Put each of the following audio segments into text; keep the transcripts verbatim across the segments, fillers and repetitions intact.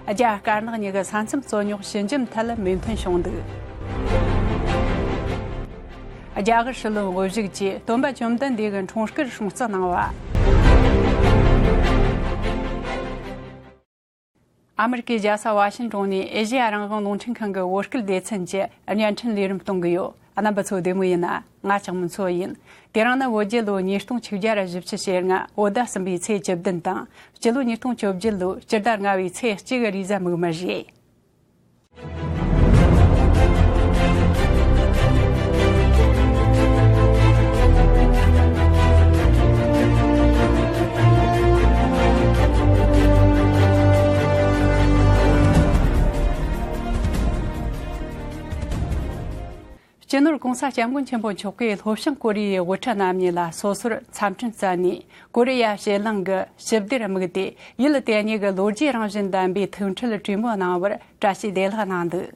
རྒྱ་དཀར་ནག་གཉིས་ཀྱི་ས་མཚམས་རྩོད་རྙོག་ཞི་འཇམ་ཐད་མོས་མཐུན་བྱུང་འདུག་རྒྱ་གར་སྲིད་བློན་དབུ་བཞུགས་ཀྱིས་སྟོན་པ་བཅོམ་ལྡན་འདས་ཀྱི་འཁྲུངས་སྐར་སྲུང་བརྩི་གནང་བ། ཨ་མེ་རི་ཀའི་རྒྱལ་ས་ཝ་ཤིང་ཏོན་ནས་ཨེ་ཤེ་ཡ་རང་དབང་རླུང་འཕྲིན་ཁང་གི་བོད་སྐད་སྡེ་ཚན་གྱི་བརྙན་འཕྲིན་ལས་རིམ་གཏོང་གི་ཡོད། རྣམ་པ་ཚོ་བདེ་མོ་ཡིན་ན། ང་ལྕགས་མོ་མཚོ་ཡིན། དེ་རིང་ནི་བོད་རྒྱལ་ལོ་ཉིས་སྟོང་ཆིག་བརྒྱ་བཞི་བཅུ་ཞེ་ལྔ་བོད་ཟླ་གསུམ་པའི་ཚེས་བཅུ་བདུན་དང་། སྤྱི་ལོ་ཉིས་སྟོང་བཅོ་བརྒྱད་ལོའི་སྤྱི་ཟླ་ལྔ་པའི་ཚེས་གཅིག་གི་རེས་གཟའ་མིག་དམར་རེད། སྤྱི་ནོར་༸གོང་ས་༸སྐྱབས་མགོན་ཆེན་པོ་མཆོག་གིས་ལྷོ་བྱང་ཀོ་རི་ཡའི་དབུ་ཁྲིད་རྣམ་གཉིས་ལ་སོ་སོར་འཚམས་འཕྲིན་བསྩལ་ནས། ཀོ་རི་ཡ་ཕྱེད་གླིང་གི་ཞི་བདེར་དམིགས་ཏེ་ཡུལ་དེ་གཉིས་ཀྱི་ལོ་རྒྱུས་རང་བཞིན་ལྡན་པའི་ཐུག་འཕྲད་གྲོས་མོལ་གནང་བར་བཀྲ་ཤིས་བདེ་ལེགས་གནང་འདུག་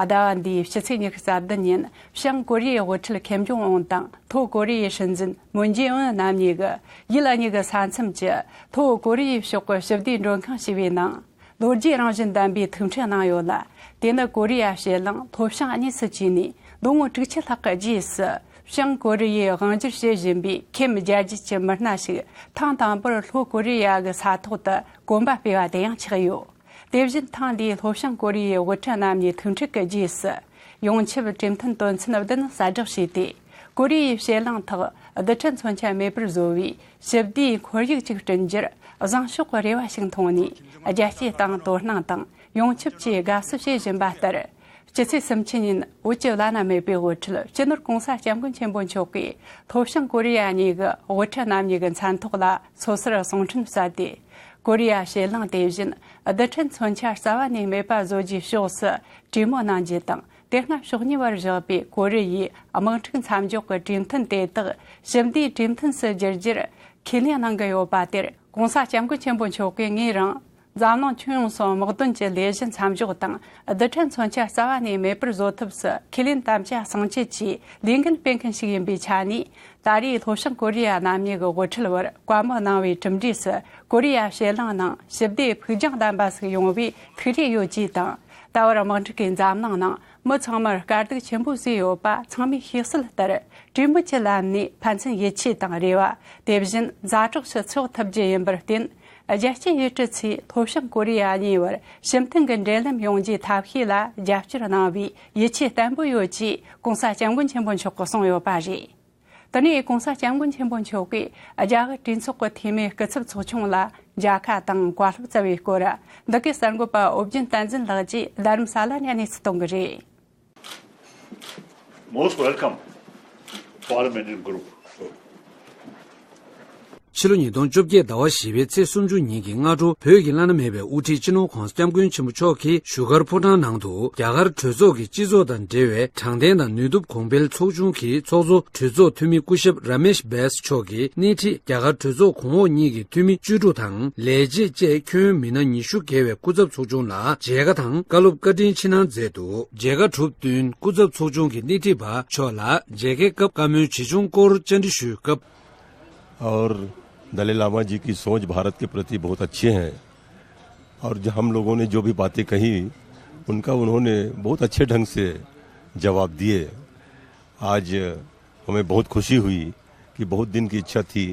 ཟླ་བ་འདིའི་ཕྱི་ཚེས་ཉི་ཤུ་རྩ་བདུན་ཉིན་བྱང་ཀོ་རི་ཡའི་དབུ་ཁྲིད་ཁེམ་ཇོང་ཨུན་དང་མཐོ་ཀོ་རི་ཡའི་སྲིད་འཛིན་མུན་ཇེ་ཨུན་རྣམ་གཉིས་ཀྱིས་ཡུལ་གཉིས་ཀྱི་ས་མཚམས་ཀྱི་མཐོ་ཀོ་རི་ཡའི་ཕྱོགས་ཀྱི་ཞི་བདེའི་མགྲོན་ཁང་ཞེས་པའི་ནང་། ལོ་རྒྱུས་རང་བཞིན་ལྡན་པའི་ཐུག་འཕྲད་གནང་ཡོད་ལ། དེ་ནི་ཀོ་རི་ཡ་ཕྱེད་གླིང་ལྷོ་བྱང་གཉིས་སུ་གྱེས་ནས་ལོ་ངོ་དྲུག་ཅུ་ལྷག་གི་རྗེས་སུ། བྱང་ཀོ་རི་ཡས་དབང་སྒྱུར་བྱེད་བཞིན་པའི་ཁེམ་རྒྱལ་རྒྱུད་ཀྱི་མི་སྣ་ཞིག་ཐེངས་དང་པོར་ལྷོ་ཀོ་རི་ཡ་གི་ས་ཐོག་ཏུ་གོམ་པ་སྤོས་པ་དེ་ཡང་ཆགས་ཡོད། དེ་བཞིན་ཐེངས་འདིའི་ལྷོ་བྱང་ཀོ་རི་ཡའི་དབུ་ཁྲིད་རྣམ་གཉིས་ཐུག་འཕྲད་ཀྱི་རྗེས་སུ། ཡོངས་ཁྱབ་གྲོས་མཐུན་དོན་ཚན་བདུན་གསལ་བསྒྲགས་བྱས་ཏེ། ཀོ་རི་ཡའི་ཕྱེད་གླིང་ཐོག་རྡུལ་ཕྲན་མཚོན་ཆ་མེད་པར་བཟོ་བའི་ཞི་བདེའི་ཁོར་ཡུག་ཅིག་བསྐྲུན་རྒྱུར་བཟང་ཕྱོགས་ཀྱི་རེ་བ་ཞིག་མཐོང་ནས། རྒྱལ་སྤྱིའི་སྟེང་དོ་སྣང་དང་ཡོངས་ཁྱབ་ཀྱིས་དགའ་བསུ་བྱེད་བཞིན་པ་ལྟར། སྤྱི་ཚེས་སུམ་ཅུ་ཉིན་བོད་ཀྱི་བླ་ན་མེད་པའི་དབུ་ཁྲིད་སྤྱི་ནོར་༸གོང་ས་༸སྐྱབས་མགོན་ཆེན་པོ་མཆོག་གིས་ལྷོ་བྱང་ཀོ་རི་ཡ་གཉིས་ཀྱི་དབུ་ཁྲིད་རྣམ་གཉིས་ཀྱི་མཚན་ཐོག་ལ་སོ་སོར་གསུང་འཕྲིན་བསྩལ་ཏེ། ཀོ་རི་ཡ་ཕྱེད་གླིང་དེ་བཞིན་རྡུལ་ཕྲན་མཚོན་ཆ་རྩ་བ་ནས་མེད་པ་བཟོ་རྒྱུའི་ཕྱོགས་སུ་གྲོས་མོལ་གནང་རྒྱུ་དང་། དེ་སྔ་ཕྱོགས་གཉིས་བར་བཞག་པའི་ཀོ་རི་ཡའི་དམག་འཁྲུག་མཚམས་འཇོག་གི་གྲོས་མཐུན་དེ་དག་ཞི་བདེའི་གྲོས་མཐུན་སུ་བསྒྱུར་རྒྱུར་ཁས་ལེན་གནང་གི་ཡོད་པ་དེར། ༸གོང་ས་༸སྐྱབས་མགོན་ཆེན་པོ་མཆོག་གིས་ངོས་རང་འཛམ་གླིང་ཁྱོན་ཡོངས་སུ་དམག་དོན་གྱི་ལས་གཞི་མཚམས་འཇོག་དང་། རྡུལ་ཕྲན་མཚོན་ཆ་རྩ་བ་ནས་མེད་པར་བཟོ་ཐབས་སུ་ཁས་ལེན་དམ་བཅའ་གསང་བཅད་ཀྱི་ལས་འགན་སྤེལ་མཁན་ཞིག་ཡིན་པའི་ཆ་ནས། ད་རེས་ལྷོ་བྱང་ཀོ་རི་ཡ་རྣམ་གཉིས་ཀྱི་དབུ་ཁྲིད་བར་བཀའ་མོལ་གནང་བའི་གྲུབ་འབྲས་སུ། ཀོ་རི་ཡ་ཕྱེད་གླིང་ནང་ཞི་བདེ་ཕུགས་རྒྱང་ལྡན་པ་ཞིག་ཡོང་བའི་ཐུགས་རེ་ཡོད་ཅེས་དང་། ད་བར་དམག་འཁྲུག་གིས་འཛམ་གླིང་ནང་མི་ཚང་མར་དཀའ་སྡུག་ཆེན་པོ་བཟོས་ཡོད་པ་ཚང་མས་ཤེས་གསལ་ལྟར། གྲོས་མོལ་གྱི་ལམ་ནས་ཕན་ཚུན་ཡིད་ཆེས་དང་རེ་བ། དེ་བཞིན་ཛ་དྲག་ཏུ་ཚོགས་ཐུབ་རྒྱུ་ཡིན་པར་བརྟེན། རྒྱལ་སྤྱིའི་ཡུལ་གྲུ་ཚོས་ལྷོ་བྱང་ཀོ་རི་ཡ་གཉིས་བར་ཞི་མཐུན་གྱི་འབྲེལ་ལམ་ཡོང་རྒྱུའི་ཐབས་ཤེས་ལ་རྒྱབ་སྐྱོར་གནང་བའི་ཡིད་ཆེས་བརྟན་པོ་ཡོད་ཅེས་༸གོང་ས་༸སྐྱབས་མགོན་ཆེན་པོ་མཆོག་གིས་གསུངས་ཡོད་པ་རེད། དེ་ནས་༸གོང་ས་༸སྐྱབས་མགོན་ཆེན་པོ་མཆོག་གིས་རྒྱ་གར་གྲོས་ཚོགས་ཀྱི་འཐུས་མི་སྐུ་ཚབ་ཚོགས་ཆུང་ལ་མཇལ་ཁ་དང་བཀའ་སློབ་སྩལ་བའི་སྐོར། འདི་གའི་གསར་འགོད་པ་ཨོ་རྒྱན་བསྟན་འཛིན་ལགས་ཀྱིས་རྡ་རམ་ས་ལ་ནས་གནས་ཚུལ་གཏོང་གི་རེད། Most welcome, Forum Indian Group. ཕྱི་ལོ་ཉིས་སྟོང་བཅོ་བརྒྱད་ཟླ་བ་བཞི་པའི་ཚེས་སུམ་ཅུ་ཉིན་གྱི་སྔ་དྲོ། བོད་ཀྱི་བླ་ན་མེད་པའི་དབུ་ཁྲིད་སྤྱི་ནོར་༸གོང་ས་༸སྐྱབས་མགོན་ཆེན་པོ་མཆོག་གིས་བཞུགས་སྒར་ཕོ་བྲང་ནང་དུ། རྒྱ་གར་གྲོས་ཚོགས་ཀྱི་སྤྱི་ཚོགས་དང་འབྲེལ་བའི་དྲང་བདེན་དང་ནུས་སྟོབས་གོང་འཕེལ་ཚོགས་ཆུང་གི་ཚོགས་གཙོ། གྲོས་ཚོགས་འཐུས་མི་སྐུ་ཞབས་ར་མེཤ་བྷེས་མཆོག་གིས་སྣེ་ཁྲིད། རྒྱ་གར་གྲོས་ཚོགས་གོང་འོག་གཉིས་ཀྱི་འཐུས་མི་བཅུ་དྲུག་དང་། ལས་བྱེད་བཅས་ཁྱོན་མི་སྣ་ཉི་ཤུ་བརྒལ་བའི་སྐུ་ཚབ་ཚོགས་ཆུང་ལ་མཇལ་ཁ་དང་བཀའ་སློབ་བཀའ་དྲིན་ཆེ་གནང་མཛད་འདུག་མཇལ་ཁ་གྲུབ་བསྟུན། སྐུ་ཚབ་ཚོགས་ཆུང་གི་སྣེ་ཁྲིད་པ་མཆོག་ལ་མཇལ་ཁའི་སྐབས་བཀའ་མོལ་ཇི་བྱུང་སྐོར་བཅར་འདྲི་ཞུས་སྐབས། और दलाई लामा जी की सोच भारत के प्रति बहुत अच्छे हैं, और जो हम लोगों ने जो भी बातें कही, उनका उन्होंने बहुत अच्छे ढंग से जवाब दिए। आज हमें बहुत खुशी हुई कि बहुत दिन की इच्छा थी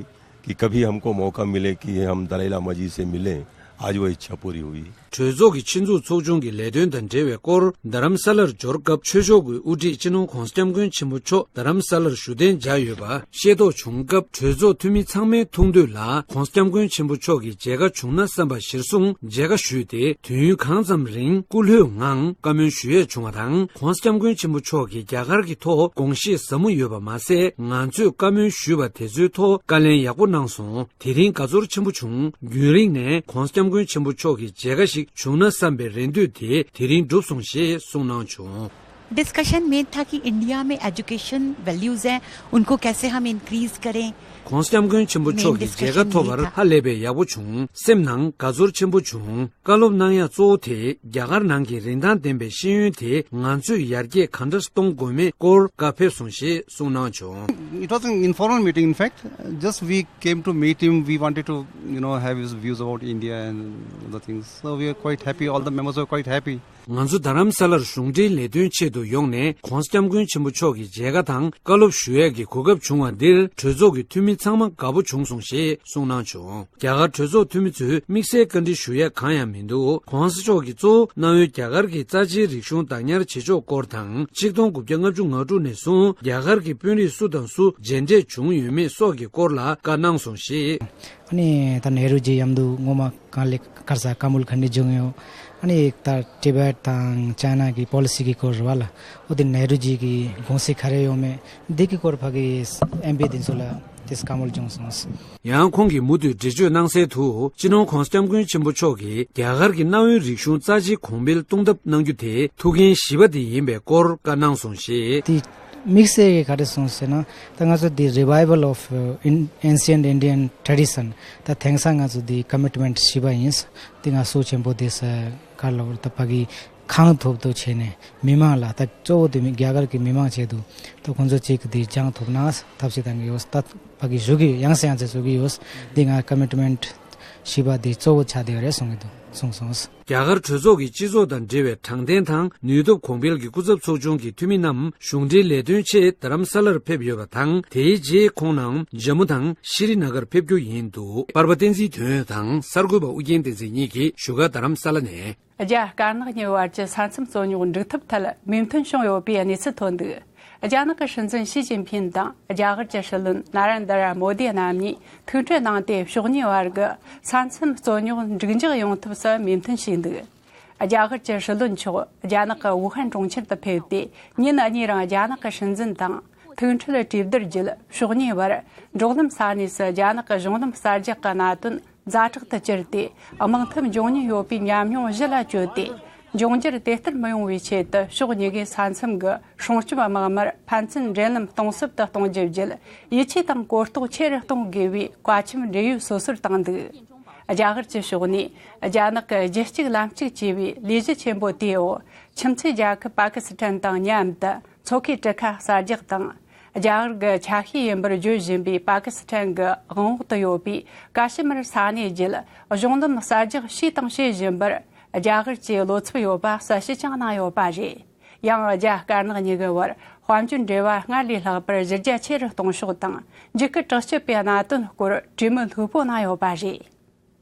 कि कभी हमको मौका मिले कि हम दलाई लामा जी से मिलें। आज वो इच्छा पूरी हुई। གྲོས་ཚོགས་ཀྱི་ཆེད་འཛུགས་ཚོགས་ཆུང་གི་ལས་དོན་དང་འབྲེལ་བའི་སྐོར། རྡ་རམ་ས་ལར་འབྱོར་སྐབས། ཆོས་ཕྱོགས་ཀྱི་དབུ་ཁྲིད་སྤྱི་ནོར་༸གོང་ས་༸སྐྱབས་མགོན་ཆེན་པོ་མཆོག་རྡ་རམ་ས་ལར་བཞུགས་གདན་འཇགས་ཡོད་པ་ཤེས་རྟོགས་བྱུང་སྐབས། གྲོས་ཚོགས་འཐུས་མི་ཚང་མའི་ཐུགས་འདོད་ལ་༸གོང་ས་༸སྐྱབས་མགོན་ཆེན་པོ་མཆོག་གི་མཇལ་ཁ་བྱུང་ན་བསམ་པ་གཞིར་བཟུང་མཇལ་ཁ་ཞུས་ཏེ། དུས་ཡུན་གང་ཙམ་རིང་སྐུ་ལྷོད་ངང་བཀའ་མོལ་ཞུ་ཡས་བྱུང་བ་དང་། ༸གོང་ས་༸སྐྱབས་མགོན་ཆེན་པོ་མཆོག་གིས་རྒྱ་གར་གྱི་ཐོག་དགོངས་བཞེས་ཟབ་མོ་ཡོད་པ་མ་ཟད། ང་ཚོས་བཀའ་མོལ་ཞུས་པ་དེ་ཚོའི་ཐོག་བཀའ་ལན་ཡག་པོ་གནང་སོང་། དེ་རིང་དགའ་ཚོར་ཆེན་པོ་བྱུང་། རྒྱུན་རིང་ནས་༸གོང་ས་༸སྐྱབས་མགོན་ཆེན་པོ་མཆོག་གི་མཇལ་ཁ་ཞིག་བྱུང་ན་བསམ་པའི་རེ་འདོད་དེ་དེ་རིང་འགྲུབ་སོང་ཞེས་གསུངས་གནང་བྱུང་། डिस्कशन मेन था कि इंडिया में एजुकेशन वैल्यूज हैं, उनको कैसे हम इंक्रीज करें। ༧གོང་ས་༧སྐྱབས་མགོན་ཆེན་པོ་མཆོག་གི་མཇལ་ཁ་ཐོབ་པར་ཧ་ལས་པའི་ཡག་པོ་བྱུང་། སེམས་ནང་དགའ་ཚོར་ཆེན་པོ་བྱུང་། བཀའ་སློབ་གནང་ཡག་གཙོ་བོ་དེ་རྒྱ་གར་ནང་གི་རིན་ཐང་ལྡན་པའི་ཤེས་ཡོན་དེ་ང་ཚོས་ཡར་རྒྱས་ག་འདྲ་གཏོང་དགོས་མེད་སྐོར་བཀའ་ཕེབས་སོང་ཞེས་གསུངས་གནང་བྱུང་། It was an informal meeting, in fact. Just we came to meet him. We wanted to, you know, have his views about India and other things. So we are quite happy. All the members were quite happy. ང་ཚོ་རྡ་རམ་ས་ལར་གཞུང་འབྲེལ་ལས་དོན་ཆེད་དུ་ཡོང་ནས་༧གོང་ས་༧སྐྱབས་མགོན་ཆེན་པོ་མཆོག་གི་མཇལ་ཁ་དང་བཀའ་སློབ་ཞུ་ཡས་ཀྱི་གོ་སྐབས་བྱུང་བ་འདིར་གྲོས་ཚོགས་ཀྱི་འཐུས་མི་ཚང་མ་དགའ་པོ་བྱུང་སོང་ཞེས་གསུངས་གནང་བྱུང་། རྒྱ་གར་གྲོས་ཚོགས་འཐུས་མི་ཚོས་དམིགས་བསལ་བཀའ་འདྲི་ཞུ་ཡས་གང་ཡང་མི་འདུག ༸གོང་ས་མཆོག་གིས་གཙོ་བོ་གནའ་བོའི་རྒྱ་གར་གྱི་རྩ་ཆེའི་རིག་གཞུང་བདག་ཉར་བྱེད་ཕྱོགས་སྐོར་དང་གཅིག་སྟོང་དགུ་བརྒྱ་ལྔ་བཅུ་ང་དྲུག་ནས་བཟུང་རྒྱ་གར་གྱི་དཔོན་རིགས་སུ་དང་སུ་མཇལ་འཕྲད་བྱུང་ཡོད་མེད་སོགས་ཀྱི་སྐོར་ལ་བཀའ་གནང་སོང་ཞེས། ཨ་ནི་ད་ནེ་རུ་ཇི་མཉམ་དུ་སྔོན་མ་གང་ལེགས་གར་ས་བཀའ་མོལ་ག་འདྲ་བྱུང་ཡོད། ཨ་ནི་ད་ཊི་བེཊ་དང་ཅའི་ན་གི་པོ་ལི་སི་གི་སྐོར་རེད་བ་ལ། འོ་དེ་ནེ་རུ་ཇི་གི་དགོངས་གཞི་ག་རེ་ཡོད་མེད་འདི་གི་སྐོར་ཕ་གི་ཨེམ་པི་དེ་ཚོ་ལ་དེ་བཀའ་མོལ་བྱུང་སོང་། ཡང་ཁོང་གིས་མུ་མཐུད་འགྲེལ་བརྗོད་གནང་གསལ་དུ་སྤྱི་ནོར་༸གོང་ས་༸སྐྱབས་མགོན་ཆེན་པོ་མཆོག་གིས་རྒྱ་གར་གྱི་གནའ་བོའི་རིག་གཞུང་རྩ་ཆེ་གོང་འཕེལ་གཏོང་ཐབས་གནང་རྒྱུ་དེ་ཐུགས་འགན་ཞི་བ་དེ་ཡིན་པའི་སྐོར་བཀའ་གནང་སོང་ཞེས། དེ་དམིགས་བསལ་གྱི་ག་རེ་གསུངས་ཟེར་ན། ད་ང་ཚོ་འདི་Revival of, uh, In- Ancient Indian Tradition ད་དེང་སང་ང་ཚོ་འདི་ཀོ་མིཊ་མེནཊ་བཞི་པ་ཡིན། འདི་ང་ཚོ་ཆེན་པོ་འདི་ས་ག་ལ་ད་ཕ་གི་གང་ཐུབ་ཐུབ་བྱས་ནས་མི་མང་ལ་ད་གཙོ་བོ་འདི་མི་རྒྱ་གར་གྱི་མི་མང་ཆེད་དུ་ད་ཁོང་ཚོ་གཅིག་འདི་སྦྱང་ཐུབ་ན་ཐབས་ཤེས་གཏང་གི་ཡོད། ད་ཕ་གི་ཞུ་གི་ཡང་སེ་ཡང་སེ་ཞུ་གི་ཡོད། འདི་ང་ཀོ་མིཊ་མེནཊ་བཞི་པ་འདི་གཙོ་བོ་ཆགས་བསྡད་ཡོད་རེད་གསུང་གི་འདུག་གསུངས་སོང་། རྒྱ་གར་གྲོས་ཚོགས་ཀྱི་སྤྱི་ཚོགས་དང་འབྲེལ་བའི་དྲང་བདེན་དང་ནུས་སྟོབས་གོང་འཕེལ་གྱི་སྐུ་ཚབ་ཚོགས་ཆུང་གི་འཐུས་མི་རྣམས་གཞུང་འབྲེལ་ལས་དོན་ཆེད་རྡ་རམ་ས་ལར་ཕེབས་ཡོད་པ་དང་། དེའི་རྗེས་ཁོང་རྣམས་ཇམ་མུ་དང་ཤྲི་ན་གར་ཕེབས་རྒྱུ་ཡིན་འདུག་པར་པ་བསྟན་འཛིན་དོན་ཡོད་དང་གསར་འགོད་པ་ཨུ་རྒྱན་བསྟན་འཛིན་གཉིས་ཀྱིས་བཞུགས་སྒར་རྡ་རམ་ས་ལ་ནས། རྒྱ་དཀར་ནག་གཉིས་བར་གྱི་ས་མཚམས་རྩོད་རྙོག་འགྲིག་ཐབས་ཐད་མོས་མཐུན་བྱུང་ཡོད་པའི་གནས་ཚུལ་ཐོན་འདུག་རྒྱ་ནག་གི་སྲིད་འཛིན་ཞི་ཅིན་ཕིན་དང་རྒྱ་གར་གྱི་སྲིད་བློན་ན་རེན་དྲ་མོ་དི་རྣམ་གཉིས་ཐུག་འཕྲད་གནང་སྟེ་ཕྱོགས་གཉིས་བར་གྱི་ས་མཚམས་རྩོད་རྙོག་མཇུག་འགྱངས་ཡོང་ཐབས་སུ་མོས་མཐུན་བྱས་འདུག་རྒྱ་གར་གྱི་སྲིད་བློན་མཆོག་རྒྱ་ནག་གི་ཝུ་ཧན་གྲོང་ཁྱེར་དུ་ཕེབས་ཏེ་ཉིན་གཉིས་རིང་རྒྱ་ནག་གི་སྲིད་འཛིན་དང་ཐུག་འཕྲད་གྲོས་བསྡུར་བརྒྱུད། ཕྱོགས་གཉིས་བར་འབྲོག་ལམ་ས་གནས་སུ་རྒྱ་ནག་གི་གཞུང་ལམ་གསར་རྒྱག་གི་གནད་དོན་ཛ་དྲག་ཏུ་གྱུར་ཏེ་དམག་འཐབ་འབྱུང་ཉེན་ཡོད་པའི་ཉམས་མྱོང་གཞི་ལ་བཅོལ་ཏེ། འབྱུང་འགྱུར་དེ་ལྟར་མི་ཡོང་བའི་ཆེད་དུ་ཕྱོགས་གཉིས་ཀས་ས་མཚམས་ཀྱི་སྲུང་སྐྱོབ་དམག་མིར་ཕན་ཚུན་འབྲེལ་ལམ་གཏིང་ཟབ་ཏུ་གཏོང་རྒྱུ་བརྒྱུད་ཡིད་ཆེས་དང་གོ་རྟོགས་ཆེ་རུ་གཏོང་དགོས་པའི་བཀའ་ཁྱིམ་འབྲེལ་ཡོད་སོ་སོར་བཏང་འདུག་རྒྱ་གར་གྱི་ཕྱོགས་ནས་རྒྱ་ནག་གི་རྒྱུད་གཅིག་ལམ་གཅིག་ཅེས་པའི་ལས་གཞི་ཆེན་པོ་དེའི་འོག་ཁྱིམ་མཚེས་རྒྱལ་ཁབ་པ་ཀི་སི་ཐན་དང་མཉམ་དུ་མཚོ་ཁའི་གྲུ་ཁ་གསར་རྒྱག་དང་། རྒྱ་གར་གྱི་ཆ་ཤས་ཡིན་པར་བརྗོད་བཞིན་པའི་པ་ཀི་སི་ཐན་གྱི་དབང་འོག་ཏུ་ཡོད་པའི་ཀ་ཤི་མིར་ས་གནས་བརྒྱུད་གཞུང་ལམ་གསར་རྒྱག་བྱས་དང་བྱེད་བཞིན་པར་རྒྱ་གར་གྱི་བློ་འཚབ་ཡོད་པ་གསལ་བཤད་ཀྱང་གནང་ཡོད་པ་རེད། ཡང་རྒྱ་དཀར་ནག་གཉིས་ཀྱི་བར་དཔལ་འབྱོར་འབྲེལ་བ་སྔར་ལས་ལྷག་པར་གཞི་རྒྱ་ཆེ་རུ་གཏོང་ཕྱོགས་དང་འཇིགས་སྐུལ་དྲག་སྤྱོད་པའི་གནད་དོན་སྐོར་གྲོས་མོལ་ལྷུག་པོ་གནང་ཡོད་པ་རེད།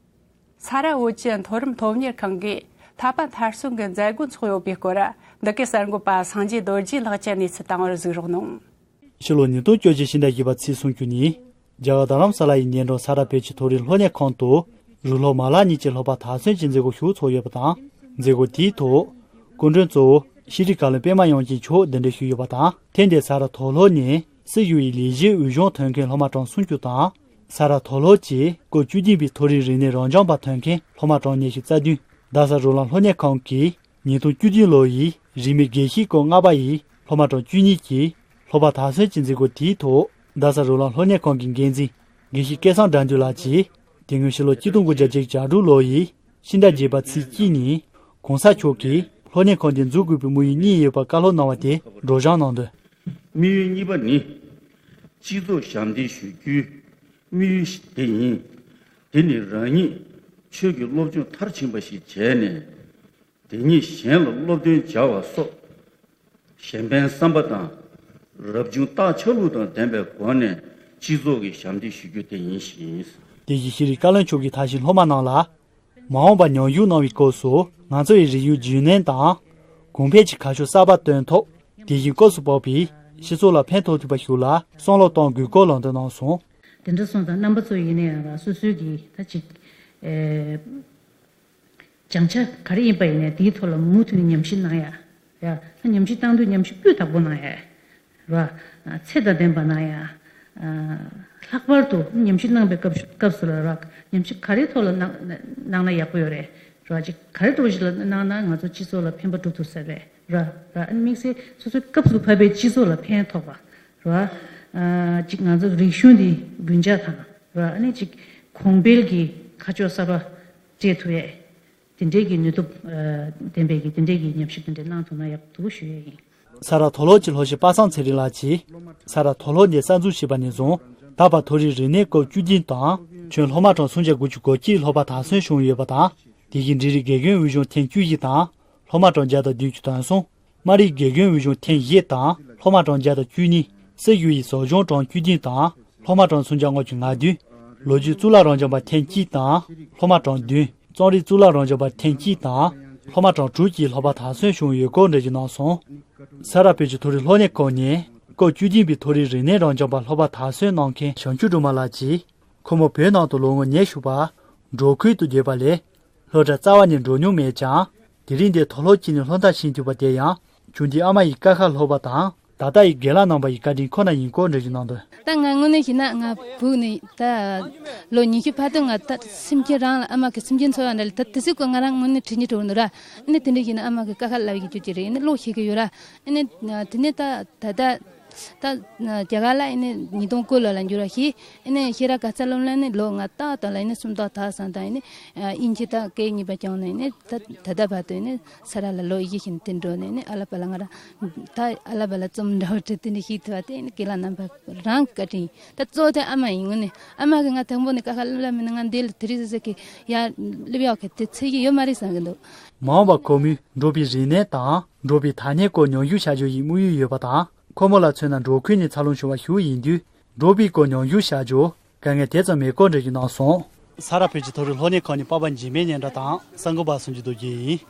ས་རཱ་བོད་ཀྱི་མཐོ་རིམ་སློབ་གཉེར་ཁང་གིས་ལྷག་པ་མཐར་སོན་གྱི་མཛད་སྒོ་འཚོགས་ཡོད་པའི་སྐོར། འདི་གའི་གསར་འགོད་པ་སངས་རྒྱས་རྡོ་རྗེ་ལགས་ཀྱིས་གནས་ཚུལ་བཏང་བར་གཟིགས་རོགས་གནང་། ཕྱི་ལོ་ཉིས་སྟོང་བཅོ་བརྒྱད་ཕྱི་ཟླ་བཞི་པ་ཚེས་སུམ་ཅུ་ཉིན། རྒྱ་གར་རྡ་རམ་ས་ལ་ཡི་ཉེ་འགྲམ་ས་རཱ་བོད་ཀྱི་མཐོ་རིམ་སློབ་གཉེར་ཁང་དུ། རུ་སློབ་མ་ལག་གཉིས་ཀྱི་སློབ་པ་མཐར་སོན་གྱི་མཛད་སྒོ་ཞིག་འཚོགས་ཡོད་པ་དང་། མཛད་སྒོ་དེའི་ཐོག་སྐུ་མགྲོན་གཙོ་བོ་ཤེས་རིག་བཀའ་བློན་པད་མ་དབྱངས་ཅན་མཆོག་གདན་འདྲེན་ཞུས་ཡོད་པ་དང་། ཐེངས་འདིའི་ས་རཱ་མཐོ་སློབ་ནས་སྲིད་ཞུ་ཡི་ལས་གཞིའི་འོས་སྦྱོང་ཐོན་མཁན་སློབ་མ་གྲངས་སུམ་ཅུ་དང་། ས་རཱ་མཐོ་སློབ་ཀྱི་སྐོར་བཅུ་བདུན་པའི་མཐོ་རིམ་རིག་གནས་རབ་འབྱམས་པ་ཐོན་མཁན་སློབ་མ་གྲངས་ཉི་ཤུ་རྩ་བདུན། རྡ་ས་རོ་ལངས་སློབ་གཉེར་ཁང་གིས་ཉིས་སྟོང་བཅུ་བདུན་ལོ་ཡི་རིག་གནས་དགེ་བཤེས་སྐོར་ལྔ་པ་ཡི་སློབ་མ་གྲངས་བཅུ་གཉིས་ཀྱིས་སློབ་པ་མཐར་སོན་གྱི་མཛད་སྒོ་དེའི་ཐོག་རྡ་ས་རོ་ལངས་སློབ་གཉེར་ཁང་གི་འགན་འཛིན་དགེ་བཤེས་སྐལ་བཟང་དགྲ་འདུལ་ལགས་ཀྱིས། དེ་སྔོན་ཕྱི་ལོ་ཆིག་སྟོང་དགུ་བརྒྱ་བརྒྱད་ཅུ་གྱ་དྲུག་ལོ་ཡི་ཕྱི་ཟླ་བརྒྱད་པ་ཚེས་གཅིག་ཉིན་གོང་ས་མཆོག་གིས་སློབ་གཉེར་ཁང་དེ་འཛུགས་དགོས་པའི་དམིགས་ཡུལ་གཉིས་ཡོད་པ་བཀའ་སློབ་གནང་བ་དེ་སྒྲོག་སྦྱང་གནང་དོན། དམིགས་ཡུལ་གཉིས་པ་ནི། སྤྱི་ཚོགས་ཞབས་འདེགས་ཞུ་རྒྱུའི་དམིགས་ཡུལ་དེ་ཡིན། དེ་ནི་རང་ཉིད་ཆོས་ཀྱི་སློབ་སྦྱོང་མཐར་ཕྱིན་པ་ཞིག་བྱས་ནས། དེ་ཉིད་གཞན་ལ་སློབ་སྟོན་སྦྱར་བ་སོགས། གཞན་ཕན་བསམ་པ་དང་། རབ་བྱུང་རྟགས་ཆ་ལུགས་དང་ལྡན་པའི་སྒོ་ནས་སྤྱི་ཚོགས་ཀྱི་ཞབས་འདེགས་ཞུ་རྒྱུ་དེ་ཡིན་ཞིང་། དེ་བཞིན་ཤེས་རིག་བཀའ་བློན་མཆོག་གིས་ད་ཕྱིན་སློབ་མ་རྣམས་ལ། མ་འོངས་པར་ཉམས་ཞིབ་གནང་བའི་སྐབས་སུ་ང་ཚོ་ཡི་རིག་གཞུང་རྒྱུན་གནས་དང་། གོང་འཕེལ་གྱི་ཁ་ཕྱོགས་གསར་པ་སྟོན་ཐབས། དེ་བཞིན་སྐབས་སུ་བབས་པའི་སྤྱི་ཚོགས་ལ་ཕན་ཐོགས་ཐུབ་པ་ཞིག་ལ་བསམ་བློ་གཏོང་དགོས་སྐོར་ལམ་སྟོན་གནང་སོང་། དེ་འདྲ་སོང་ཙང་རྣམ་པ་ཚོ་ཡིན་ན་ཡང་ར་སོ་སོའི་གི་ད་ཅིག་ཨེ། སྦྱང་བྱ་ག་རེ་ཡིན་པ་ཡིན་ནའི་དེའི་ཐོག་ལ་མུ་མཐུད་ནས་ཉམས་ཞིབ་གནང་ཡ། ཡ། ད་ཉམས་ཞིབ་བཏང་དུས་ཉམས་ཞིབ་སྤུས་དག་པོ་གནང་ཡ། ར། ཚད་དང་ལྡན་པ་གནང་ཡ། ལྷག་པར་དུ་ཉམས་ཞིབ་གནང་པའི་སྐབས་སུ་སྐབས་སུ་ལ་ར། ཉམས་ཞིབ་ག་རེའི་ཐོག་ལ་གནང་གནང་ན་ཡག་པོ་ཡོད་རེད། ར། ཅིག་ག་རེ་འདྲ་བོ་ཞིག་ལ་གནང་ན་ང་ཚོ་སྤྱི་ཚོགས་ལ་ཕན་པ་སྒྲུབ་ཐུབ་ས་རེད། ར། ར། དམིགས་བསལ་སོ་སོའི་སྐབས་སུ་བབས་པའི་སྤྱི་ཚོགས་ལ་ཕན་ཐོགས་པ། ར། ཨ་ཅིག་ང་ཚོ་རིག་གཞུང་འདི་རྒྱུན་འཇགས་དང་ར། ཨ་ནི་ཅིག་གོང་འཕེལ་གྱི་ཁ་ཕྱོགས་གསར་པ་སྤྲད་ཐུབ་ཡས་དེ་འདྲའི་གི་ནུས་སྟོབས་ཨ་ལྡན་པའི་གི་དེ་འདྲའི་གི་ཉམས་ཞིབ་དེ་འདྲ་གནང་ཐུབ་ན་ཡག་འདུག་ཞུ་ཡས་ཡིན། ས་རཱ་མཐོ་སློབ་ཀྱི་སློབ་སྤྱི་པ་སངས་ཚེ་རིང་ལགས་ཀྱིས། ས་རཱ་མཐོ་སློབ་འདི་གསར་འཛུགས་བྱས་པ་ནས་བཟུང་ད་བར་མཐོ་རིམ་རིག་གནས་སྐོར་བཅུ་བདུན་དང་ཁྱོན་སློབ་མ་གྲངས་སུམ་བརྒྱ་དགུ་བཅུ་གོ་གཅིག་སློབ་མ་དར་སོན་བྱུང་ཡོད་པ་དང་། དེ་བཞིན་འབྲིང་རིམ་དགེ་རྒན་འོས་སྦྱོང་ཐེངས་བཅུ་བཞི་དང་སློབ་མ་གྲངས་བརྒྱ་དང་བདུན་ཅུ་དོན་གསུམ། དམའ་རིམ་དགེ་རྒན་འོས་སྦྱོང་ཐེངས་བཞི་དང་སློབ་མ་གྲངས་བརྒྱ་དང་བཅུ་གཉིས། སྲིད་ཞུ་ཡི་ཟབ་སྦྱོང་གྲངས་བཅུ་བདུན་དང་སློབ་མ་གྲངས་སུམ་བརྒྱ་ལྔ་བཅུ་ང་བདུན། ལོ་རྒྱུས་གཙུག་ལག་རང་སྦྱོང་པ་ཐེངས་གཅིག་དང་སློབ་མ་གྲངས་བདུན། རྩོམ་རིག་གཙུག་ལག་རང་སྦྱོང་པ་ཐེངས་གཅིག་དང་སློབ་མ་གྲངས་དྲུག་གིས་སློབ་མ་དར་སོན་བྱུང་ཡོད་སྐོར་འགྲེལ་བརྗོད་གནང་སོང་། ས་རཱ་བོད་ཀྱི་མཐོ་རིམ་སློབ་གཉེར་ཁང་ནས་སྐབས་བཅུ་བདུན་པའི་མཐོ་རིམ་རིག་གནས་རང་སྦྱོང་པ་སློབ་མ་དར་སོན་གནང་མཁན་བྱང་ཆུབ་སྒྲོལ་མ་ལགས་ཀྱིས། ཁོ་མོ་བོད་ནང་དུ་ལོ་ངོ་ཉེར་ཞུ་བར་འབྲོག་ཁུལ་དུ་བསྡད་པ་ལས། སློབ་གྲྭ་རྩ་བ་ནས་འགྲོ་མྱོང་མེད་ཀྱང་། དེ་རིང་འདིར་མཐོ་སློབ་ཅིག་ནས་སློབ་མཐར་ཕྱིན་ཐུབ་པ་དེ་ཡང་ཆུང་དུས་ཨ་མ་ཡིས་ཀ་ཁ་སློབ་པ་དང་། ད་ལྟ་ཡི་རྒན་ལགས་རྣམ་པ་ཡི་བཀའ་དྲིན་ཁོ་ན་ཡིན་སྐོར་འགྲེལ་བརྗོད་གནང་འདུག། ད་ང་དངོས་གནས་བཤད་ན་ང་བུག་ནས་ད་ལོ་ཉི་ཤུ་ཕར་དུ་ང་ད་སེམས་ཅན་རང་ལ་ཨ་མ་གི་སེམས་ཅན་འཚོ་བ་འདྲ་ལ་ད་དེ་སྲིད་ཀོ་ང་རང་དངོས་གནས་དྲིན་གྱི་བྲོ་འདུག་ར། ཨ་ནི་དེ་འདྲ་བཤད་ན་ཨ་མ་གི་ཀ་ཁ་ལབ་ཡི་རྒྱུ་ཅི་རེད། ཨ་ནི་ཀློག་ཤེས་གི་ཡོད་ར། ཨ་ནི་དེ་ནས་ད་ད་ལྟ། ད་རྒྱ་གར་ལ་ཨེ་ནས་ཉིས་སྟོང་དགུ་ལོ་ལ་འགྱུར་བ་ཞིག་ཨེ་ནས་ཤེས་རབ་ག་ས་ལོམ་ལ་ནི་ལོ་ང་ཏག་ཏག་ལ་ཨེ་ནས་སུམ་རྟགས་དག་སང་དང་ཨེ་ནས་དབྱིན་ཇི་དང་སྐད་གཉིས་པ་སྦྱངས་ནས་ཨེ་ནས་ད་ད་ལྟ་བར་དུ་ཨེ་ནས་ས་ར་ལ་ལོ་བཞི་བཞིན་དུ་འགྲོ་ནས་ཨེ་ནས་ཨ་ལ་པ་ལ་ང་རང་ད་ཨ་ལ་པ་ལ་རྩོམ་འདྲ་བོ་བྲིས་དེ་འདྲ་ཞིག་ཐུབ་པ་དེ་ཨེ་ནས་རྒན་ལགས་རྣམ་པ་རང་བཀའ་དྲིན་ད་གཙོ་བོ་དེ་ཨ་མ་ཡིན་ངོ་ནས་ཨ་མ་གི་ང་དང་པོ་ནས་ཀ་ཁ་ལབ་ལ་མིན་ན་ང་འདི་ལ་དེ་རིང་ཟེར་ཟེར་གི་ཡ་སླེབས་ཡག་གི་དེ་ཚེ་གི་ཡོད་མ་རེད་བསམ་གི་འདུག། མ་འོངས་པ་ཁོ་མོས་འབྲོག་པའི་རིག་གནས་དང་། འབྲོག་པའི་ཐ་སྙད་སྐོར་ཉམས་ཞིབ་བྱ་རྒྱུ་ཡི་དམིགས་ཡུལ་ཡོད་པ་དང་། ཁོ་མོ་ལ་མཚོན་ན་འབྲོག་ཁུལ་ནས་འཚར་ལོངས་བྱུང་བ་ཞིག་ཡིན་དུས། འབྲོག་པའི་སྐོར་ཉམས་ཞིབ་བྱ་རྒྱུར་དཀའ་ངལ་དེ་ཙམ་མེད་སྐོར་འགྲེལ་བརྗོད་གནང་སོང་། ས་རཱ་བོད་ཀྱི་མཐོ་རིམ་སློབ་གཉེར་ཁང་ནས་པ་ཕ་འཇིགས་མེད་སྙན་གྲགས་དང་གསར་འགོད་པ་སུམ་ཅུ་རྡོ་རྗེ་ཡིན།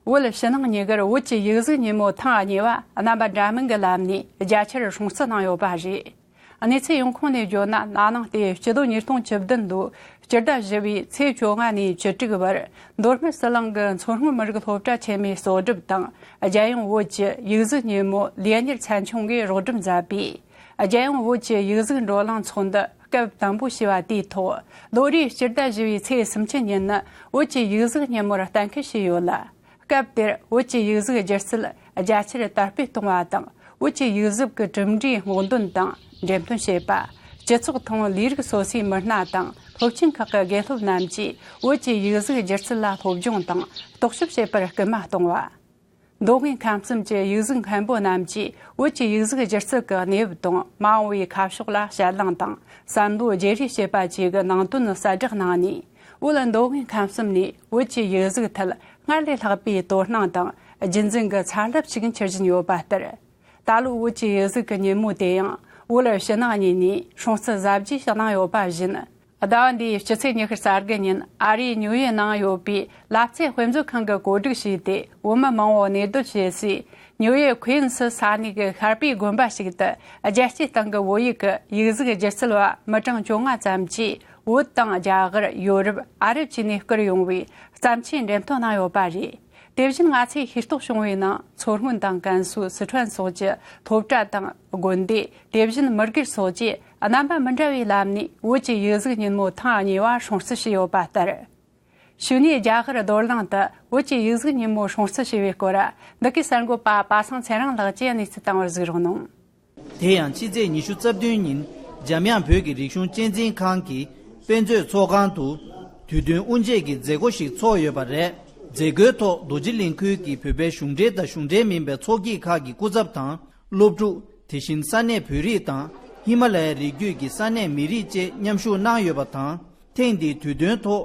བོད་ཕྱི་ནང་གཉིས་ཀར་བོད་ཀྱི་ཡིག་གཟུགས་ཉིན་མོ་ཐེངས་གཉིས་པ་རྣམ་པ་འདྲ་མིན་གྱི་ལམ་ནས་རྒྱ་ཆེར་སྲུང་བརྩི་གནང་ཡོད་པ་རེད། གནས་ཚུལ་ཡོང་ཁུངས་ནས་བརྗོད་ན། ན་ནིང་སྟེ་སྤྱི་ལོ་ཉིས་སྟོང་བཅུ་བདུན་ལོའི་སྤྱི་ཟླ་བཞི་པའི་ཚེས་བཅོ་ལྔ་ནས་བཅུ་དྲུག་བར་མདོ་སྨད་ཟི་ལིང་གི་མཚོ་སྔོན་མི་རིགས་སློབ་གྲྭ་ཆེན་མོའི་གཙོ་སྒྲུབ་དང་། རྒྱལ་ཡོངས་བོད་ཀྱི་ཡིག་གཟུགས་ཉིན་མོ་ལས་གཉེར་ཚན་ཆུང་གིས་རོགས་སྒྲུབ་མཛད་པའི་རྒྱལ་ཡོངས་བོད་ཀྱི་ཡིག་གཟུགས་བགྲོ་གླེང་ཚོགས་འདུ་སྐབས་དང་པོ་ཞེས་པ་དེའི་ཐོག་ལོ་རེའི་སྤྱི་ཟླ་བཞི་པའི་ཚེས་སུམ་ཅུ་ཉིན་ནི་བོད་ཀྱི་ཡིག་གཟུགས་ཉིན་མོར་གཏན་འཁེལ་བྱས་ཡོད་ལ། སྐབས་དེར་བོད་ཀྱི་ཡིག་གཟུགས་སྒྱུ་རྩལ་རྒྱ་ཆེར་དར་སྤེལ་གཏོང་བ་དང་། བོད་ཀྱི་ཡིག་གཟུགས་ཀྱི་གྲུབ་འབྲས་སྔོག་འདོན་དང་འགྲེམས་སྟོན་བྱེད་པ། སྤྱི་ཚོགས་དང་ལས་རིགས་སོ་སོའི་མི་སྣ་དང་སློབ་ཆེན་ཁག་གི་དགེ་སློབ་རྣམས་ཀྱིས་བོད་ཀྱི་ཡིག་གཟུགས་སྒྱུ་རྩལ་ལ་སློབ་སྦྱོང་དང་རྟོག་ཞིབ་བྱེད་པར་སྐུལ་མ་གཏོང་བ། མདོ་དབུས་ཁམས་གསུམ་གྱི་ཡིག་གཟུགས་མཁན་པོ་རྣམས་ཀྱིས་བོད་ཀྱི་ཡིག་གཟུགས་སྒྱུ་རྩལ་གྱི་གནས་བབ་དང་མ་འོངས་པའི་ཁ་ཕྱོགས་ལ་དཔྱད་གླེང་དང་བསམ་བློ་བརྗེ་རེས་བྱེད་པ་བཅས་ཀྱི་ནང་དོན་གསལ་བསྒྲགས་གནང་ནས། བོད་མདོ་དབུས་ཁམས་གསུམ་ནས་བོད་ཀྱི་ཡིག་གཟུགས་ཐད་སྔར་ལས་ལྷག་པའི་དོ་སྣང་དང་རྒྱུན་འཛིན་གྱི་ཚ་རླབས་ཤིག་འཕྱུར་བཞིན་ཡོད་པ་ལྟར། ད་ལོའི་བོད་ཀྱི་ཡིག་གཟུགས་ཀྱི་ཉིན་མོ་དེ་ཡང་བོད་ཕྱི་ནང་གཉིས་ནས་སྲུང་བརྩི་གཟབ་རྒྱས་ཤིག་གནང་ཡོད་པ་བཞིན། ཟླ་བ་འདིའི་སྤྱི་ཚེས་ཉི་ཤུ་རྩ་དགུ་ཉིན་ཨ་རིའི་ཉུའུ་ཡོག་ནང་ཡོད་པའི་ལབ་ཙེ་དཔེ་མཛོད་ཁང་གིས་གོ་སྒྲིག་བྱས་ཏེ། བོད་མི་མང་བོ་གནས་སྡོད་བྱེད་སའི་ཉུའུ་ཡོག་ཁུའིན་སི་ས་གནས་ཀྱི་ཤར་པའི་དགོན་པ་ཞིག་ཏུ། རྒྱལ་སྤྱིའི་སྟེང་གི་བོད་ཡིག་གི་ཡིག་གཟུགས་སྒྱུ་རྩལ་བ་མི་གྲངས་བཅོ་ལྔ་ཙམ་གྱིས་བོད་དང་རྒྱ་གར། ཡོ་རོབ། ཨ་རབ་བཅས་ནས་བསྐུར་ཡོང་བའི་བརྩམས་ཆོས་འགྲེམས་སྟོན་གནང་ཡོད་པ་རེད། དེ་བཞིན་ང་ཚོས་ཤེས་རྟོགས་བྱུང་བའི་ནང་། མཚོ་སྔོན་དང་ཀན་སུའུ། སི་ཁྲོན་སོགས་ཀྱི་སློབ་གྲྭ་དང་དགོན་སྡེ། དེ་བཞིན་མི་སྒེར་སོགས་ཀྱིས་རྣམ་པ་མི་འདྲ་བའི་ལམ་ནས་བོད་ཀྱི་ཡིག་གཟུགས་ཉིན་མོ་ཐེངས་གཉིས་པ་སྲུང་བརྩི་བྱས་ཡོད་པ་ལྟར། ཕྱི་ནས་རྒྱ་གར་རྡོར་གླིང་དུ་བོད་ཀྱི་ཡིག་གཟུགས་ཉིན་མོ་སྲུང་བརྩི་བྱས་པའི་སྐོར། འདི་གའི་གསར་འགོད་པ་པ་སངས་ཚེ་རིང་ལགས་ཀྱིས་གནས་ཚུལ་བཏང་བར་གཟིགས་རོགས་གནང་། དེ་ཡང་ཕྱི་ཚེས་ཉི་ཤུ་རྩ་བདུན་ཉིན་འཇམ་དབྱངས་བོད་ཀྱི་རིག་གཞུང་གཅེས་འཛིན་ཁང་གི་དཔེ་མཛོད་ཚོགས་ཁང་དུ་དུས་སྟོན་དབུ་འབྱེད་ཀྱི་མཛད་སྒོ་ཞིག་ཚོགས་ཡོད་པ་རེད། མཛད་སྒོའི་ཐོག་རྡོ་རྗེ་གླིང་ཁུལ་གྱི་བོད་པའི་གཞུང་འབྲེལ་དང་གཞུང་འབྲེལ་མིན་པའི་ཚོགས་སྐྱིད་ཁག་གི་སྐུ་ཚབ་དང་སློབ་ཕྲུག་དེ་བཞིན་ས་གནས་བོད་རིགས་དང་ཧི་མ་ལ་ཡའི་རི་རྒྱུད་ཀྱི་ས་གནས་མི་རིགས་བཅས་མཉམ་ཞུགས་གནང་ཡོད་པ་དང་། ཐེངས་འདིའི་དུས་སྟོན་ཐོག་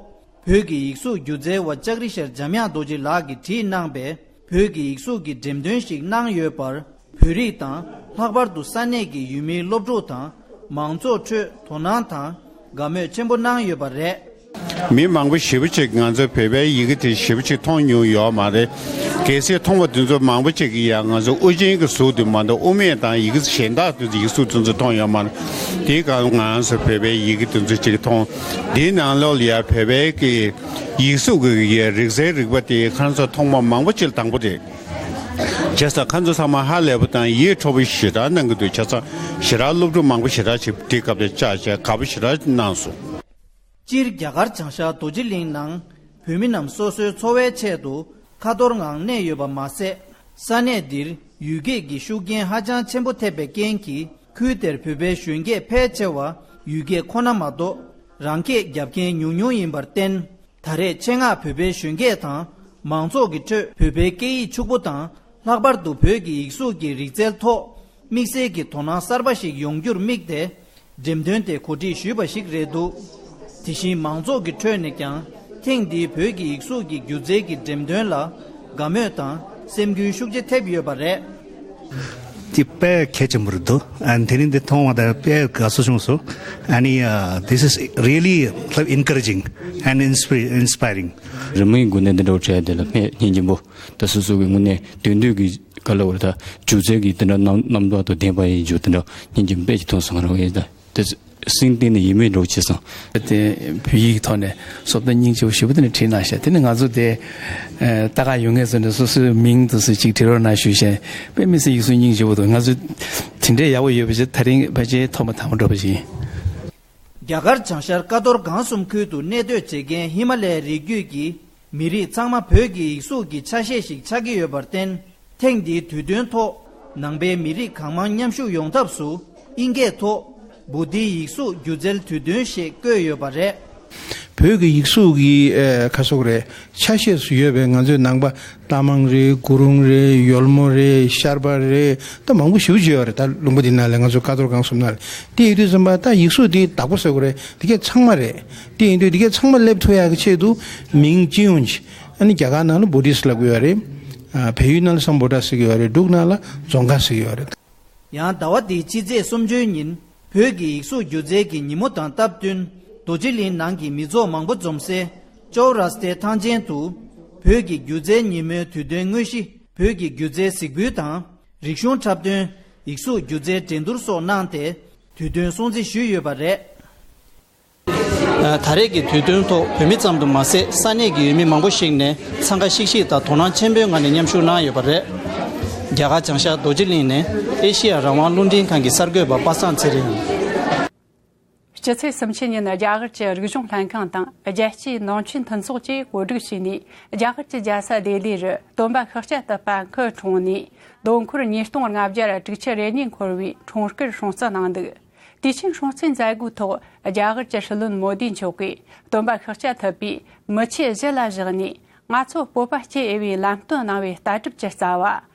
བོད་ཀྱི་ཡིག་གཟུགས་སྒྱུ་རྩལ་བ་ལྕགས་རི་ཤར་འཇམ་དབྱངས་རྡོ་རྗེ་ལགས་ཀྱིས་བྲིས་གནང་པའི་བོད་ཀྱི་ཡིག་གཟུགས་ཀྱི་འགྲེམས་སྟོན་ཞིག་གནང་ཡོད་པར། བོད་རིགས་དང་། ལྷག་པར་དུ་ས་གནས་ཀྱི་ཡུལ་མིའི་སློབ་ཕྲུག་དང་མང་ཚོགས་ཁྲོད་དོ་སྣང་དང་དགའ་མོས་ཆེན་པོ་གནང་ཡོད་པ་རེད། མི་མང་པོ་ཞེ་པོ་ཅིག་ང་ཚོ་བོད་པའི་ཡི་གེ་དེ་ཞེ་པོ་ཅིག་མཐོང་མྱོང་ཡོད་མ་རེད། གལ་སྲིད་མཐོང་བ་དེ་ཚོ་མང་པོ་ཅིག་གིས་ཡང་ང་ཚོ་དབུ་ཅན་གྱི་གཟུགས་དེ་མ་གཏོགས་དབུ་མེད་དང་ཡི་གེ་གཞན་དག་དེ་ཚོ་ཡིག་གཟུགས་དེ་ཚོ་མཐོང་ཡོད་མ་རེད། དེའི་སྐབས་ང་ཚོ་བོད་པའི་ཡི་གེ་དེ་ཚོ་ཅིག་མཐོང་། དེའི་ནང་ལོགས་ལ་ཡང་བོད་པའི་གི་ཡིག་གཟུགས་ཀྱི་རིག་རྩལ་རིག་པ་དེ་ཁ་སང་མཐོང་མ་མང་པོ་ཅིག་དང་པོ་རེད། བྱས་ཙང་ཁོང་ཚོ་ཚང་མ་ཧ་ལས་པ་དང་ཡིད་འཕྲོག་པ་ཞེ་དྲག་གནང་གི་འདུག། བྱས་ཙང་ཞེ་དྲག་སློབ་ཕྲུག་མང་པོ་ཞེ་དྲག་ཅིག་དེ་སྐབས་དེ་བཅར་བྱས་དགའ་པོ་ཞེ་དྲག་གནང་སོང་། སྤྱིར་རྒྱ་གར་བྱང་ཤར་རྡོ་རྗེ་གླིང་ནང་བོད་མི་རྣམས་སོ་སོའི་འཚོ་བའི་ཆེད་དུ་ཁ་འཐོར་ངང་གནས་ཡོད་པ་མ་ཟད། ས་གནས་འདིར་ཡུལ་སྐད་ཀྱི་ཤུགས་རྐྱེན་ཧ་ཅང་ཆེན་པོ་ཐེབས་པའི་རྐྱེན་གྱིས། ཁུལ་དེར་བོད་པའི་གཞོན་སྐྱེས་ཕལ་ཆེ་བ་ཡུལ་སྐད་ཁོ་ན་མ་གཏོགས་རང་སྐད་རྒྱབ་མཁན་ཉུང་ཉུང་ཡིན་པར་བརྟེན། ད་རེས་ཆེད་མངགས་བོད་པའི་གཞོན་སྐྱེས་དང་མང་ཚོགས་ཀྱི་ཁྲོད་བོད་པའི་སྐད་ཡིག་ཕྱུག་པོ་དང་། ལྷག་པར་དུ་བོད་ཀྱི་ཡིག་གཟུགས་ཀྱི་རིག་རྩལ་ཐོག་དམིགས་བསལ་གྱི་དོ་སྣང་གསར་པ་ཞིག་ཡོང་རྒྱུར་དམིགས་ཏེ། འགྲེམས་སྟོན་དེ་གོ་སྒྲིག་ཞུས་པ་ཞིག་རེད་འདུག་དེ་བཞིན་མང་ཚོགས་ཀྱི་ཁྲོད་ནས་ཀྱང་ཐེངས་འདིའི་བོད་ཀྱི་ཡིག་གཟུགས་ཀྱི་སྒྱུ་རྩལ་གྱི་འགྲེམས་སྟོན་ལ་དགའ་མོས་དང་སེམས་འགུལ་ཤུགས་ཆེ་ཐེབས་ཡོད་པ་རེད། དེ་དཔེ་གལ་ཆེན་པོ་རེད་འདུག་ཨ་ནི་དེ་རིང་འདི་མཐོང་བ་དང་དཔེ་དགའ་བསུ་བྱུང་སོང་། ཨ་ནི་ཨ། This is really encouraging and inspi- inspiring. རི་མོའི་སྒོ་ནས་འདི་འདྲ་བྱས་དེ་ལ་སྨན་སྙིང་རྗེ་པོ། ད་སོ་སོ་གི་དངོས་གནས་དོན་དུ་གི་ག་ལ་བར་ད་སྒྱུ་རྩལ་གྱི་དེ་འདྲ་རྣམ་རྣམ་པ་དང་ལྡན་པ་ཡིན་རྒྱུ་དེ་འདྲ་སྙིང་རྗེ་དཔེ་ཅིག་ཐོན་སོང་ར་བས། ད་དེ་སེམས་གཏིང་ནས་ཡིད་སྨོན་འདྲ་བོ་བྱས་སོང་། དེ་བོད་ཡིག་ཐོག་ནས་སློབ་དཔོན་སྙིང་རྗེ་པོ་ཞེ་པོ་དེ་འདྲ་བྲིས་གནང་ཤག་དེ་ནི་ང་ཚོ་དེ་ལྟ་ག་ཡོང་མཁན་ཚོ་ནས་སོ་སོའི་མིང་དེ་ཚོ་ཅིག་བྲི་རོགས་གནང་ཞུས་ཤག་དཔེ་མི་སྲིད་ཡིག་གཟུགས་སྙིང་རྗེ་པོ་འདུག་ང་ཚོ་དེ་འདྲའི་ཡག་པོ་ཡོད་པ་ཞིག་ད་རིང་ཕལ་ཆེར་ཐོག་མ་དང་པོ་འགྲོ་བ་ཞིག་ཡིན། རྒྱ་གར་བྱང་ཤར་ཀ་རྡོར་སྒང་གསུམ་ཁུལ་དུ་གནས་སྡོད་བྱེད་མཁན་ཧི་མ་ལའི་རི་རྒྱུད་ཀྱི་མི་རིགས་ཚང་མ་བོད་ཀྱི་ཡིག་གཟུགས་ཀྱི་ཆ་ཤས་ཤིག་ཆགས་ཀྱི་ཡོད་པར་བརྟེན། ཐེངས་འདིའི་དུས་སྟོན་ཐོག་ནང་པའི་མི་རིགས་གང་མང་མཉམ་ཞུགས་ཡོང་ཐབས་སུ་ཨིན་སྐད་ཐོག་བོ་དྷིའི་ཡིག་གཟུགས་སྒྱུ་རྩལ་དུས་སྟོན་ཞེས་བཀོད་ཡོད་པ་རེད། བོད་ཀྱི་ཡིག་གཟུགས་ཀྱི་ཨེ་ཁ་སོག་རེད། ཆ་ཤས་སུ་ཡོད་པའི་ང་ཚོའི་ནང་པ་རྟ་མང་རེད། གུ་རུང་རེད། ཡོལ་མོ་རེད། ཤར་པ་རེད། ད་མང་པོ་ཞེ་པོ་ཅིག་ཡོད་རེད། ད་ལུང་པ་འདི་ནང་ལ་ང་ཚོ་ཀ་རྡོར་སྒང་གསུམ་ནང་ལ་དེ་ཡོད་དུས་ཙམ་པ་ད་ཡིག་གཟུགས་འདི་བདག་པོ་ཟེར་དགོས་རེད། འདི་གས་ཚང་མ་རེད། དེ་ཡིན་དུས་འདི་གས་ཚང་མ་སླེབས་ཐུབ་ཡག་གི་ཆེད་དུ་མིང་སྤྱི་ཡོངས་ཀྱི་ཨ་ནི་རྒྱ་གར་ནང་ལ་བོ་དྷིསཊ་ལབ་ཀྱི་ཡོད་རེད། ཨ་བལ་ཡུལ་ནང་ལ་སམ་བྷོ་ཊ་ཟེར་གྱི་ཡོད་རེད། འབྲུག་ནང་ལ་རྫོང་དཀར་ཟེར་གྱི་ཡོད་རེད། ཡང་ཟླ་བ་འདིའི་ཕྱི་ཚེས་སུམ་ཅུའི་ཉིན་བོད་ཀྱི་ཡིག་གཟུགས་སྒྱུ་རྩལ་གྱི་ཉིན་མོ་དང་སྟབས་བསྟུན་རྡོ་རྗེ་གླིང་ནང་གི་མི་ཚོགས་མང་པོ་འཛོམས་སའི་ཅོའུ་ར་སྟའི་ཐང་ཆེན་དུ་བོད་ཀྱི་སྒྱུ་རྩལ་ཉིན་མོའི་དུས་སྟོན་དངོས་གཞི་བོད་ཀྱི་སྒྱུ་རྩལ་གཟིགས་འབུལ་དང་། རིག་གཞུང་འཁྲབ་སྟོན། ཡིག་གཟུགས་སྒྱུ་རྩལ་འགྲན་བསྡུར་སོགས་གནང་སྟེ་དུས་སྟོན་སྲུང་བརྩི་ཞུས་ཡོད་པ་རེད། ད་རེས་ཀྱི་དུས་སྟོན་ཐོག་བོད་མི་ཙམ་དུ་མ་ཟད་ས་གནས་ཀྱི་ཡུལ་མི་མང་པོ་ཞིག་ནས་འཚང་ཁ་ཤིག་ཤིག་དང་དོ་སྣང་ཆེན་པོའི་ངང་ནས་མཉམ་ཞུགས་གནང་ཡོད་པ་རེད། རྒྱ་གར་བྱང་ཤར་རྡོ་རྗེ་གླིང་ནས་ཨེ་ཤེ་ཡ་རང་དབང་རླུང་འཕྲིན་ཁང་གི་གསར་འགོད་པ་པ་སངས་ཚེ་རིང་ཡིན། སྤྱི་ཚེས་སུམ་ཅུ་ཉིན་རྒྱ་གར་གྱི་རིག་གཞུང་ལྷན་ཁང་དང་རྒྱལ་སྤྱིའི་ནང་ཆོས་མཐུན་ཚོགས་ཀྱིས་གོ་སྒྲིག་བྱས་ནས། རྒྱ་གར་གྱི་རྒྱལ་ས་ལྡི་ལི་རུ་སྟོན་པ་ཤཱཀྱ་ཐུབ་པ་སྐུ་འཁྲུངས་ནས་དོན་འཁོར་ཉིས་སྟོང་ལྔ་བརྒྱ་དྲུག་ཅུ་རེ་གཉིས་འཁོར་བའི་འཁྲུངས་སྐར་སྲུང་བརྩི་གནང་འདུག་དུས་ཆེན་སྲུང་བརྩིའི་མཛད་སྒོའི་ཐོག་རྒྱ་གར་གྱི་སྲིད་བློན་མོ་དི་མཆོག་གིས་སྟོན་པ་ཤཱཀྱ་ཐུབ་པས་མི་ཆོས་གཞི་ལ་བཞག་ནས་ང་ཚོ་སྤོབས་པ་སྐྱེ་འོས་པའི་ལམ་སྟོན་གནང་བའི་ལྟ་གྲུབ་ཀྱི་རྩ་བ་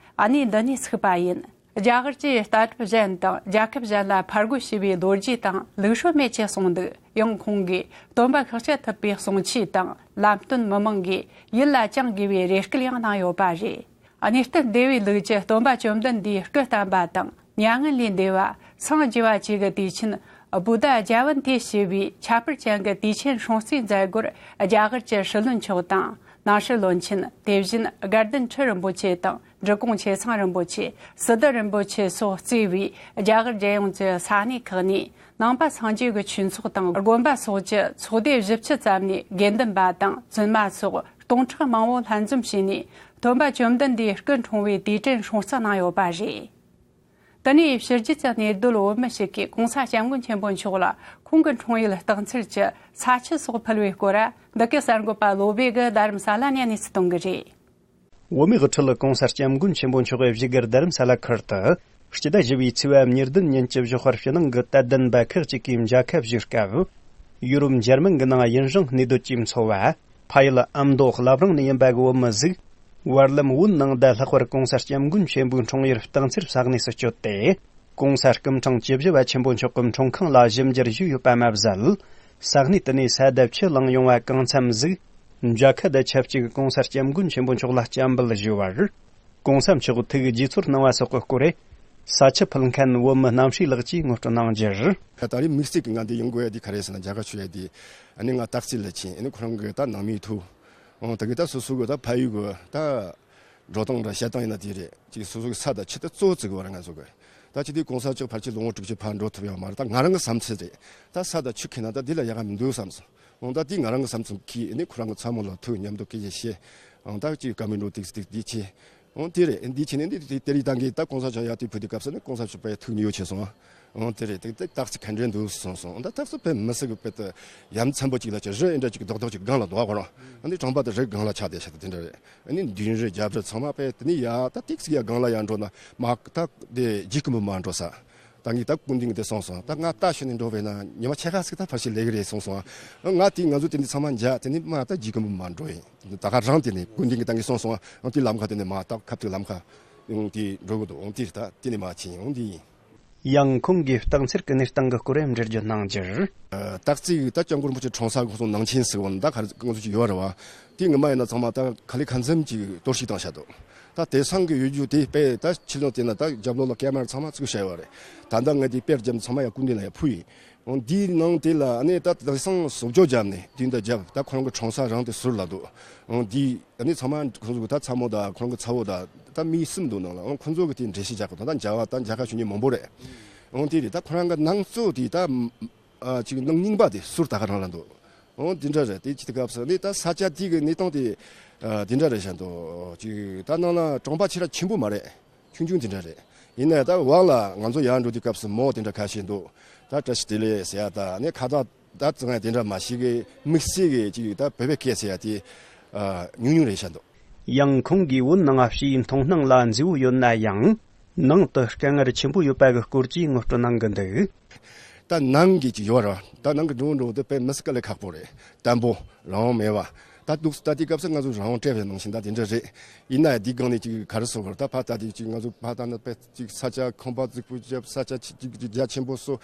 གནས་འདི་ནས་ཚུགས་པ་ཡིན། རྒྱ་གར་གྱིས་ལྟ་གྲུབ་གཞན་དང་རྒྱལ་ཁབ་གཞན་ལ་ཕར་རྒོལ་བྱས་པའི་ལོ་རྒྱུས་དང་ལུགས་སྲོལ་མེད་ཅེས་གསུངས་འདུག་ཡང་ཁོང་གིས་སྟོན་པ་ཤཱཀྱ་ཐུབ་པའི་གསུང་ཆོས་དང་ལམ་སྟོན་མི་མང་གིས་ཡིད་ལ་བཅངས་དགོས་པའི་རེ་སྐུལ་ཡང་གནང་ཡོད་པ་རེད། གནས་བརྟན་བདེ་བའི་ལུགས་ཀྱི་སྟོན་པ་བཅོམ་ལྡན་འདས་སྐུ་བལྟམས་པ་དང་མྱ་ངན་ལས་འདས་པ་སངས་རྒྱས་པ་བཅས་ཀྱི་དུས་ཆེན་བུདྡྷ་ཛ་ཡ་ཏི་ཞེས་པའི་ཁྱད་པར་ཅན་གྱི་དུས་ཆེན་སྲུང་བརྩིའི་མཛད་སྒོར་རྒྱ་གར་གྱི་སྲིད་བློན་མཆོག་དང་། ནང་སྲིད་བློན་ཆེན། དེ་བཞིན་དགའ་ལྡན་ཁྲི་རིན་པོ་ཆེ་དང་འབྲི་གུང་ཆེ་ཚང་རིན་པོ་ཆེ། སི་ཏུ་རིན་པོ་ཆེ་སོགས་གཙོས་པའི་རྒྱ་གར་རྒྱལ་ཡོངས་ཀྱི་ས་གནས་ཁག་ནས་ནང་པ་སངས་རྒྱས་ཀྱི་ཆོས་ཚོགས་དང་དགོན་པ་སོགས་ཀྱི་ཚོགས་སྡེ་བཞི་བཅུ་ཙམ་ནས་དགེ་འདུན་པ་དང་བཙུན་མ་སོགས་སྟོང་ཕྲག་མང་བོ་ལྷན་འཛོམས་བྱས་ནས་སྟོན་པ་བཅོམ་ལྡན་འདས་སྐུ་འཁྲུངས་པའི་དུས་དྲན་སྲུང་བརྩི་གནང་ཡོད་པ་རེད། དེ་ནས་ཕྱི་རྒྱལ་གྱི་གནས་སྡོད་བོད་མི་ཞིག་གིས་༸གོང་ས་༸སྐྱབས་མགོན་ཆེན་པོ་མཆོག་ལ་ཁོང་གི་འཁྲུངས་ཡུལ་སྟག་འཚེར་གྱི་ས་ཆུ་སོགས་ཕུལ་བའི་སྐོར། འདི་གའི་གསར་འགོད་པ་བློ་བྷེ་གིས་རྡ་རམ་ས་ལ་ནས་གནས་ཚུལ་གཏོང་གི་རེད། བོད་མིའི་དབུ་ཁྲིད་༸གོང་ས་༸སྐྱབས་མགོན་ཆེན་པོ་མཆོག་གིས་བཞུགས་སྒར་རྡ་རམ་ས་ལ་ཁུལ་དུ། སྤྱི་ཟླ་བཞི་པའི་ཚེས་པ་ཉེར་བདུན་ཉིན་གྱི་ཞོགས་པར་ཕྱི་ནང་གི་དད་ལྡན་པ་ཁག་ཅིག་གིས་མཇལ་ཁ་ཞུས་སྐབས། ཡུ་རོབ་འཇར་མན་གྱི་ནང་ཡུན་རིང་གནས་སྡོད་ཀྱིས་འཚོ་བ། ཕ་ཡུལ་ཨ་མདོ་བླ་བྲང་ནས་ཡིན་པ་གི་བོད་མི་ཟིག་བར་ལམ་བོད་ནང་བརྡ་ལྷག་པར་༸གོང་ས་༸སྐྱབས་མགོན་ཆེན་པོའི་འཁྲུངས་ཡུལ་སྟག་འཚེར་ས་གནས་སུ་བསྐྱོད་དེ། ༸གོང་ས་སྐུ་ཕྲེང་བཅུ་བཞི་པ་ཆེན་པོ་མཆོག་གི་འཁྲུངས་ཁང་ལ་ཞིབ་འཇུག་ཞུས་ཡོད་པ་མ་ཟད། ས་གནས་དེ་ནས་ས་བརྡབ་ཆུ་ལངས་ཡོང་བ་གང་འཚམ་ཟིག་མཇལ་ཁ་དང་ཆབས་ཅིག་༸གོང་ས་༸སྐྱབས་མགོན་ཆེན་པོ་མཆོག་ལ་སྐྱབས་འབུལ་ཞུས་པར། ༸གོང་ས་མཆོག་ཐུགས་དགྱེས་ཚོར་གནང་བ་སོགས་ཀྱི་སྐོར། ས་ཆུ་ཕུལ་མཁན་བོད་མི་རྣམ་ཧྲི་ལགས་ཀྱིས་ངོ་སྤྲོད་གནང་རྒྱུར། ད་རེས་དམིགས་བསལ་གྱི་ང་འདི་ཡོང་དགོས་ཡ་འདི་ག་རེ་ཟེར་ན་མཇལ་ཁ་ཞུ་ཡ་འདི། ཨ་ནི་ང་སྟག་རྩེ་ལ་ཕྱིན། ཨ་ནི་ཁོ་རང་གི་ད་ནང་མིའི་ཐུག་ཨང་ད་གི་ད་སོ་སོ་གི་ད་ཕ་ཡུལ་གི་ད་འགྲོ་སྟངས་ར་བཤད་སྟངས་ཡིན་ན་དེ་རེད། ཅིག་སོ་སོ་གི་ས་དང་ཆུ་ད་གཙོ་བོ་བརྩི་གི་བ་ར་ང་ཚོ་གི། ད་ཅི་དེ་༸གོང་ས་མཆོག་ཕལ་ཆེར་ལོ་ངོ་དྲུག་ཅུ་ཕར་འགྲོ་ཐུབ་ཡོད་མ་རེད། ད་ང་རང་གི་བསམ་ཚུལ་རེད། ད་ས་དང་ཆུ་ཁེལ་ན་ད་འདི་ལ་ཡག་ག་མི་འདུག་བསམ་སོང་། འོང་ད་དེ་ང་རང་གི་བསམ་ཚུལ་གྱིས་ཨ་ནི་ཁོ་རང་གི་ཚ་མོ་ལ་ཐུག་མཉམ་དུ་སྐད་ཆ་བཤད། འོང་ད་ཅིག་བཀའ་མོལ་འགྲོ་ཏིག་ཏིག་དེ་བྱས། འོང་དེ་རེད། འདི་བྱས་ནས་འདི་དེ་དེ་རིགས་བཏང་གི་ད་༸གོང་ས་མཆོག་ཡར་དེ་བུད་དུས་སྐབས་སུ་ནི་༸གོང་ས་མཆོག་དཔེ་ཐུགས་མྱོས་ཆེ་སོང་། འོང་དེ་རེད། དེ་དེ་སྟག་རྩེ་ག་འདྲ་འདུག་གསུངས་སོང་། འོང་ད་སྟག་རྩེ་དཔེ་མི་སྲིད་གི་དཔེ་དེ་ཡ་མཚན་པོ་ཅིག་ལ་ཅིག་རི་ཨེ་འདྲ་ཅིག་རྡོག་རྡོག་ཅིག་སྒང་ལ་འདུག་གོ་ར། ཨ་ནི་གྲོང་པ་དེ་རི་སྒང་ལ་ཆགས་བསྡད་ཤག་དེ་འདྲ་རེད། ཨ་ནི་མདུན་རི་རྒྱབ་རི་ཚང་མ་དཔེ་དེ་ནི་ཡ་ད་ཏིག་ཙིག་ཡ་སྒང་ལ་ཡ་འགྲོ་ན་མ་ད་དེ་རྗེས་ཀུན་པོ་མ་འགྲོ་ས། ད་ངས་ད་སྐུ་མདུན་གྱིས་དེ་གསུངས་སོང་། ད་ང་རྟ་ཞོན་ནས་འགྲོ་བས་ན་ཉི་མ་ཕྱེད་ཀ་ཟིག་ད་ཕལ་ཆེར་ལས་ཀྱི་རེད་གསུངས་སོང་། ང་དེ་ང་ཚོ་དེ་འདི་ཚང་མ་མཇལ། དེ་ནས་མ་ད་རྒྱུས་ཀུན་པོ་མ་འགྲོ་ཡིན། ད་ག་རང་དེ་ནས་སྐུ་མདུན་གྱིས་ད་ངས་གསུངས་སོང་། འོང་དེ་ལམ་ཁ་དེ་ནས་མ་ད་ཁབ་ཅིག་ལམ་ཁ་འོང་དེ་འགྲོ་གི་འདུག་འོང་དེ་ད་དེ་ནས་མ་ཕྱིན། འོང་དེ་ཡིན། ཡང་ཁོང་གིས་སྟག་འཚེར་གྱི་གནས་སྟངས་ཀྱི་སྐོར་འགྲེལ་བརྗོད་གནང་རྒྱུར། ཨ། སྟག་རྩེ་གི་ད་སྐྱབས་མགོན་རིན་པོ་ཆེ་གྲོངས་ས་གི་སོང་ནང་ཆེན་ཟེར་བ་ནི་ད་ག་རེ་ང་ཚོ་ཅིག་ཡོད་རེད་བ། དེ་ངོ་མ་ཡིན་ན་ཚང་མ་ད་ག་ལེ་ག་འཛོམས་ཀྱི་གཏོར་བཤིག་བཏང་བཞག་འདུག་ད་དེང་སང་གི་ཡུལ་རྒྱུ་དེ་དཔེ་ད་ཕྱི་ལོགས་དེ་ན་ད་རྒྱབ་ལོགས་ལ་ཀེ་མ་ར་ཚང་མ་བཙུགས་བཞག་ཡོད་རེད། ད་ལྟ་ངས་དེ་དཔེར་བརྒྱབ་ཚང་མ་ཡང་སྐུ་མདུན་ལ་ཡང་ཕུལ་ཡིན། འོང་དེའི་ནང་དེ་ལ་ཨ་ནི་ད་དེང་སང་བཟོ་བཅོས་བརྒྱབ་ནས་དུས་འདའ་བརྒྱབ། ད་ཁོ་རང་གི་གྲོངས་ས་རང་དེ་ཟུར་ལ་འདུག་འོང་དེ་ཨ་ནི་ཚང་མ་ཁོ་ཚོ་གི་ད་ཚ་མོ་དང་ཁོ་རང་གི་ཚ་བོ་དང་ད་མི་གསུམ་འདུག་ནང་ལ། འོང་ཁོ་ཚོ་གི་དེ་འགྲེལ་བཤད་རྒྱག་གི་འདུག་ད་མཇལ་བ་ད་མཇལ་ཁ་ཞུ་མཁན་མང་པོ་རེད། འོང་དེ་རེད། ད་ཁོ་རང་གི་ནང་གཙོ་དེ་ད་ཨ་ཅིག་ནང་རྙིང་པ་དེ་ཟུར་ད་ག་རང་ལ་འདུག་འོང་དེ་འདྲ་རེད། དེ་ཅི་དེ་སྐབས་སུ་ནི་ད་ས་ཆ་དེ་གི་གནས་སྟངས་དེ་ཨ་དེ་འདྲ་རེད་བཞག་འདུག་ཅིག་ད་ནང་ལ་གྲོང་པ་ཆེ་ར་ཆེན་པོ་མ་རེད། ཆུང་ཆུང་དེ་འདྲ་རེད། ཡིན་ནའི་ད་བར་ལ་ང་ཚོ་ཡར་འགྲོ་དུས་སྐབས་སུ་མོ་དེ་འདྲ་ཁ་ཤས་འདུག་ད་བཀྲ་ཤིས་བདེ་ལེགས་ཟེར་ཡ་ད་ནི་ཁ་བཏགས་ད་ཙི་ང་དེ་འདྲ་མ་ཞིག་གི་དམིགས་བསལ་གི་ཅིག་ད་བོད་པའི་སྐད་ཟེར་ཡ་དེ་ཨ་ཉུང་ཉུང་རེད་བཞག་འདུག་ཡང་ཁོང་གིས་བོད་ནང་ཕྱིའི་མཐོང་སྣང་ལ་མཛེས་པོ་ཡོད་ན་ཡང་ནང་དུ་དཀའ་ངལ་ཆེན་པོ་ཡོད་པ་གི་སྐོར་གྱི་ངོ་སྤྲོད་གནང་གི་འདུག་ད་ནང་གི་ཅིག་ཡོད་ར། ད་ནང་གི་འགྲོ་འགྲོ་དེ་དཔེ་མི་སྲིད་དཀའ་ལས་ཁག་པོ་རེད། དང་པོ་རང་དབང་མེད་པ། ད་འདུག་ད་དེ་སྐབས་སུ་ང་ཚོ་རང་དབང་སྤྲད་པའི་ནང་བཞིན་ད་དེ་འདྲ་རེད། ཡིན་ན་ཡང་དེའི་སྒང་ནས་ཅིག་ག་རེ་ཟེར་དགོས་རེད། ད་ཕར་ལྟ་དུས་ཅིག་ང་ཚོ་ཕར་ལྟ་ན་དཔེ་ཅིག་ས་ཆ་ཁང་པ་རྫིག་པོ་བརྒྱབ། ས་ཆ་ཅིག་ཅིག་རྒྱ་ཆེན་པོ་བཟོ།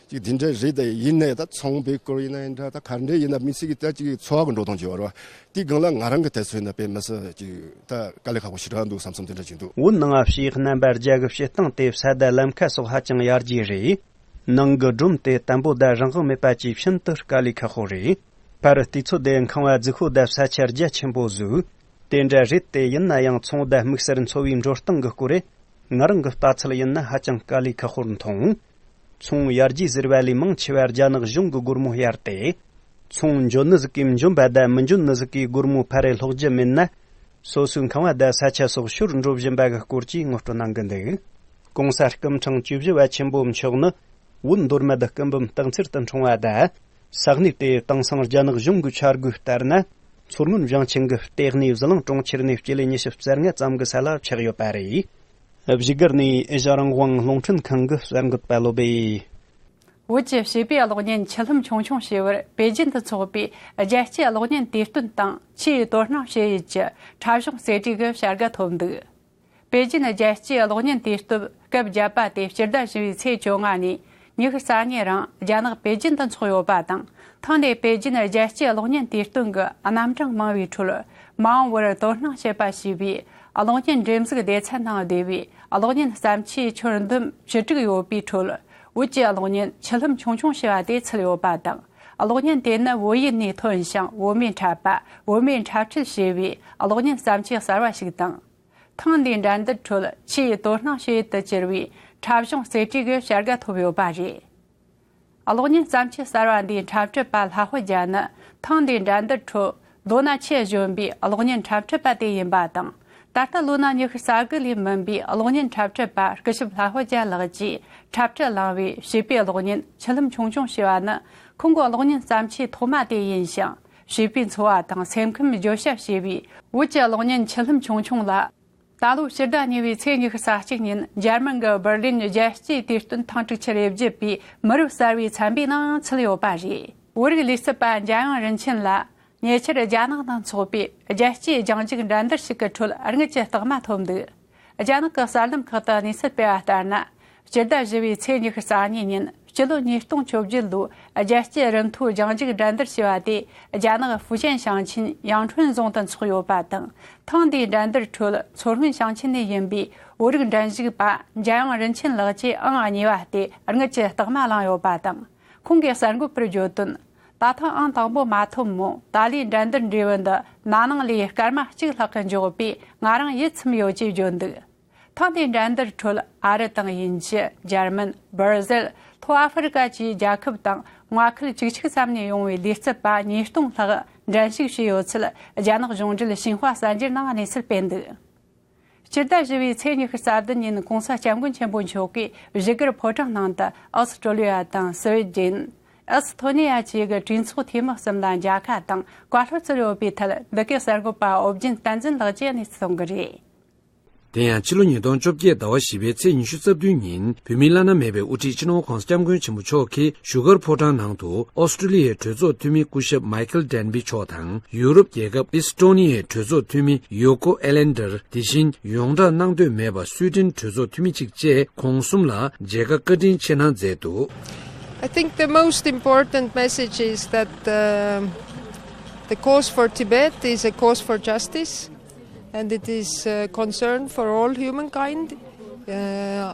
ཅིག་དེ་འདྲ་རེད། ད་ཡིན་ནའི་ད་ཚོང་པའི་སྐོར་ཡིན་ན་ཡང་འདྲ། ད་ག་འདྲ་ཡིན་ན་མི་སྲིད་ཀྱི་ད་ཅིག་འཚོ་བ་གི་འགྲོ་སྟངས་ཅིག་ཡོད་རེད་བ། དེའི་སྒང་ལ་ང་རང་གི་དུས་ཚོད་ན་དཔེ་མི་སྲིད་ཅིག་ད་དཀའ་ལས་ཁག་པོ་ཞེ་དྲག་འདུག་བསམ་བསམ་དེ་འདྲ་ཅིག་འདུག་བོད་ནང་ཕྱིའི་རྣམ་པ་རྒྱ་གི་བྱེད་སྟངས་དེ་ས་དང་ལམ་ཁ་སོགས་ཧ་ཅང་ཡར་རྒྱས་རེད། ནང་གི་སྒྲོམ་དེ་བརྟན་པོ་དང་རང་དབང་མེད་པ་ཅིག་ཤིན་ཏུ་དཀའ་ལས་ཁག་པོ་རེད། ཕར་དུས་ཚོད་དེ་ཁང་བ་རྫིག་ཤོས་དང་ས་ཆ་རྒྱ་ཆེན་པོ་བཟོས། དེ་འདྲ་རེད་དེ། ཡིན་ན་ཡང་ཚོང་དང་དམིགས་བསལ་འཚོ་བའི་འགྲོ་སྟངས་ཀྱི་སྐོར་རེད། ང་རང་གི་ལྟ་ཚུལ་ཡིན་ན་ཧ་ཅང་དཀའ་ལས་ཁག་པོར་མཐོང་། ཚོང་ཡར་རྒྱས་ཟེར་བ་ལས་མང་ཆེ་བ་རྒྱ་ནག་གཞུང་གི་སྒོར་མོ་གཡར་ཏེ། ཚོང་འཇོན་ནི་ཟིག་གིས་འཇོན་པ་དང་མི་འཇོན་ནི་ཟིག་གིས་སྒོར་མོ་ཕར་རེ་སློག་རྒྱུ་མིན་ན། སོ་སོའི་ཁང་བ་དང་ས་ཆ་སོགས་ཤོར་འགྲོ་བཞིན་པ་གི་སྐོར་གྱི་ངོ་སྤྲོད་གནང་གི་འདུག་གོང་ས་སྐུ་ཕྲེང་བཅུ་བཞི་བ་ཆེན་པོ་མཆོག་ནི་བོད་མདོ་སྨད་སྐུ་འབུམ་སྟག་འཚེར་དུ་འཁྲུངས་པ་དང་། ས་གནས་དེ་དེང་སང་རྒྱ་ནག་གཞུང་གི་འཆར་འགོད་ལྟར་ན། མཚོ་སྔོན་ཞིང་ཆེན་གྱི་ལྟེ་གནས་ཟི་ལིང་གྲོང་ཁྱེར་ནས་སྤྱི་ལེ་ཉི་ཤུ་རྩ་ལྔ་ཙམ་གྱི་ས་ལ་ཆགས་ཡོད་པ་རེད། བཞུགས་སྒར་ནས་ཨེ་ཤ་རང་དབང་རླུང་འཕྲིན་ཁང་གི་གསར་འགོད་པ་བློ་སྦེ། བོད་ཀྱི་བྱིས་པའི་གློག་བརྙན་ཆུ་ལྷུམ་ཆུང་ཆུང་ཞེས་པར་པེ་ཅིན་དུ་འཚོགས་པའི་རྒྱལ་སྤྱིའི་གློག་བརྙན་དུས་སྟོན་དང་ཆུའི་དོ་སྣང་བྱེད་ཡུལ་གྱི་འཁྲབ་གཞུང་རྩེ་གྲས་ཀྱི་བྱ་དགའ་ཐོབ་འདུག་པེ་ཅིན་རྒྱལ་སྤྱིའི་གློག་བརྙན་དུས་སྟོན་སྐབས་བརྒྱད་པ་དེ་སྤྱི་ཟླ་བཞི་པའི་ཚེས་བཅོ་ལྔ་ནས་ཉི་ཤུ་རྩ་གཉིས་རིང་རྒྱ་ནག་པེ་ཅིན་དུ་འཚོགས་ཡོད་པ་དང་། ཐེངས་འདིའི་པེ་ཅིན་རྒྱལ་སྤྱིའི་གློག་བརྙན་དུས་སྟོན་གྱི་རྣམ་གྲངས་མང་བའི་ཁྲོད། མ་འོངས་པར་དོ་སྣང་བྱེད་པ་ཞེས་པའི་གློག་བརྙན་འགྲེམས་གཟིགས་སྡེ་ཚན་ནང་བསྡུས་པའི་གློག་བརྙན་བརྩམས་ཆོས་ཁྱོན་བསྡོམས་བཅུ་དྲུག་ཡོད་པའི་ཁྲོད། བོད་ཀྱི་གློག་བརྙན་ཆུ་ལྷུམ་ཆུང་ཆུང་ཞེས་པ་དེ་ཚུད་ཡོད་པ་དང་། གློག་བརྙན་དེ་ནི་བོད་ཡུལ་ནས་ཐོན་ཞིང་བོད་མིས་འཁྲབ་པ། བོད་མིས་འཁྲབ་ཁྲིད་བྱས་པའི་གློག་བརྙན་བརྩམས་ཆོས་གསར་བ་ཞིག་དང་། ཐེངས་འདིའི་འགྲན་བསྡུར་ཁྲོད་ཆེས་དོ་སྣང་བྱེད་ཡུལ་དུ་གྱུར་བའི་འཁྲབ་གཞུང་རྩེ་གྲས་ཀྱི་བྱ་དགའ་ཐོབ་ཡོད་པ་རེད། གློག་བརྙན་བརྩམས་ཆོས་གསར་བ་འདིའི་འཁྲབ་ཁྲིད་པ་ལྷ་དཔལ་རྒྱལ་ནི་ཐེངས་འདིའི་འགྲན་བསྡུར་ཁྲོད་ལོ་ན་ཆེས་གཞོན་པའི་གློག་བརྙན་འཁྲབ་ཁྲིད་པ་དེ་ཡིན་པ་དང་། ད་ལྟ་ལོ་ན་ཉི་ཤུ་རྩ་དགུ་ལས་མིན་པའི་གློག་བརྙན་འཁྲབ་ཁྲིད་པ་སྐུ་ཞབས་ལྷ་དཔལ་རྒྱལ་ལགས་ཀྱིས་འཁྲབ་ཁྲིད་བླངས་པའི་བྱིས་པའི་གློག་བརྙན་ཆུ་ལྷུམ་ཆུང་ཆུང་ཞེས་པ་ནི་ཁོང་གི་གློག་བརྙན་བརྩམས་ཆོས་ཐོག་མ་དེ་ཡིན་ཞིང་། བྱིས་པའི་འཚོ་བ་དང་སེམས་ཁམས་བརྗོད་བྱ་ཞེས་པའི་བོད་ཀྱི་གློག་བརྙན་ཆུ་ལྷུམ་ཆུང་ཆུང་ལ། ད་ལོ་ཕྱི་ཟླ་གཉིས་པའི་ཚེས་ཉི་ཤུ་རྩ་གཅིག་ཉིན་འཇར་མན་གྱི་འབར་ལིན་རྒྱལ་སྤྱིའི་དུས་སྟོན་ཐེངས་དྲུག་ཅུ་རེ་བརྒྱད་པའི་མི་རབས་གསར་བའི་ཚན་པའི་ནང་ཚུད་ཡོད་པ་རེད། བོད་རིགས་ལས་བྱེད་པ་འཇམ་དབྱངས་རིན་ཆེན་ལ་ཉེ་ཆར་རྒྱ་ནག་ནང་འཚོགས་པའི་རྒྱལ་སྤྱིའི་རྒྱང་རྒྱུག་འགྲན་བསྡུར་ཞིག་གི་ཁྲོད་དངུལ་གྱི་རྟགས་མ་ཐོབ་འདུག་རྒྱ་ནག་གི་གསར་ལམ་ཁག་ཏུ་གནས་ཚུལ་སྤེལ་བ་ལྟར་ན། སྤྱི་ཟླ་བཞི་པའི་ཚེས་ཉི་ཤུ་རྩ་གཉིས་ཉིན་སྤྱི་ལོ་ཉིས་སྟོང་བཅོ་བརྒྱད་ལོའི་རྒྱལ་སྤྱིའི་རི་མཐོའི་རྒྱང་རྒྱུག་འགྲན་བསྡུར་ཞེས་པ་དེ་རྒྱ་ནག་ཧྥུ་ཅན་ཞིང་ཆེན་ཡང་ཁྲོན་རྫོང་དུ་འཚོགས་ཡོད་པ་དང་། ཐེངས་འདིའི་འགྲན་བསྡུར་ཁྲོད་མཚོ་སྔོན་ཞིང་ཆེན་ནས་ཡིན་པའི་བོད་རིགས་འགྲན་ཞུགས་པ་འཇམ་དབྱངས་རིན་ཆེན་ལགས་ཀྱིས་ཨང་གཉིས་པ་སྟེ་དངུལ་གྱི་རྟགས་མ་བླངས་ཡོད་པ་དང་། ཁོང་གིས་གསར་འགོད་པར་བརྗོད་དོན། ད་ཐེངས་ཨང་དང་པོ་མ་ཐོབ་མོད། ཏཱ་ལའི་འགྲན་བསྡུར་འབྲས་བུ་འདི་ན་ནིང་ལས་སྐར་མ་གཅིག་ལྷག་གི་མགྱོགས་པས་ང་རང་ཡིད་ཚིམ་ཡོད་ཅེས་བརྗོད་འདུག་ཐེངས་འདིའི་འགྲན་བསྡུར་ཁྲོད་ཨ་རི་དང་དབྱིན་ཇི། འཇར་མན། སྦར་ཟིལ། ལྷོ་ཨ་ཧྥེ་རི་ཀ་བཅས་རྒྱལ་ཁབ་དང་མངའ་ཁུལ་བཅུ་གཅིག་ཙམ་ནས་ཡོང་བའི་ལས་བྱེད་པ་ཉིས་སྟོང་ལྷག་འགྲན་ཞུགས་བྱས་ཡོད་ཚུལ་རྒྱ་ནག་གཞུང་འབྲེལ་ཤིན་ཧྭ་གསར་འགྱུར་ནང་གནས་ཚུལ་སྤེལ་འདུག་སྤྱི་ཟླ་བཞི་པའི་ཚེས་ཉི་ཤུ་རྩ་བདུན་ཉིན་གོང་ས་སྐྱབས་མགོན་ཆེན་པོ་མཆོག་གིས་བཞུགས་སྒར་ཕོ་བྲང་ནང་དུ་ཨོ་སི་ཀྲོ་ལི་ཡ་དང་སི་ཝེད་ཌེན། ཨེ་སི་ཐོ་ནི་ཡ་བཅས་ཀྱི་གྲོས་ཚོགས་འཐུས་མི་གསུམ་ལ་མཇལ་ཁ་དང་བཀའ་སློབ་སྩལ་ཡོད་པའི་ཐད། འདི་གའི་གསར་འགོད་པ་ཨོ་རྒྱན་བསྟན་འཛིན་ལགས་ཀྱིས་གནས་ཚུལ་གཏོང་གི་རེད། དེ་ཡང་ཕྱི་ལོ་ཉིས་སྟོང་བཅོ་བརྒྱད་ཟླ་བ་བཞི་པའི་ཚེས་ཉི་ཤུ་རྩ་བདུན་ཉིན་བོད་མིའི་བླ་ན་མེད་པའི་དབུ་ཁྲིད་སྤྱི་ནོར་༧གོང་ས་༧སྐྱབས་མགོན་ཆེན་པོ་མཆོག་གིས་བཞུགས་སྒར་ཕོ་བྲང་ནང་དུ་ཨོ་སི་ཀྲི་ལི་ཡའི་གྲོས་ཚོགས་འཐུས་མི་སྐུ་ཞབས་མའི་ཁལ་ཌན་བི་མཆོག་དང་ཡུ་རོབ་རྒྱལ་ཁབ་ཨིས་ཏོ་ནི་ཡའི་གྲོས་ཚོགས་འཐུས་མི་ཡོ་ཀོ་ཨེ་ལན་ཌར། དེ་བཞིན་ཡོངས་གྲགས་གནང་འདོད་མེད་པ་སུའི་ཏན་གྲོས་ཚོགས་འཐུས་མི་གཅིག་བཅས་ཁོང་གསུམ་ལ་མཇལ་ཁ་བཀའ་དྲིན་ཆེ་གནང་མཛད་འདུག། I think the most important message is that uh, the cause for Tibet is a cause for justice and it is a concern for all humankind. Uh,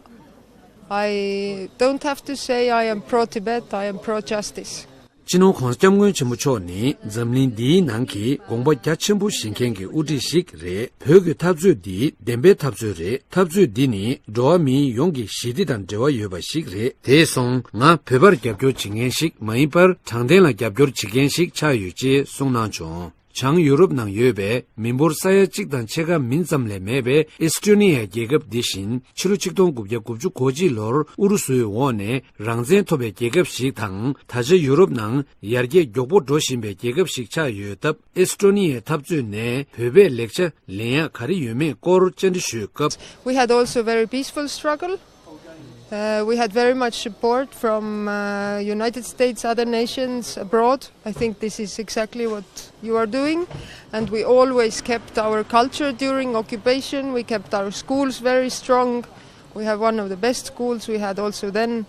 I don't have to say I am pro Tibet, I am pro justice. སྤྱི་ནོར་༧གོང་ས་༧སྐྱབས་མགོན་ཆེན་པོ་མཆོག་ནི་འཛམ་གླིང་འདིའི་ནང་གི་དགོངས་པ་རྒྱ་ཆེན་པོ་བཞེས་མཁན་གྱི་དབུ་ཁྲིད་ཞིག་རེད། བོད་ཀྱི་འཐབ་རྩོད་འདི་བདེན་པའི་འཐབ་རྩོད་རེད། འཐབ་རྩོད་འདི་ནི་འགྲོ་བ་མི་ཡོངས་ཀྱི་ཞི་བདེ་དང་འབྲེལ་བ་ཡོད་པ་ཞིག་རེད། དེ་སོང་ང་བོད་པར་རྒྱབ་སྐྱོར་བྱེད་མཁན་ཞིག་མ་ཡིན་པར་དྲང་བདེན་ལ་རྒྱབ་སྐྱོར་བྱེད་མཁན་ཞིག་ཆགས་ཡོད་ཅེས་གསུངས་གནང་བྱུང་། བྱང་ཡུ་རོབ་ནང་ཡོད་པའི་མི་འབོར་ས་ཡ་གཅིག་དང་ཕྱེད་ཀ་མིན་ཙམ་ལས་མེད་པའི་ཨིས་ཏོ་ནི་ཡ་རྒྱལ་ཁབ་འདི་བཞིན་ཕྱི་ལོ་ཆིག་སྟོང་དགུ་བརྒྱ་དགུ་བཅུ་གོ་གཅིག་ལོར་ཨུ་རུ་སུའི་འོག་ནས་རང་བཙན་ཐོབ་པའི་རྒྱལ་ཁབ་ཞིག་དང་། ད་ཆ་ཡུ་རོབ་ནང་ཡར་རྒྱས་མགྱོགས་པོ་འགྲོ་བཞིན་པའི་རྒྱལ་ཁབ་ཞིག་ཆགས་ཡོད་སྟབས། ཨིས་ཏོ་ནི་ཡའི་འཐབ་རྩོད་ནས་བོད་པས་ལེགས་ཆ་ལེན་ཡག་ག་རེ་ཡོད་མེད་སྐོར་བཅར་འདྲི་ཞུས་སྐབས། We had also a very peaceful struggle. Uh, we had very much support from uh, United States, other nations abroad. I think this is exactly what you are doing. And we always kept our culture during occupation. We kept our schools very strong. We have one of the best schools we had also then.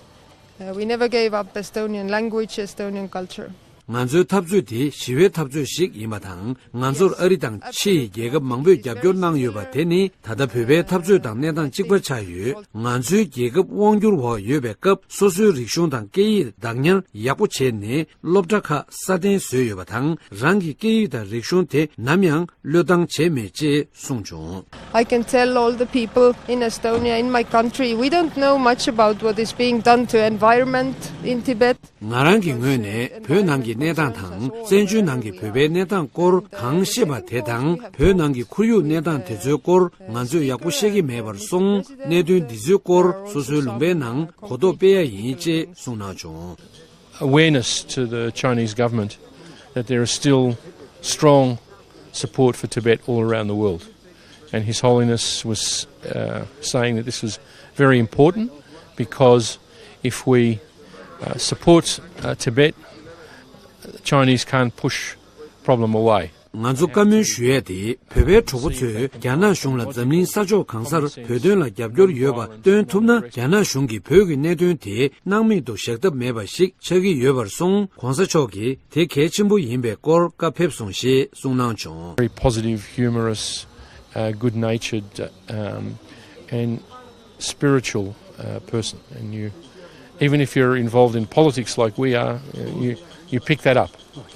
Uh, we never gave up Estonian language, Estonian culture. ང་ཚོའི་འཐབ་རྩོད་དེ་ཞི་བའི་འཐབ་རྩོད་ཞིག་ཡིན་པ་དང་། ང་ཚོར་ཨ་རི་དང་ཕྱི་ཡི་རྒྱལ་ཁབ་མང་པོས་རྒྱབ་སྐྱོར་གནང་ཡོད་པ་དེ་ནི་ད་ལྟ་བོད་པའི་འཐབ་རྩོད་དང་གནས་སྟངས་གཅིག་པ་ཆགས་ཡོད། ང་ཚོའི་རྒྱལ་ཁབ་དབང་སྒྱུར་འོག་ཡོད་པའི་སྐབས་སོ་སོའི་རིག་གཞུང་དང་སྐད་ཡིག་བདག་ཉར་ཡག་པོ་བྱས་ནས་སློབ་གྲྭ་ཁག་སྲ་བརྟན་བཟོས་ཡོད་པ་དང་། རང་གི་སྐད་ཡིག་དང་རིག་གཞུང་དེ་ནམ་ཡང་བློས་བཏང་བྱས་མེད་ཅེས་གསུངས་བྱུང་། I can tell all the people in Estonia, in my country, we don't know much about what is being done to environment in Tibet. ང་རང་གི་ངོས་ནས་བོད་ནང་གི་གནས་སྟངས་དང་། བཙན་བྱོལ་ནང་གི་བོད་པའི་གནས་སྟངས་སྐོར་གང་ཤེས་པ་དེ་དང་། བོད་ནང་གི་ཁོར་ཡུག་གནས་སྟངས་དེ་ཚོའི་སྐོར་ང་ཚོས་ཡག་པོ་ཤེས་ཀྱི་མེད་པར་སོང་། གནད་དོན་འདི་ཚོའི་སྐོར་སོ་སོའི་ལུང་པའི་ནང་གོ་རྟོགས་སྤེལ་ཡ་ཡིན་ཅེས་གསུངས་གནང་བྱུང་། Awareness to the Chinese government that there is still strong support for Tibet all around the world. And His Holiness was uh, saying that this was very important because if we uh, support uh, Tibet, the Chinese can't push problem away. ང་ཚོ་བཀའ་མོལ་ཞུ་ཡས་དེ། བོད་པའི་གྲོགས་པོ་ཚོས་རྒྱ་ནག་གཞུང་ལ་འཛམ་གླིང་ས་ཕྱོགས་གང་སར་བོད་དོན་ལ་རྒྱབ་སྐྱོར་ཡོད་པ་སྟོན་ཐུབ་ན། རྒྱ་ནག་གཞུང་གིས་བོད་ཀྱི་གནད་དོན་དེ་སྣང་མེད་དུ་བཞག་ཐབས་མེད་པ་ཞིག་ཆགས་ཀྱི་ཡོད་པར་སོང་། ༸གོང་ས་མཆོག་གིས་དེ་གལ་ཆེན་པོ་ཡིན་པའི་སྐོར་བཀའ་ཕེབས་སོང་ཞེས་གསུངས་གནང་བྱུང་། Very positive, humorous, uh, good-natured, um, and spiritual uh, person. And you, even if you're involved in politics like we are, uh, you, you pick that up.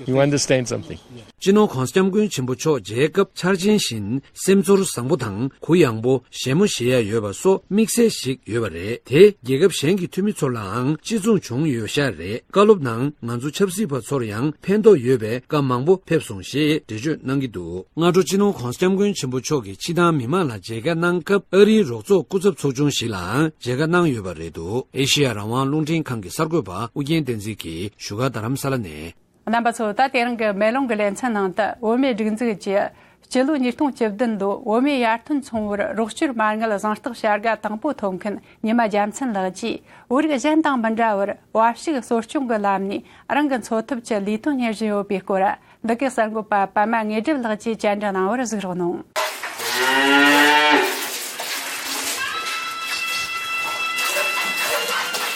You understand something. སྤྱི་ནོར་༸གོང་ས་༸སྐྱབས་མགོན་ཆེན་པོ་མཆོག་མཇལ་སྐབས་འཆར་ཅན་བཞིན་སེམས་ཚོར་བཟང་པོ་དང་། གུ་ཡངས་པོ། བཞད་མོ་བཞད་ཡ་ཡོད་པ་སོགས་དམིགས་བསལ་ཞིག་ཡོད་པ་རེད། དེ་རྒྱལ་ཁབ་གཞན་གྱི་འཐུས་མི་ཚོ་ལའང་གཅིག་མཚུངས་བྱུང་ཡོད་ཤག་རེད། བཀའ་སློབ་ནང་ང་ཚོ་ཆབ་སྲིད་པ་ཚོར་ཡང་ཕན་ཐོགས་ཡོད་པའི་བཀའ་མང་པོ་ཕེབས་སོང་ཞེས་འགྲེལ་བརྗོད་གནང་གི་འདུག་སྔ་དྲོ་སྤྱི་ནོར་༸གོང་ས་༸སྐྱབས་མགོན་ཆེན་པོ་མཆོག་གིས་ཕྱི་ནང་མི་མང་ལ་མཇལ་ཁ་གནང་སྐབས། ཨ་རིའི་རོགས་ཚོགས་སྐུ་ཚབ་ཚོགས་ཆུང་ཞིག་ལའང་མཇལ་ཁ་གནང་ཡོད་པ་རེད་འདུག་ཨེ་ཤེ་ཡ་རང་དབང་རླུང་འཕྲིན་ཁང་གི་གསར་འགོད་པ་ཨུ་རྒྱན་བསྟན་འཛིན་གྱིས་བཞུགས་སྒར་རྡ་རམ་ས་ལ་ནས། རྣམ་པ་ཚོ། ད་དེ་རིང་གི་མེ་ལོང་གི་ལེ་ཚན་ནང་དུ། བོད་མིའི་སྒྲིག་འཛུགས་ཀྱིས་སྤྱི་ལོ་ཉིས་སྟོང་བཅུ་བདུན་ལོའི་བོད་མིའི་ཡར་ཐོན་ཚོང་བར་རོགས་སྐྱོར་མ་དངུལ་གཟེངས་རྟགས་བྱ་དགའ་དང་པོ་ཐོབ་མཁན་ཉི་མ་རྒྱལ་མཚན་ལགས་ཀྱིས། བོད་རིགས་གཞན་དང་མི་འདྲ་བར་བབ་ཞུགས་གསོ་སྐྱོང་གི་ལམ་ནས་རང་གི་འཚོ་ཐབས་ཀྱི་ལས་དོན་གཉེར་བཞིན་ཡོད་པའི་སྐོར། འདི་གའི་གསར་འགོད་པ་པད་མ་དངོས་གྲུབ་ལགས་ཀྱིས་བཅར་འདྲི་གནང་བར་གཟིགས་རོགས་གནང་།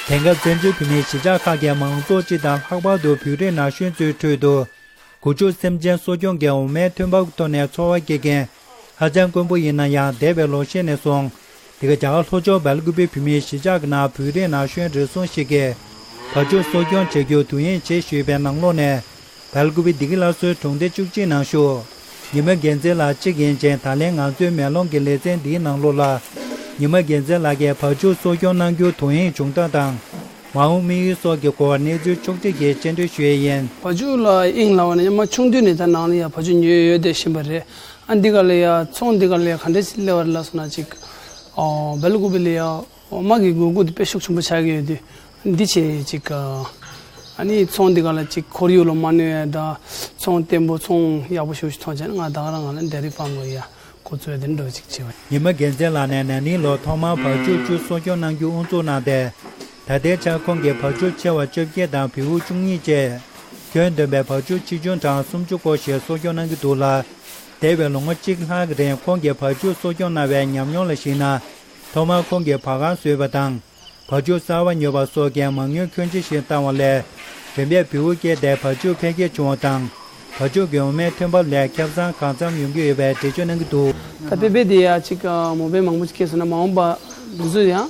དེང་སྐབས་བཙན་བྱོལ་བོད་མིའི་གཞིས་ཆགས་ཁག་གི་མང་ཚོགས་སྤྱི་དང་། ལྷག་པར་དུ་བོད་རིགས་ན་གཞོན་ཚོའི་ཁྲོད་དུ། སྒོ་ཕྱུགས་སེམས་ཅན་གསོ་སྐྱོང་གི་འོ་མའི་ཐོན་འབབ་ཐོག་ནས་འཚོ་བ་སྐྱེལ་མཁན་ཧ་ཅང་དཀོན་པོ་ཡིན་ན་ཡང་། འདས་པའི་ལོ་ཤས་ནས་བཟུང་། འདི་ག་རྒྱ་གར་ལྷོ་ཕྱོགས་སྦེལ་ཀུ་པེ་བོད་མིའི་གཞིས་ཆགས་ཀྱི་ནང་བོད་རིགས་ན་གཞོན་རེ་ཟུང་ཞིག་གིས་བ་ཕྱུགས་གསོ་སྐྱོང་བྱ་རྒྱུར་དུས་ཡུན་ཆེ་ཞུས་པའི་ནང་ལོགས་ནས། སྦེལ་ཀུ་པེ་བདེ་སྐྱིད་སླར་གསོའི་གྲོང་སྡེ་བཅུ་གཅིག་ནང་བཞུགས་ཉི་མ་རྒྱལ་མཚན་ལགས་གཅིག་ཡིན་ཅིང་། ད་ལན་ང་ཚོའི་མེ་ལོང་གི་ལེ་ཚན་འདིའི་ནང་ལོགས་ལ། ཉི་མ་རྒྱལ་མཚན་ལགས་ཀྱིས་བ་ཕྱུགས་གསོ་སྐྱོང་གནང་རྒྱུའི་དུས་ཡུན་བྱུང་སྟངས་དང་། མ་འོངས་དམིགས་ཡུལ་སོགས་ཀྱི་སྐོར་གནས་ཚུལ་ཕྱོགས་སྒྲིག་གིས་བཅར་འདྲི་ཞུ་ཡས་ཡིན། བ་ཕྱུགས་ལ་དབྱིངས་ལ་བ་ནས་ཡང་མ་ཆུང་དུས་ནས་ད་ནང་ལ་ཡ་བ་ཕྱུགས་ཉོས་ཡོད་བསྡད་བཞིན་པ་རེད། ཨ་འདི་ག་ལ་ཡ་ཚོང་འདི་ག་ལ་ཡ་ག་འདྲས་སླེབས་པ་རེད་ལབ་སོང་ན་ཅིག་ཨོ་སྦེལ་ཀུ་པེ་ལ་ཡ་འོ་མ་གི་དགོས་མཁོ་དེ་དཔེ་ཤུགས་ཆེན་པོ་ཆགས་ཀྱི་ཡོད་དུས། འདི་བྱས་ཅིག་ཨ་ནི་ཚོང་འདི་ག་ལ་ཅིག་ཁོར་ཡུག་ལ་མ་གནོད་ཡ་དང་། ཚོང་བརྟན་པོ་ཚོང་ཡག་པོ་ཞེ་པོ་ཞིག་ཐོན་བྱས་ན། ང་ད་ག་རང་ང་ལ་ཌེ་རི་ཕཱམ་གི་ཡ་ ཁོ་ཚོས་དེ་འདྲ་ཅིག་བྱས་པ། ཉི་མ་རྒྱལ་མཚན་ལགས་ནས་ན་ནིང་ལོར་ཐོག་མར་བ་ཕྱུགས་བཅུ་གསོ་སྐྱོང་གནང་རྒྱུ་དབུ་འཛུགས་གནང་སྟེ། ད་ལྟའི་ཆར་ཁོང་གིས་བ་ཕྱུགས་ཆེ་བ་བཅོ་བརྒྱད་དང་བེའུ་བཅུ་གཉིས་བཅས། ཁྱོན་བསྡོམས་པའི་བ་ཕྱུགས་ཆེ་ཆུང་གྲངས་སུམ་ཅུ་སྐོར་ཞིག་གསོ་སྐྱོང་གནང་གི་འདུག་ལ། འདས་པའི་ལོ་ངོ་གཅིག་ལྷག་གི་རིང་ཁོང་གིས་བ་ཕྱུགས་གསོ་སྐྱོང་གནང་བའི་ཉམས་མྱོང་ལ་གཞིགས་ན། ཐོག་མར་ཁོང་གིས་བ་ག་བཟོས་པ་དང་། བ་ཕྱུགས་གསར་པ་ཉོ་བ་སོགས་ཀྱི་མ་དངུལ་ཁྱོན་ཆེ་ཞིག་བཏང་བ་ལས། རིམ་པས་བེའུ་སྐྱེས་ཏེ་བ་ཕྱུགས་འཕེལ་རྒྱས་བྱུང་བ་དང་། བ་ཕྱུགས་ཀྱི་འོ་མའི་ཐོན་འབབ་ལས་ཁྱབ་ཚང་གང་འཚམ་ཡོང་གི་ཡོད་པའི་འགྲེལ་བརྗོད་གནང་གི་འདུག། ད་པེ་པེ་དེ་ཡ་གཅིག་མོ་པའི་མང་པོ་སྐྱེས་སོང་ན་མ་འོངས་པ་འདི་ཚོ་ཡང་།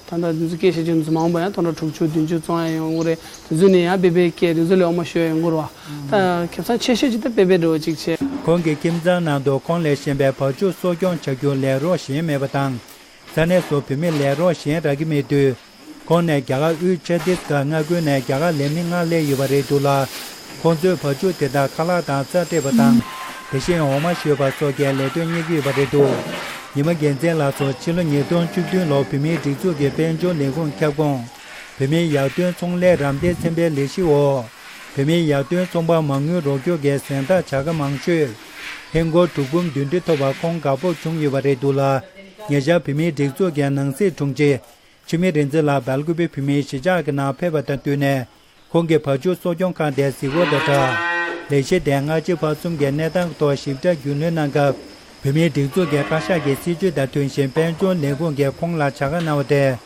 ད་ལྟ་འདི་ཚོ་སྐྱེས་བཞག་རྒྱུ་འདི་ཚོ་མ་འོངས་པ་ཡང་ཐོག་མར་དྲུག་ཅུ་བདུན་ཅུ་བཙོང་ཡ་ཡོང་གི་རེད། དེ་ཚོ་ནས་ཡང་པེ་པེ་སྐྱེས་དེ་ཚོ་ལས་འོ་མ་བཞོས་ཡོང་གི་རེད་བ། ད་ཁྱབ་ཚང་ཆེ་ཤོས་ཅིག་ད་པེ་པེ་འདྲ་བོ་ཅིག་བྱས། ཁོང་གི་ཁྱིམ་ཚང་ནང་དུ་ཁོང་ལས་གཞན་པའི་བ་ཕྱུགས་གསོ་སྐྱོང་བྱ་རྒྱུ་ལས་རོགས་གཞན་མེད་པ་དང་། ས་གནས་སུ་བུད་མེད་ལས་རོགས་གཞན་རག་གི་མེད་དུས། ཁོང་ནས་རྒྱ་གར་དབུས་ཆ་ཏིས་གྷར་མངའ་ཁུལ་ནས་རྒྱ་གར་ལས་མི་ལྔ་སླེབས་ཡོད་པ་རེད་འདུག་ལ། ཁོང་ཚོས་བ་ཕྱུགས་དེ་དག་ཁ་ལག་དང་རྩྭ་སྤྲད་པ་དང་། དེ་བཞིན་འོ་མ་བཞོས་པ་སོགས་ཀྱི་ལས་དོན་གཉེར་གྱི་ཡོད་པ་རེད་འདུག། ཉི་མ་རྒྱལ་མཚན་ལགས་སུ་ཕྱི་ལོ་ཉིས་སྟོང་བཅུ་བདུན་ལོར་བོད་མིའི་སྒྲིག་འཛུགས་ཀྱི་དཔལ་འབྱོར་ལས་ཁུངས་ཁྱབ་ཁོངས་བོད་མིའི་ཡར་ཐོན་ཚོང་ལས་རམ་འདེགས་ཚན་པའི་ལས་གཞི་འོག། བོད་མིའི་ཡར་ཐོན་ཚོང་པ་མ་དངུལ་རོགས་སྐྱོར་གྱི་གཟེངས་རྟགས་བྱ་དགའ་མང་ཤོས། ཧིན་སྒོར་དྲུག་འབུམ་བདུན་ཁྲི་ཐོབ་པར་ཁོང་དགའ་སྤོབས་བྱུང་ཡོད་པ་རེད་འདུག་ལ། ཉེ་ཆར་བོད་མིའི་སྒྲིག་འཛུགས་ཀྱི་ནང་སྲིད་དྲུང་ཆེ། འཆི་མེད་རིག་འཛིན་ལགས་སྦེལ་ཀོབ་བོད་མིའི་གཞིས་ཆགས་ཀྱི་ནང་ཕེབས་པ་དང་བསྟུན་ནས། ཁོང་གིས་བ་ཕྱུགས་གསོ་སྐྱོང་ཁང་དེའི་གཟིགས་སྐོར་དང་སྦྲགས། ལས་གཞི་དེ་སྔ་ཕྱི་བར་གསུམ་གྱི་གནས་སྟངས་ཐོག་ཞིབ་ཕྲ་རྒྱུས་ལོན་གནང་སྐབས། བོད་མིའི་སྒྲིག་འཛུགས་ཀྱི་བཀའ་ཤག་གི་སྲིད་བྱུས་དང་མཐུན་བཞིན་དཔལ་འབྱོར་ལས་ཁུངས་ཀྱིས་ཁོང་ལ་བྱ་དགའ་གནང་བ་དེ།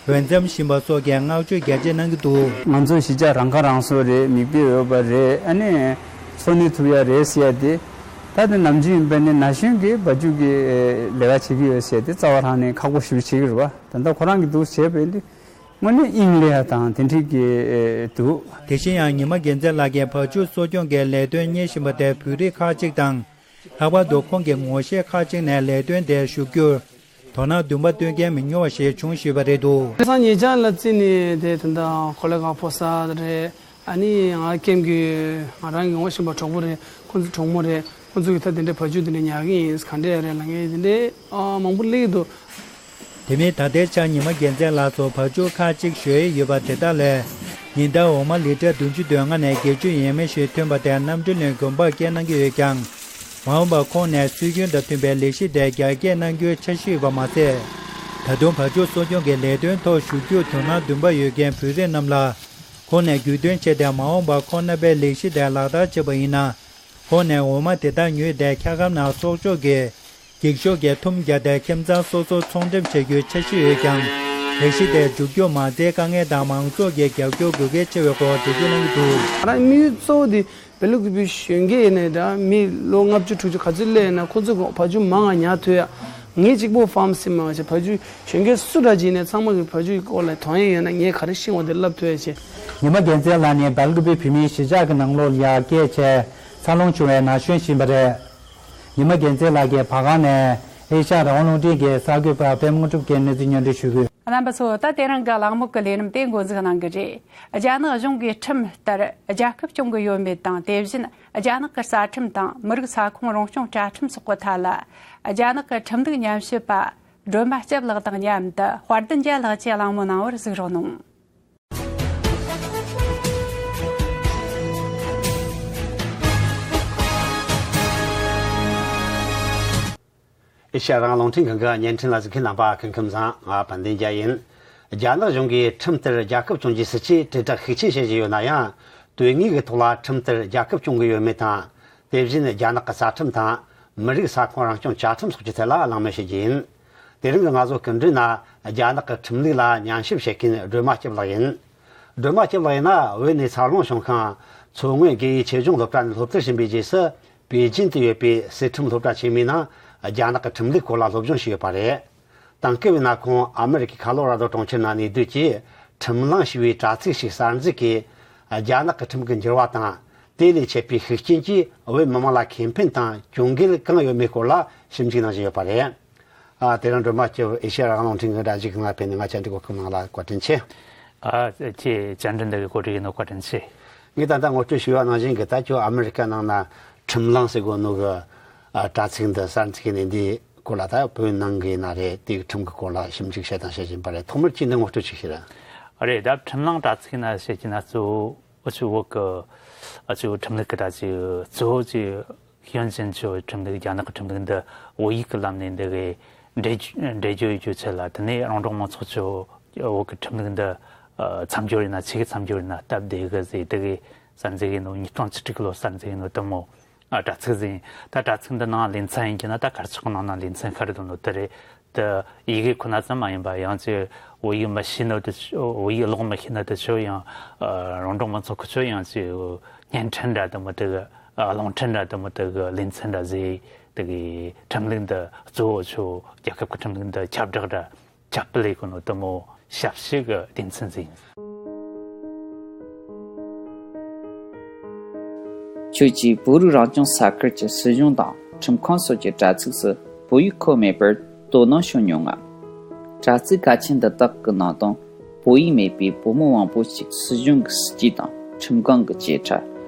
འོས་འཚམ་བཞིན་པ་སོགས་ཀྱི་བསྔགས་བརྗོད་རྒྱ་ཆེ་གནང་གི་འདུག། ང་ཚོ་གཞིས་ཆགས་རང་ཁ་རང་གསོ་རེད། མིག་དཔེ་འོས་པ་རེད། ཨ་ནི་འཚོ་གནས་ཐུབ་ཡ་རེད་ཟེར་ཡ་དེ། ད་དེ་ནམ་རྒྱུན་ཡིན་པ་ནི་ན་གཞོན་གྱིས་བ་ཕྱུགས་ཀྱི་ལས་ཀ་བྱེད་ཀྱི་ཡོད་ཟེར་ཡ་དེ་རྩ་བ་རང་ནས་ཁག་པོ་ཞེ་པོ་བྱེད་ཀྱི་རེད་བ། ད་ལྟ་ཁོ་རང་གིས་འདུག་བྱས་པ་ཡིན་དུས་དངོས་གནས་དབྱིངས་ལེ་ཡ་དང་དེ་འགྲིག་གི་འདུག། དེ་བཞིན་ཡང་ཉི་མ་རྒྱལ་མཚན་ལགས་ཀྱིས་བ་ཕྱུགས་གསོ་སྐྱོང་གི་ལས་དོན་གཉེར་བཞིན་པ་དེ་བོད་རིགས་ཁག་ཅིག་དང་། ལྷག་པར་དུ་ཁོང་གི་ངོ་ཤེས་ཁག་ཅིག་ནས་ལས་དོན་དེར་ཞུགས་རྒྱུར། དོ་སྣང་འདུན་པ་སྟོན་མཁན་མི་ཉུང་བ་ཞིག་བྱུང་ཞུས་པ་རེད་འདུག། ཁ་སང་ཉེ་ཆར་ལ་བརྩིས་ནས་དེ་ད་ལྟ་གོ་ལ་ཁ་ཕོ་གསར་རེད། ཨ་ནི་ང་ཀེམ་གི་ང་རང་གི་ངོ་ཤེས་པ་གྲོགས་པོ་རེད། ཁོང་ཚོ་གྲོགས་མོ་རེད། ཁོང་ཚོ་གི་ད་དེ་འདྲའི་བ་ཕྱུགས་དེ་འདྲ་ཉར་གི་ཡིན། ག་འདྲ་རེད་ལབ་མཁན་དེ་འདྲའི་ཨ་མང་པོ་སླེབས་ཀྱི་འདུག། དེ་མིན་ད་ལྟའི་ཆར་ཉི་མ་རྒྱལ་མཚན་ལགས་སུ་བ་ཕྱུགས་ཁག་ཅིག་བཞོ་ཡི་ཡོད་པ་དེ་དག་ལས། ཉིན་ལྟར་འོ་མ་ལི་ཊར་བདུན་ཅུ་དོན་ལྔ་ནས་བརྒྱད་ཅུ་ཡས་མས་ཤིག་ཐོན་པ་དེ་གནམ་གྲུ་ནས་དགོན་པར་སྐྱེལ་གནང་གི་ཡོད་ཀྱང་། མ་འོངས་པར་ཁོང་ནས་སྲོལ་རྒྱུན་དང་མཐུན་པའི་ལས་གཞི་དེ་རྒྱ་སྐྱེད་གནང་རྒྱུའི་འཆར་གཞི་ཡོད་པ་མ་ཟད། ད་དུང་བ་ཕྱུགས་གསོ་སྐྱོང་གི་ལས་དོན་ཐོག་ཞུགས་རྒྱུར་དོ་སྣང་འདུན་པ་ཡོད་མཁན་བོད་རིགས་རྣམས་ལ། ཁོང་ནས་རྒྱུས་སྟོན་བྱས་ཏེ་མ་འོངས་པར་ཁོང་རྣམ་པའི་ལས་གཞི་དེ་ལག་བསྟར་བྱས་པ་ཡིན་ན། ཁོང་ནས་འོ་མ་དེ་དག་ཉོས་ཏེ་འཁྱག་སྒམ་ནང་གསོག་འཇོག་གིས། འགྱིག་ཤོག་གི་ཐུམ་བརྒྱབ་སྟེ་ཁྱིམ་ཚང་སོ་སོར་ཚོང་འགྲེམས་བྱ་རྒྱུའི་འཆར་གཞི་ཡོད་ཀྱང་། ལས་གཞི་དེ་མཇུག་སྐྱོང་མ་མཛད་དཀའ་ངལ་དང་མང་ཚོགས་ཀྱི་རྒྱབ་སྐྱོར་དགོས་གལ་ཆེ་བའི་སྐོར་འགྲེལ་བརྗོད་གནང་གི་འདུག། ང་རང་དམིགས་ཡུལ་གཙོ་བོ་དེ་སྦེལ་ཀོབ་གཞོན་སྐྱེས་ཡིན་ནའི་འདྲ། མི་ལོ་ལྔ་བཅུ་དྲུག་ཅུ་ག་ཚོད་སླེབས་ཡིན་ན་ཁོ་ཚོ་གི་བ་ཕྱུགས་མང་ང་ཉར་ཐུབ་ཡ། ངས་གཅིག་པོ་ཕཱམ་ཟིན་མ་བྱས། བ་ཕྱུགས་གཞོན་སྐྱེས་སུ་འདྲ་ཅིག་ཡིན་ནའི་ཚང་མ་གི་བ་ཕྱུགས་ཀྱི་སྐོར་ལ་དོན་ཡོད་ན་ངས་ག་རེ་ཤེས་འོང་དེ་བསླབ་ཐུབ་ཡ་བྱས། ཉི་མ་རྒྱལ་མཚན་ལགས་ནི་སྦེལ་ཀོབ་བོད་མིའི་གཞིས་ཆགས་ཀྱི་ནང་ལོགས་ལ་ཡར་སྐྱེས་བྱས་འཚར་ལོངས་བྱུང་བའི་ན་གཞོན་ཞིག་ཡིན་པ་རེད། ཉི་མ་རྒྱལ་མཚན་ལགས་ཀྱིས་བར་སྒང་ནས་ཨེ་ཤ་ཡ་རང་དབང་རླུང་འཕྲིན་གྱི་གསར་འགོད་པ་པད་མ་དངོས་གྲུབ་ཀྱི་གནས་ཚུལ་སྙན་སྒྲོན་ཞུ་གི། རྣམ་པ་ཚོ། ད་དེ་རིང་གི་གླེང་མོལ་གྱི་ལས་རིམ་དེ་འགོ་འཛུགས་གནང་གི་རེད། རྒྱ་ནག་གཞུང་གིས་ཁྲིམས་ལྟར་རྒྱལ་ཁབ་སྐྱོང་གི་ཡོད་མེད་དང་། དེ་བཞིན་རྒྱ་ནག་གི་རྩ་ཁྲིམས་དང་མི་རིགས་ས་ཁོངས་རང་སྐྱོང་བཅའ་ཁྲིམས་སོགས་ཀྱི་ཐད་ལ། རྒྱ་ནག་གི་ཁྲིམས་ལུགས་ཉམས་ཞིབ་པ་སྒྲོལ་མ་སྐྱབས་ལགས་དང་མཉམ་དུ་དཔལ་ལྡན་རྒྱལ་ལགས་ཀྱིས་གླེང་མོལ་གནང་བར་གཟིགས་རོགས་གནང་། ཨེ་ཤ་ཡ་རང་དབང་རླུང་འཕྲིན་ཁང་གི་བརྙན་འཕྲིན་ལ་གཟིགས་མཁན་རྣམ་པ་སྐུ་ཁམས་བཟང་། ང་དཔལ་ལྡན་རྒྱལ་ཡིན། རྒྱ་ནག་གཞུང་གིས་ཁྲིམས་ལྟར་རྒྱལ་ཁབ་སྐྱོང་རྒྱུའི་སྲིད་ཇུས་དྲིལ་བསྒྲགས་ཤུགས་ཆེན་བྱེད་བཞིན་ཡོད་ན་ཡང་། དོན་དངོས་ཀྱི་ཐོག་ལ་ཁྲིམས་ལྟར་རྒྱལ་ཁབ་སྐྱོང་གི་ཡོད་མེད་དང་། དེ་བཞིན་རྒྱ་ནག་གི་རྩ་ཁྲིམས་དང་མི་རིགས་ས་ཁོངས་རང་སྐྱོང་བཅའ་ཁྲིམས་སོགས་ཀྱི་ཐད་ལ་གླེང་མོལ་བྱེད་རྒྱུ་ཡིན། དེ་རིང་གི་ང་ཚོ་སྐུ་མགྲོན་ན་རྒྱ་ནག་གི་ཁྲིམས་ལུགས་ལ་ཉམས་ཞིབ་བྱེད་མཁན་སྒྲོལ་མ་སྐྱབས་ལགས་ཡིན། སྒྲོལ་མ་སྐྱབས་ལགས་ཡིན་ན་བོད་ནས་འཚར་ལོངས་བྱུང་ཁུངས་མཚོ་སྔོན་དགེ་འོས་ཆེད་སྦྱོང་སློབ་གྲྭ་ནས་སློབ་མཐར་ཕྱིན་པའི་རྗེས་སུ་པེ་ཅིན་དུ་ཡོད་པའི་སྲིད་ཁྲིམས་སློབ་གྲྭ་ཆེན་མོའི་ནང་རྒྱ་ནག་གི་ཁྲིམས་ལུགས་སྐོར་ལ་སློབ་སྦྱོང་བྱས་ཡོད་པ་རེད། དེང་སྐབས་ཡིན་ན་ཁོང་ཨ་མི་རི་ཀའི་ཁ་ལོ་ར་དོ་གྲོང་ཁྱེར་ནང་གནས་སྡོད་ཀྱིས་ཁྲིམས་གླེང་ཞེས་པའི་དྲ་ཚིགས་ཤིག་གསར་འཛུགས་ཀྱིས་རྒྱ་ནག་གི་ཁྲིམས་ཀྱི་འགྱུར་བ་དང་། དེ་ལས་མཆེད་པའི་ཤུགས་རྐྱེན་གྱིས་བོད་མི་མང་ལ་ཁེ་ཕན་དང་གྱོང་གུད་གང་ཡོད་མེད་སྐོར་ལ་ཞིབ་འཇུག་གནང་བཞིན་ཡོད་པ་རེད། ཨ། དེ་རིང་སྒྲོལ་མ་སྐྱབས་ཨེ་ཤེ་ཡ་རང་དབང་རླུང་འཕྲིན་གྱི་སྒྲ་གཅིག་ཁང་ལ་ཕེབས་ནས་ང་བཅར་འདྲི་གོ་སྐབས་གནང་ལ་བཀའ་དྲིན་ཆེ། ཨ། ཁྱེད་བཅར་འདྲི་འདི་གི་གོ་སྒྲིག་ཡིན་ནོ་བཀའ་དྲིན་ཆེ། ངས་ད་ལྟ་ངོ་སྤྲོད་ཞུས་པ་ནང་བཞིན་གྱི་ད་ཁྱོད་ཨ་མི་རི་ཀ་ནང་ན་ཁྲིམས་གླེང་ཟེར་གོ་ནོ་གི་ཨ་དྲ་ཚིགས་འདི་གསར་འཛུགས་ནས་འདིའི་སྐོར་ལ་ད་བོད་ནང་གི་ན་རེད། དེའི་ཁྲིམས་ཀྱི་སྐོར་ལ་ཞིབ་འཇུག་བྱེད་དང་བྱེད་བཞིན་པ་རེད། ཐོག་མར་ཁྱེད་འདི་ངོ་སྤྲོད་ཅིག་བྱེད་ར། རེད། ད་ཁྲིམས་གླེང་དྲ་ཚིགས་ན་བཤད་ཀྱི་ན་གཙོ་བོ། ཨ་ཅུ་བོད་ཀྱི་ཨ་ཅུ་ཁྲིམས་ལུགས་ཀྱི་གྲ་ཅིག་གཙོ་བོ་ཅིག་ ཤེས་ཡོན་ཅན་ཚོའི་ཁྲིམས་ལུགས། རྒྱ་ནག་གི་ཁྲིམས་ལུགས་འདི་བོད་ཡིག་གི་ལམ་ནས་འདི་གའི་འགྲེལ་འགྲེལ་བརྗོད་ཡོད་རྒྱུ་ཆེད་ལ། དེ་ནས་རོང་འབྲོག་མང་ཚོགས་ཚོ་བོད་ཀྱི་ཁྲིམས་ལུགས་འདི་མཚམས་སྦྱོར་ཡིན་ན། ཆེད་ཀྱི་མཚམས་སྦྱོར་ཡིན་ན་སྟབས་བདེ་གི་ཟེར། དེ་གའི་གསར་འཛུགས་ཡིན་ནོ། ཉིས་སྟོང་བཅུ་དྲུག་ལོ་གསར་འཛུགས་ཡིན་ནོ། དེ་མོ་ཨ་དྲ་ཚིགས་ཟིག་ཡིན། ད་དྲ་ཚིགས་འདི་ནང་ལེ་ཚན་ཡིན་གྱི་ན། ད་དཀར་ཆག་ནང་ན་ལེ་ཚན་ཤར་འདུག་ནོ་དེ་རེད། དེ་ཡི་གེ་ཁོ་ན་ཙམ་མ་ཡིན་པ། ཡང་ཅིག་བོད་ཡིག་མི་ཤེས་ནོ་དེ་ཚོ། བོད་ཡིག་ཀློག་མི་ཤེས་ནོ་དེ་ཚོ་ཡང་། ཨ་རོང་འབྲོག་མང་ཚོགས་ཁོ་ཚོ་ཡང་ཅིག་བརྙན་འཕྲིན་འདྲ་དེ་མོ་དེ་གི། ཨ་རླུང་འཕྲིན་འདྲ་དེ་མོ་དེ་གི་ལེ་ཚན་འདྲ་ཟིག། དེ་གི་ཁྲིམས་ལུགས་འདི་གཙོ་བོ་ཆོ་རྒྱལ་ཁབ་ཀྱི་ཁྲིམས་ལུགས་འདི་ཁྱབ་བསྒྲགས་འདྲ། ཁྱབ་སྤེལ་ཡེད་གོ་ནོ་དེ་མོ་ཞབས་ཕྱི་གི་སྡེ་ཚན་ཟིག་ཡིན། ཁྱོད་ཀྱིས་བོད་རིགས་རང་སྐྱོང་ས་ཁུལ་གྱི་སྲིད་གཞུང་དང་ཁྲིམས་ཁང་སོགས་ཀྱི་དྲ་ཚིགས་སུ་བོད་ཡིག་ཁོ་མེད་པར་དོ་སྣང་ཞུ་མྱོང་ངམ། དྲ་ཚིགས་གལ་ཆེན་འདི་དག་གི་ནང་དུ་བོད་ཡིག་མེད་པའི་བོད་མི་མང་པོ་ཞིག་སྲིད་གཞུང་གི་སྲིད་ཇུས་དང་ཁྲིམས་ཁང་གི་བཅད་ཁྲ་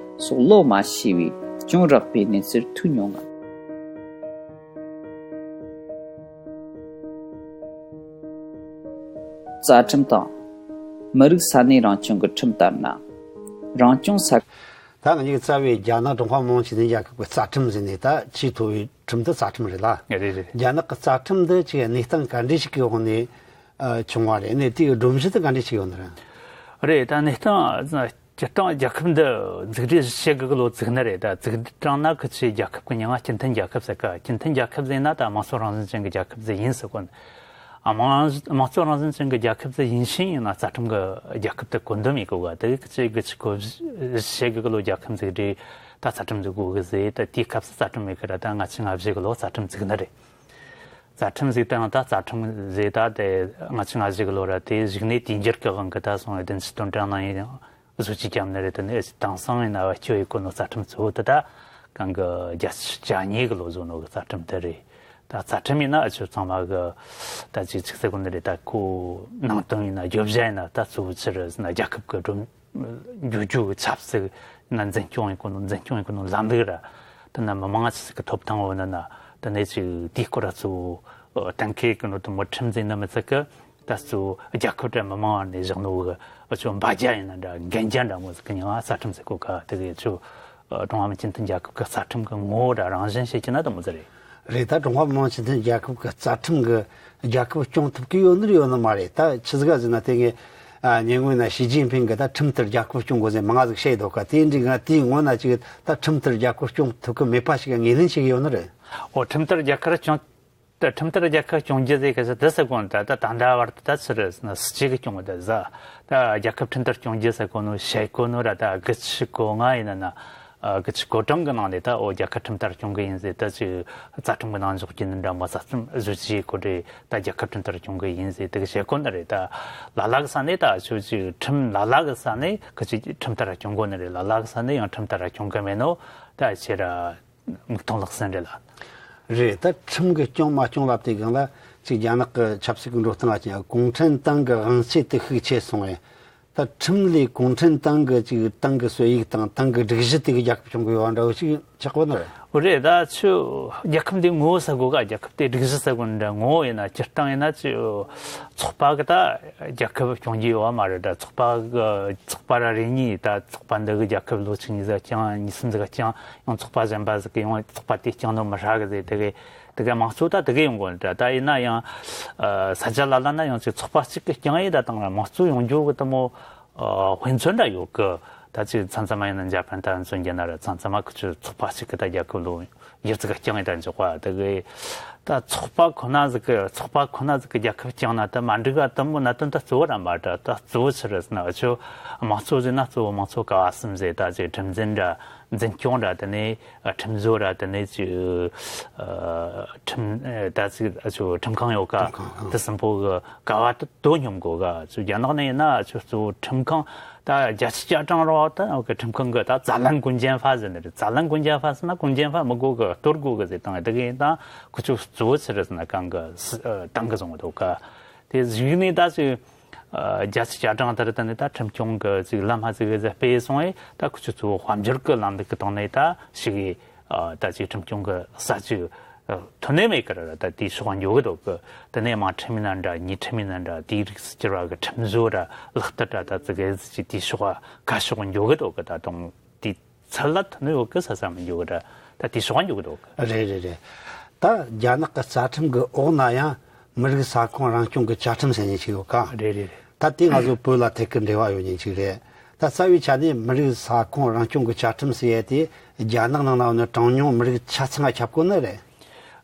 སོགས་ཀློག་མ་ཤེས་པའི་གྱོང་རག་པའི་གནས་ཚུལ་ཐོས་མྱོང་ངམ། རྩ་ཁྲིམས་དང་། མི་རིགས་ས་གནས་རང་སྐྱོང་གི་ཁྲིམས་ལྟར་ན། རང་སྐྱོང་ས། ད་ང་གཉིས་ཀྱི་རྩ་བའི་རྒྱ་ནག་ཀྲུང་ཧྭ་མི་དམངས་སྤྱི་མཐུན་རྒྱལ་ཁབ་ཀྱི་རྩ་ཁྲིམས་ཟེར་ནས། ད་ཆེས་མཐོ་བའི་ཁྲིམས་དེ་རྩ་ཁྲིམས་རེད་ལ། རེད་རེད། རྒྱ་ནག་གི་རྩ་ཁྲིམས་འདི་ཅིག་གནས་སྟངས་ག་འདྲ་ཞིག་གི་འོག་ནས་ཨ་བྱུང་བ་རེད། ནས་དེའི་སྒྲོམ་གཞི་དེ་ག་འདྲ་ཞིག་ཡོད་ནི་རེད། རེད། ད་གནས་སྟངས། སྤྱིར་བཏང་རྒྱལ་ཁབ་འདི་འཛུགས་སྐྲུན་བྱེད་དགོས་གི་ལོ་བཙུགས་ནི་རེད། ད་བཙུགས་དྲངས་ན་ཁི་ཆོས་རྒྱལ་ཁབ་གི་མྱིང་ང་སྤྱི་མཐུན་རྒྱལ་ཁབ་ཟེར་ག། སྤྱི་མཐུན་རྒྱལ་ཁབ་ཟེར་ན་ད་དམངས་གཙོ་རང་བཞིན་ཅན་གྱི་རྒྱལ་ཁབ་ཟིག་ཡིན་ཟེར་གོ་ནི། ཨ་དམངས་དམངས་གཙོ་རང་བཞིན་ཅན་གྱི་རྒྱལ་ཁབ་ཟིག་ཡིན་ཕྱིན་ཡིན་ན་རྩ་ཁྲིམས་ཀྱི་རྒྱལ་ཁབ་དེ་བཀོད་འདོམས་ཡེད་དགོས་ག། དེ་གི་ཁི་ཆོས་དགུ་བཅུ་གོ་བཞི་གི་ལོ་རྒྱལ་ཁབ་འཛུགས་དུས་ད་རྩ་ཁྲིམས་འཛུགས་དགོས་གི་ཟེར། ད་དེའི་སྐབས་སུ་རྩ་ཁྲིམས་མེད་གི་ར། ད་ལྔ་བཅུ་ང་བཞི་གི་ལོ་རྩ་ཁྲིམས་བཙུགས་ནི་རེད། རྩ་ཁྲིམས་བཙུགས་དང་ད་རྩ་ཁྲིམས་ཟེར། ད་དེ་ལྔ་བཅུ་ང་བཞི་གི་ལོ་ར། དེ་གཞུག་ནས་དུས་འགྱུར་གི་དབང་གིས་ད་སོང་བའི་བདུན་ཅུ་དོན་གྲངས་ནང་ཡང་བཟོ་བཅོས་བརྒྱབ་ནི་རེད། དེ་ནས་དེང་སང་ཡིན་ན་བེད་སྤྱོད་ཡེད་གོ་ནོ་རྩ་ཁྲིམས་གཙོ་བོ་དེ་ད་གང་གི་བརྒྱད་ཅུ་གྱ་གཉིས་གི་ལོ་བཟོ་ནོ་གི་རྩ་ཁྲིམས་དེ་རེད། ད་རྩ་ཁྲིམས་ཡིན་ན་ཨ་ཆོ་ཚང་མ་གི་ད་ཅིག་ཅིག་ཟེར་གོ་ནི་རེད། ད་ཁོ་ནང་དོན་ཡིན་ན། བརྗོད་བྱ་ཡིན་ན། ད་གཙོ་བོ་ཆི་རེད་ཟེར་ན་རྒྱལ་ཁབ་གི་སྒྲོམ། འགྱུར་རྒྱུ་གི་ཆབ་སྲིད་ན་འཛིན་སྐྱོང་ཡེད་གོ་ནོ། འཛིན་སྐྱོང་ཡེད་གོ་ནོ་ལམ་ལུགས་ར། དེ་ན་མི་མང་ཆི་ཟིག་གི་ཐོབ་ཐང་ཡོད་ན་ན། དེ་ནས་ཅིག་དེའི་སྐོར་ར་གཙོ་བོ་གཏན་འཁེལ་གི་ནོ་དེ་མོ་ཁྲིམས་ཟེར་ན་མི་ཚད་གི། ད་གཙོ་བོ་རྒྱལ་ཁབ་དང་མི་མང་བར་ནས་བཞག་ནོ་གི་ཨ་ཆོ་འབའ་རྒྱ་ཡིན་ན་འདྲ། འགན་རྒྱ་འདྲ་མོ་ཟིག་གི་མྱིང་ང་རྩ་ཁྲིམས་ཟེར་གོ་ག། དེ་གི་ཆོ་ཀྲུང་ཧྭ་མི་སྤྱི་མཐུན་རྒྱལ་ཁབ་གི་རྩ་ཁྲིམས་གི་ངོ་བོ་ར་རང་བཞིན་བཤད་ཀྱི་ན་དེ་མོ་ཟིག་རེད། རེད། ད་ཀྲུང་ཧྭ་མི་དམངས་སྤྱི་མཐུན་རྒྱལ་ཁབ་ཀྱི་རྩ་ཁྲིམས་ཀྱིས་རྒྱལ་ཁབ་སྐྱོང་ཐུབ་ཀྱི་ཡོད་ནི་རེད་ཡོད་ནི་མ་རེད། ད་ཆི་ཟིག་ག་ཟེར་ན། དེ་ངས་ཨ་ཉེ་སྔོན་ན་ཞི་ཅིན་ཕིང་གིས་ད་ཁྲིམས་ལྟར་རྒྱལ་ཁབ་སྐྱོང་དགོས་ཟེར་མང་ང་ཟིག་བཤད་ཡོད་ག། དེ་འདྲའི་ང་དེའི་སྔོན་ན་ཅིག་ད་ཁྲིམས་ལྟར་རྒྱལ་ཁབ་སྐྱོང་ཐུབ་ཀྱི་མེད་པ་ཞིག་ངོས་ལེན་བྱེད་ཀྱི་ཡོད་ནི་རེད། འོ། ཁྲིམས་ལྟར་རྒྱལ་ཁབ་སྐྱོང་། ད་ཁྲིམས་ལྟར་རྒྱལ་ཁབ་སྐྱོང་རྒྱུ་ཟེར་གི་ཟེར་དེ་ཟེར་གོ་ནོ། ད་ད་ད་ལྟ་བར་དུ་ད་ཆི་རེད་ཟེར་ན་སྲིད་ཇུས་གི་སྐྱོང་གི་ད་ཟ། ད་རྒྱལ་ཁབ་ཁྲིམས་ལྟར་སྐྱོང་རྒྱུ་ཟེར་གོ་ནོ་བཤད་གོ་ནོ་ར། ད་དགུ་བཅུ་གོ་ལྔ་ཡིན་ན་ན། ཨ་དགུ་བཅུ་གོ་གྲངས་གི་ནང་ནས་ད་འོ་རྒྱལ་ཁབ་ཁྲིམས་ལྟར་སྐྱོང་གི་ཡིན་ཟེར། ད་ཅིག་རྩ་ཁྲིམས་གི་ནང་འཇོག་རྒྱུ་ནི་འདྲ་མོ། རྩ་ཁྲིམས་བཟོ་བཅོས་གོ་དེ་ད་རྒྱལ་ཁབ་ཁྲིམས་ལྟར་སྐྱོང་གི་ཡིན་ཟེར་དེ་གི་བཤད་གོ་ནི་རེད། ད་ལ་ལ་གི་ས་ནས་ད་ཆོ་ཅིག་ཁྲིམས་ལ་ལ་གི་ས་ནས་ཁི་ཆོས་ཁྲིམས་ལྟར་སྐྱོང་གོ་ནི་རེད། ལ་ལ་གི་ས་ནས་ཡང་ཁྲིམས་ལྟར་སྐྱོང་གི་མེད་ནོ་ད་ཆོ་ར་མིག་མཐོང་ལག་ཟིན་རེད་ལ། རེད། ད་ཁྲིམས་གི་སྐྱོང་མ་སྐྱོང་ལབ་དེ་སྒང་ལ་ཅིག་རྒྱ་ནག་གི་ཆབ་སྲིད་གི་འགྲོ་སྟངས་ཨ་ཅིག་གུང་ཁྲན་ཏང་གི་དབང་ཆ་དེ་ཤུགས་ཆེ་སོང་བས། ད་ཁྲིམས་ལས་གུང་ཁྲན་ཏང་གི་ཅིག་ཏང་གི་སྲོལ་ཡིག་དང་ཏང་གི་སྒྲིག་གཞི་དེ་གི་རྒྱལ་ཁབ་སྐྱོང་གི་ཡོད་འདྲ་བོ་ཞིག་ཆགས་པ་ནི་རེད། འོ་རེད། ད་ཆོ་རྒྱལ་ཁབ་འདི་ངོ་བོ་ཟེར་གོ་ག། རྒྱལ་ཁབ་དེ་སྒྲིག་གཞི་ཟེར་གོ་ནི་འདྲ། ངོ་བོ་ཡིན་ན་སྤྱིར་བཏང་ཡིན་ན་ཅིག་ཚོགས་པ་གི་ད་རྒྱལ་ཁབ་སྐྱོང་རྒྱུ་ཡོད་བ་མ་རེད། ད་ཚོགས་པ་གི་ཚོགས་པ་ར་རེ་གཉིས། ད་ཚོགས་པ་འདི་གི་རྒྱལ་ཁབ་ལོ་གཅིག་གཉིས་ཟིག་བསྐྱངས། གཉིས་གསུམ་ཟིག་བསྐྱངས། ཡང་ཚོགས་པ་གཞན་པ་ཟིག་གི་ཡང་ཚོགས་པ་དེ་བསྐྱངས་ནོ་མི་ཧྲ་གི་ཟེར། དེ་གི་དེ་ག་དམངས་གཙོ་ད་དེ་གི་ཡོང་གོ་ནི་འདྲ། ད་ཡིན་ན་ཡང་ཨ་ས་ཆ་ལ་ལ་ན་ཡང་ཅིག་ཚོགས་པ་གཅིག་གི་རྐྱང་ཡིན་ད་དང་ར་དམངས་གཙོ་ཡོང་རྒྱུ་གི་དེ་མོ་ཨ་དཔེ་མཚོན་འདྲ་ཡོད་གི། ད་ཅིག་མཚམས་མཚམས་མ་ཡིན་ན་འཇར་པན་ད་མཚོན་རྒྱུ་ན་ར། མཚམས་མཚམས་མ་ཁི་ཆོས་ཚོགས་པ་གཅིག་གི་ད་རྒྱལ་ཁབ་ལོ་ཡུན་ཙིག་གི་རྐྱང་ཡིན་ད་འཇོག་པ། དེ་གི་ད་ཚོགས་པ་ཁོ་ན་ཟིག་གི་ཚོགས་པ་ཁོ་ན་ཟིག་གི་རྒྱལ་ཁབ་རྐྱང་ན་ད་མ་འགྲིག་ག། དེ་མོ་གནད་དོན་ད་གཙོ་བོ་ར་མ་རེད། ད་གཙོ་བོ་ཆི་རེད་ཟེར་ན། ཨ་ཆོ་དམངས་གཙོ་ཟེར་ན་གཙོ་བོ་དམངས་གཙོ་ཀ་བ་གསུམ་ཟེར། ད་ཅིག་ཁྲིམས་འཛིན་འདྲ། འཛིན་སྐྱོང་ར། དེ་ནས་ཨ་ཁྲིམས་བཟོ་ར། དེ་ནས་ཅིག་ཨ་ཁྲིམས་ཨ་ད་ཅིག་ཨ་ཆོ་ཁྲིམས་ཁང་ཡོད་ཀ། ཁྲིམས་ཁང་། ཨང་། དེ་གསུམ་པོ་གི་ཀ་བ་དེ་དོ་སྙོམས་དགོས་ག། ཅིག་རྒྱ་ནག་ནས་ཡིན་ན་ཨ་ཆོ་གཙོ་བོ་ཁྲིམས་ཁང་ད་བརྒྱད་ཅུ་གྱ་གྲངས་རོགས་ད་གི་ཁྲིམས་ཁང་གི་ད་ཛ་ལན་ཀུན་ཅན་ཧྥ་ཟེར་ནི་རེད། ཛ་ལན་ཀུན་ཅན་ཧྥ་ཟེར་ན་ཀུན་ཅན་ཧྥ་མི་དགོས་གི། གཏོར་དགོས་གི་ཟེར་བཏང་། དེ་གི་ཡིན་ད་ཁོ་ཆོ་གཙོ་བོ་ཆི་རེད་ཟེར་ན་གང་གི་ཨ་ཏང་གི་བཟུང་གི་འདུག་ག། དེ་གཞུག་ནས་ད་ཅིག་ཨ་བརྒྱད་ཅུ་གྱ་གྲངས་དེར་ད་ནི་ད་ཁྲིམས་སྐྱོང་གི་ཅིག་ལམ་ཧ་ཅིག་གི་ཟེར་སྤེལ་སོང་བས། ད་ཁོ་ཆོ་གཙོ་བོ་དཔལ་འབྱོར་གི་ལམ་ལུགས་གི་སྟེང་ནས་ད་ཞིག་གི་ཨ་ད་ཅིག་ཁྲིམས་སྐྱོང་གི་ས་ཅིག་ཐོན་ནས་མེད་ཀི་ར། ད་དེའི་ཕྱོགས་འགྱོ་གི་འདུག་གི། དེ་ནས་དམངས་ཁྲིམས་ཡིན་ན་འདྲ། མྱི་ཁྲིམས་ཡིན་ན་འདྲ། དེའི་རིགས་སུ་གྱུར་བ་གི་ཁྲིམས་བཟོ་ར་ལག་བསྟར་ར་ད་ཙི་གེ་ཟིག་ཅིག་དེའི་ཕྱོགས་ཁ་ཕྱོགས་འགྱོ་གི་འདུག་གི། ད་དུང་དེ་ཚད་ལ་ཐོན་ནས་ཡོད་གི་ས་ས་མི་འགྱོ་གི་ར། ད་དེ་ཕྱོགས་འགྱོ་གི་འདུག་རེད་རེད་རེད། ད་རྒྱ་ནག་གི་རྩ་ཁྲིམས་ཀྱི་འོག་ན་ཡང་མི་རིགས་ས་ཁོངས་རང་སྐྱོང་གི་བཅའ་ཁྲིམས་ཟེར་མཁན་ཞིག་ཡོད་ཀ། རེད་རེད་རེད། ད་དེ་ང་ཚོ་བོད་ལ་ཐད་ཀར་འབྲེལ་བ་ཡོད་མཁན་ཞིག་རེད། ད་རྩ་བའི་ཆ་ནས་མི་རིགས་ས་ཁོངས་རང་སྐྱོང་གི་བཅའ་ཁྲིམས་ཟེར་ཡ་དེ་རྒྱ་ནག་ནང་ན་ཡོད་ནི་གྲངས་ཉུང་མི་རིགས་ཆ་ཚང་ལ་ཁྱབ་གོ་ནི་རེད།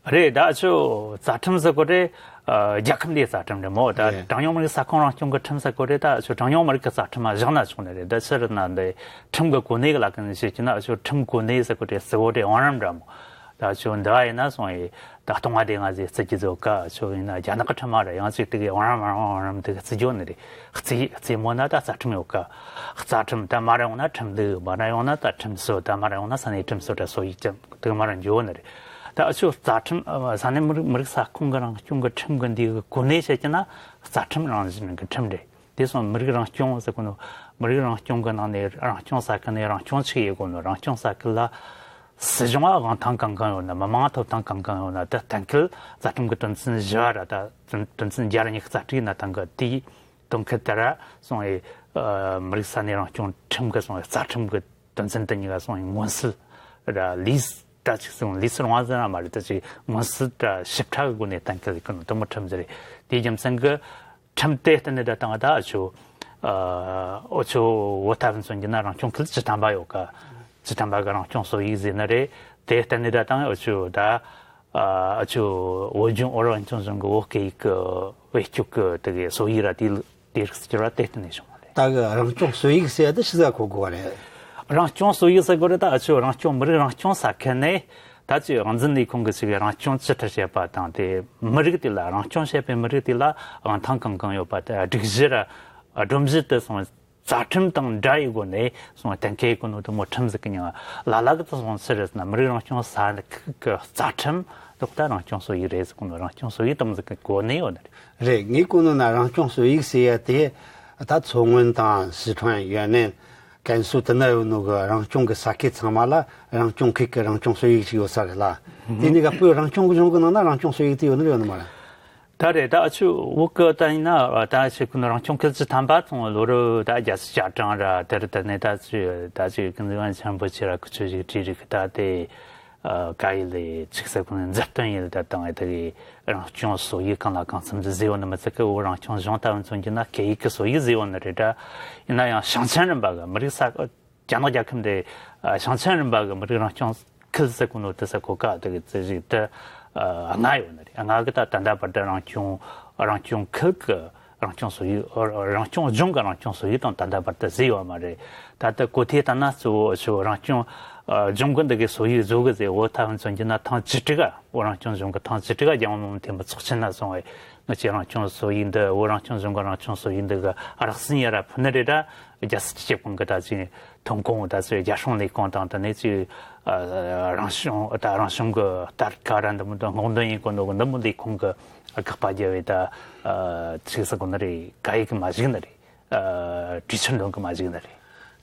རེད། ད་ཨ་ཆོ་རྩ་ཁྲིམས་ཟེར་གོ་རེད། ཨ། རྒྱལ་ཁབ་འདིའི་རྩ་ཁྲིམས་རེད་མོ། ད་རེད། གྲངས་ཉུང་མི་རིགས་ས་ཁོངས་རང་སྐྱོང་གི་ཁྲིམས་ཟེར་གོ་རེད། ད་ཨ་ཆོ་གྲངས་ཉུང་མི་རིགས་ཀྱི་རྩ་ཁྲིམས་མ་བཞག་ན་ཆོག་ནི་རེད། ད་ཕྱིར་ན་འདི་ཁྲིམས་ཀྱི་གོ་གནས་ལ་ཀུན་ཞིག་གི་ན་ཨ་ཆོ་ཁྲིམས་གོ་གནས་ཟེར་གོ་རེད། གཙོ་བོ་རེད། བང་རིམ་རེད་མོ། ད་ཨ་ཆོ་འདི་བ་ཡིན་ན་སོང་ཡི། ད་སྟོང་བ་དེ་ང་ཚོས་བརྩི་རྒྱུ་ཟོ་ཀ་ཨ་ཆོ་ཡིན་ན་རྒྱ་ནག་གི་ཁྲིམས་མ་རེད། ཡང་ཅིག་དེ་གའི་བང་རིམ་བང་རིམ་བང་རིམ་དེ་ག་བརྩི་རྒྱུ་ནི་རེད། རྩི་རྩི་མོ་ན་ད་རྩ་ཁྲིམས་ཡོད་ཀ། རྩ་ཁྲིམས། ད་མར་ཡོང་ན་ཁྲིམས་ལུགས། མར་ཡོང་ན་ད་ཁྲིམས་སྲོལ། ད་མར་ཡོང་ན་ས་གནས་ཁྲིམས་སྲོལ་ད་སྲོལ་ཡིག་ཅན་དེ་མར་འགྱོ་ནི་རེད། ད་ཨ་ཆོ་རྩ་ཁྲིམས་ས་གནས་མི་རིགས་མི་རིགས་ས་ཁོངས་ཀྱི་རང་སྐྱོང་གི་ཁྲིམས་ཀྱི་འདི་གི་གོ་གནས་བཤད་ཀྱི་ན་རྩ་ཁྲིམས་རང་བཞིན་གྱི་ཁྲིམས་རེད། དེ་སོང་མི་རིགས་རང་སྐྱོང་ཟེར་གོ་ནོ། མི་རིགས་རང་སྐྱོང་གི་ནང་ནས་རང་སྐྱོང་ས་ཁུལ་ནས་རང་སྐྱོང་ཆིག་ཡེ་གོ་ནོ། རང་སྐྱོང་ས་ཁུལ་ལ་སྲིད་གཞུང་ཨ་དབང་ཐང་གང་གང་ཡོད་ན། མི་མང་ཐོབ་ཐང་གང་གང་ཡོད་ན། ད་གཏན་འཁེལ་རྩ་ཁྲིམས་ཀྱི་དོན་ཚན་བཞི་བ་ར། ད་དོན་དོན་ཚན་བརྒྱ་ར་ཉི་ཤུ་རྩ་དྲུག་ན་ཐང་གི་དེའི་དོན་ཁུལ་དེ་ར་སོང་ཨེ། ཨ། མི་རིགས་ས་གནས་རང་སྐྱོང་ཁྲིམས་ཀྱི་སོང་ཨེ་རྩ་ཁྲིམས་ཀྱི་དོན་ཚན་དེ་གཉིས་ཀ་སོང་ཨེ་མངོན་གསལ་ར་ལུས་ད་ཅིག་སོང་ལུས་སུ་རུང་བ་ཟེར་ན་མ་རེད། ད་ཅིག་མངོན་གསལ་ད་ཞིབ་ཕྲ་གི་སྒོ་ནས་གཏན་འཁེལ་གི་ནོ་དེ་མོ་ཁྲིམས་ཟེར་རེད། དེའི་རྒྱུ་མཚན་གྱི་ཁྲིམས་དེ་བསྟུན་ནས་ད་བཏང་བ་ད་ཨ་ཆོ། ཨ། ཨོ་ཆོ་བོད་ཐ་ཕན་མཚོན་གྱི་ན་རང་སྐྱོང་ཁུལ་བཅུ་ཐམ་པ་ཡོད་ཀ། བཅུ་ཐམ་པ་གི་རང་སྐྱོང་སྲོལ་ཡིག་ཟེར་ནི་རེད། དེ་བསྟུན་ནས་ད་བཏང་ཨོ་ཆོ་ད། ཨ། ཨ་ཆོ་བོད་ལྗོངས་བོད་རང་སྐྱོང་ལྗོངས་ཀྱི་བོད་སྐད་ཡིག་གི་བེད་སྤྱོད་ཀྱི་དེ་གའི་སྲོལ་ཡིག་ར་དེ་དེ་རིགས་སུ་གྱུར་བ་དེ་བསྟུན་ནས་བྱུང་བ་རེད། ད་གི་རང་སྐྱོང་སྲོལ་ཡིག་ཟེར་ཡ་དེ་ཆི་ཟིག་གོ་དགོས་པ་རེད། རང་སྐྱོང་སྲོལ་ཡིག་ཟེར་དགོས་རེད། ད་ཨ་ཆོ་རང་སྐྱོང་མི་རིགས་རང་སྐྱོང་ས་ཁུལ་ནས། ད་ཅིག་དབང་འཛིན་ལས་ཁུངས་ཀྱིས་ཅིག་རང་སྐྱོང་ཅི་ལྟར་བྱེད་པ་དང་། དེ་མི་རིགས་དེ་ལ་རང་སྐྱོང་བྱེད་པའི་མི་རིགས་དེ་ལ་དབང་ཐང་གང་གང་ཡོད་པ། དེ་སྒྲིག་གཞི་ར་སྒྲོམ་གཞི་དེ་སོང་རྩ་ཁྲིམས་དང་འདྲ་ཡི་སྒོ་ནས་སོང་གཏན་འཁེལ་གོ་ནོ་དེ་མོ་ཁྲིམས་ཟིག་གི་མྱིང་ལ་ལ་གི་དེ་སོང་ཕྱིར་རེད་ན་མི་རིགས་རང་སྐྱོང་ས་ཁུལ་གི་རྩ་ཁྲིམས་ལོག་ད་རང་སྐྱོང་སྲོལ་ཡིག་རེད་ཟེར་གོ་ནོ། རང་སྐྱོང་སྲོལ་ཡིག་དེ་མོ་ཟིག་གི་གོ་གནས་ཡོད་ནི་རེད། རེད། ངས་གོ་ནོ་ན་རང་སྐྱོང་སྲོལ་ཡིག་ཟེར་ཡ་དེ་ད་མཚོ་སྔོན་དང་སི་ཁྲོན། ཡོན་ནན། ཀན་སུའུ་དེ་ན་ཡོད་ནོ་གི་རང་སྐྱོང་གི་ས་ཁུལ་ཚང་མ་ལ་རང་སྐྱོང་ཁུལ་གི་རང་སྐྱོང་སྲོལ་ཡིག་ཅིག་ཡོད་ས་རེད་ལ། དེ་ནི་ག་བོད་རང་སྐྱོང་གི་གཞུང་གི་ནང་ན་རང་སྐྱོང་སྲོལ་ཡིག་དེ་ཡོད་ནི་རེད་ཡོད་ནི་མ་རེད། ད་རེད། ད་ཨ་ཆུ་བོད་གི་ད་ཡིན་ན་ད་ཆི་ཁུ་ནི་རང་སྐྱོང་ཁུལ་བཅུ་ཐམ་པ་ཚོང་ལོ་རུ་ད་རྒྱལ་སྲིད་བསྐྱར་དྲང་ར་དེར་ད་ནི་ད་ཆི་ད་ཆི་ཀུན་གཟིགས་དབང་ཆེན་པོ་ཆེ་ར་ཁུ་ཆུ་ཞིག་བྲིས་རིག་ད་དེ། ཨ། ཀ་ཡི་ལི་ཆིག་ས་ཁུ་ནི་མཛུབ་སྟོན་ཡིན་ད་དང་ཨེ་ད་གི་རང་སྐྱོང་སྲོལ་ཡིག་གང་ལ་གང་འཚམ་ཟེར་ཡོད་ནི་མི་ཚད་གི་བོད་རང་སྐྱོང་གཞུང་ད་བོད་མཚོན་གྱི་ན་སྐད་ཡིག་གི་སྲོལ་ཡིག་ཟེར་ཡོད་ནི་རེད་ད། ཡིན་ན་ཡང་ཞིང་ཆེན་རིམ་པ་གི་མི་རིགས་ས་རྒྱ་ནག་རྒྱལ་ཁབ་འདི་ཞིང་ཆེན་རིམ་པ་གི་མི་རིགས་རང་སྐྱོང་ཁུལ་ཟེར་གོ་ནོ་དེ་ས་གོ་ཀ་དེ་གི་རྩིས་གཞི་དེ་ལྔ་ཡོད་ནི་རེད། ལྔ་གི་ད་ད་ལྟ་བར་དུ་རང་སྐྱོང་རང་སྐྱོང་ཁུལ་གི་རང་སྐྱོང་སྲོལ་ཡིག་རང་སྐྱོང་ལྗོངས་གི་རང་སྐྱོང་སྲོལ་ཡིག་དང་ད་ལྟ་བར་དུ་བཟོས་ཡོད་མ་རེད། ད་ལྟ་གོ་ཐོས་ལྟ་ན་གཙོ་བོ་ཆུ་རང་སྐྱོང་ལྗོངས་གི་འདི་གི་སྲོལ་ཡིག་བཟོ་གི་ཟེར་བོ་ཐ་ཧན་མཚོན་གྱི་ན་ཐེངས་བཅུ་དྲུག་ག་བོད་རང་སྐྱོང་ལྗོངས་གི་ཐེངས་བཅུ་དྲུག་ག་རྒྱལ་དབང་མི་དམ་འཐེན་པ་ཚོགས་ཆེན་ན་སོང་བས། ང་ཚོའི་རང་སྐྱོང་སྲོལ་ཡིག་འདི་བོད་རང་སྐྱོང་ལྗོངས་ཀྱི་རང་སྐྱོང་སྲོལ་ཡིག་འདི་གི་རགས་ཟིན་ཡ་ར་ཕུ་ནི་རེད་ད། རྒྱལ་སྲིད་སྤྱི་ཁྱབ་ཁང་གི་ད་ཅི་ཐོན་ཁུངས་ད་ཚོའི་རྒྱལ་སྲུང་ལས་ཁུངས་དང་ད་ནི་ཅི་རང་སྐྱོང་ད་རང་སྐྱོང་གི་ལྟར་ཀ་ར་འདི་མོ་འདི་སྔོག་འདོན་ཡིན་གོ་འདུག་འདི་མོ་ལས་ཁུངས་གི་དགག་པ་རྒྱབ་བས་ད་ཅིག་ས་གོ་ནི་རེད། ག་ཡིག་གི་མ་ཞིག་ནི་རེད། གྲོས་ཆོད་འདོན་གི་མ་ཞིག་ནི་རེད།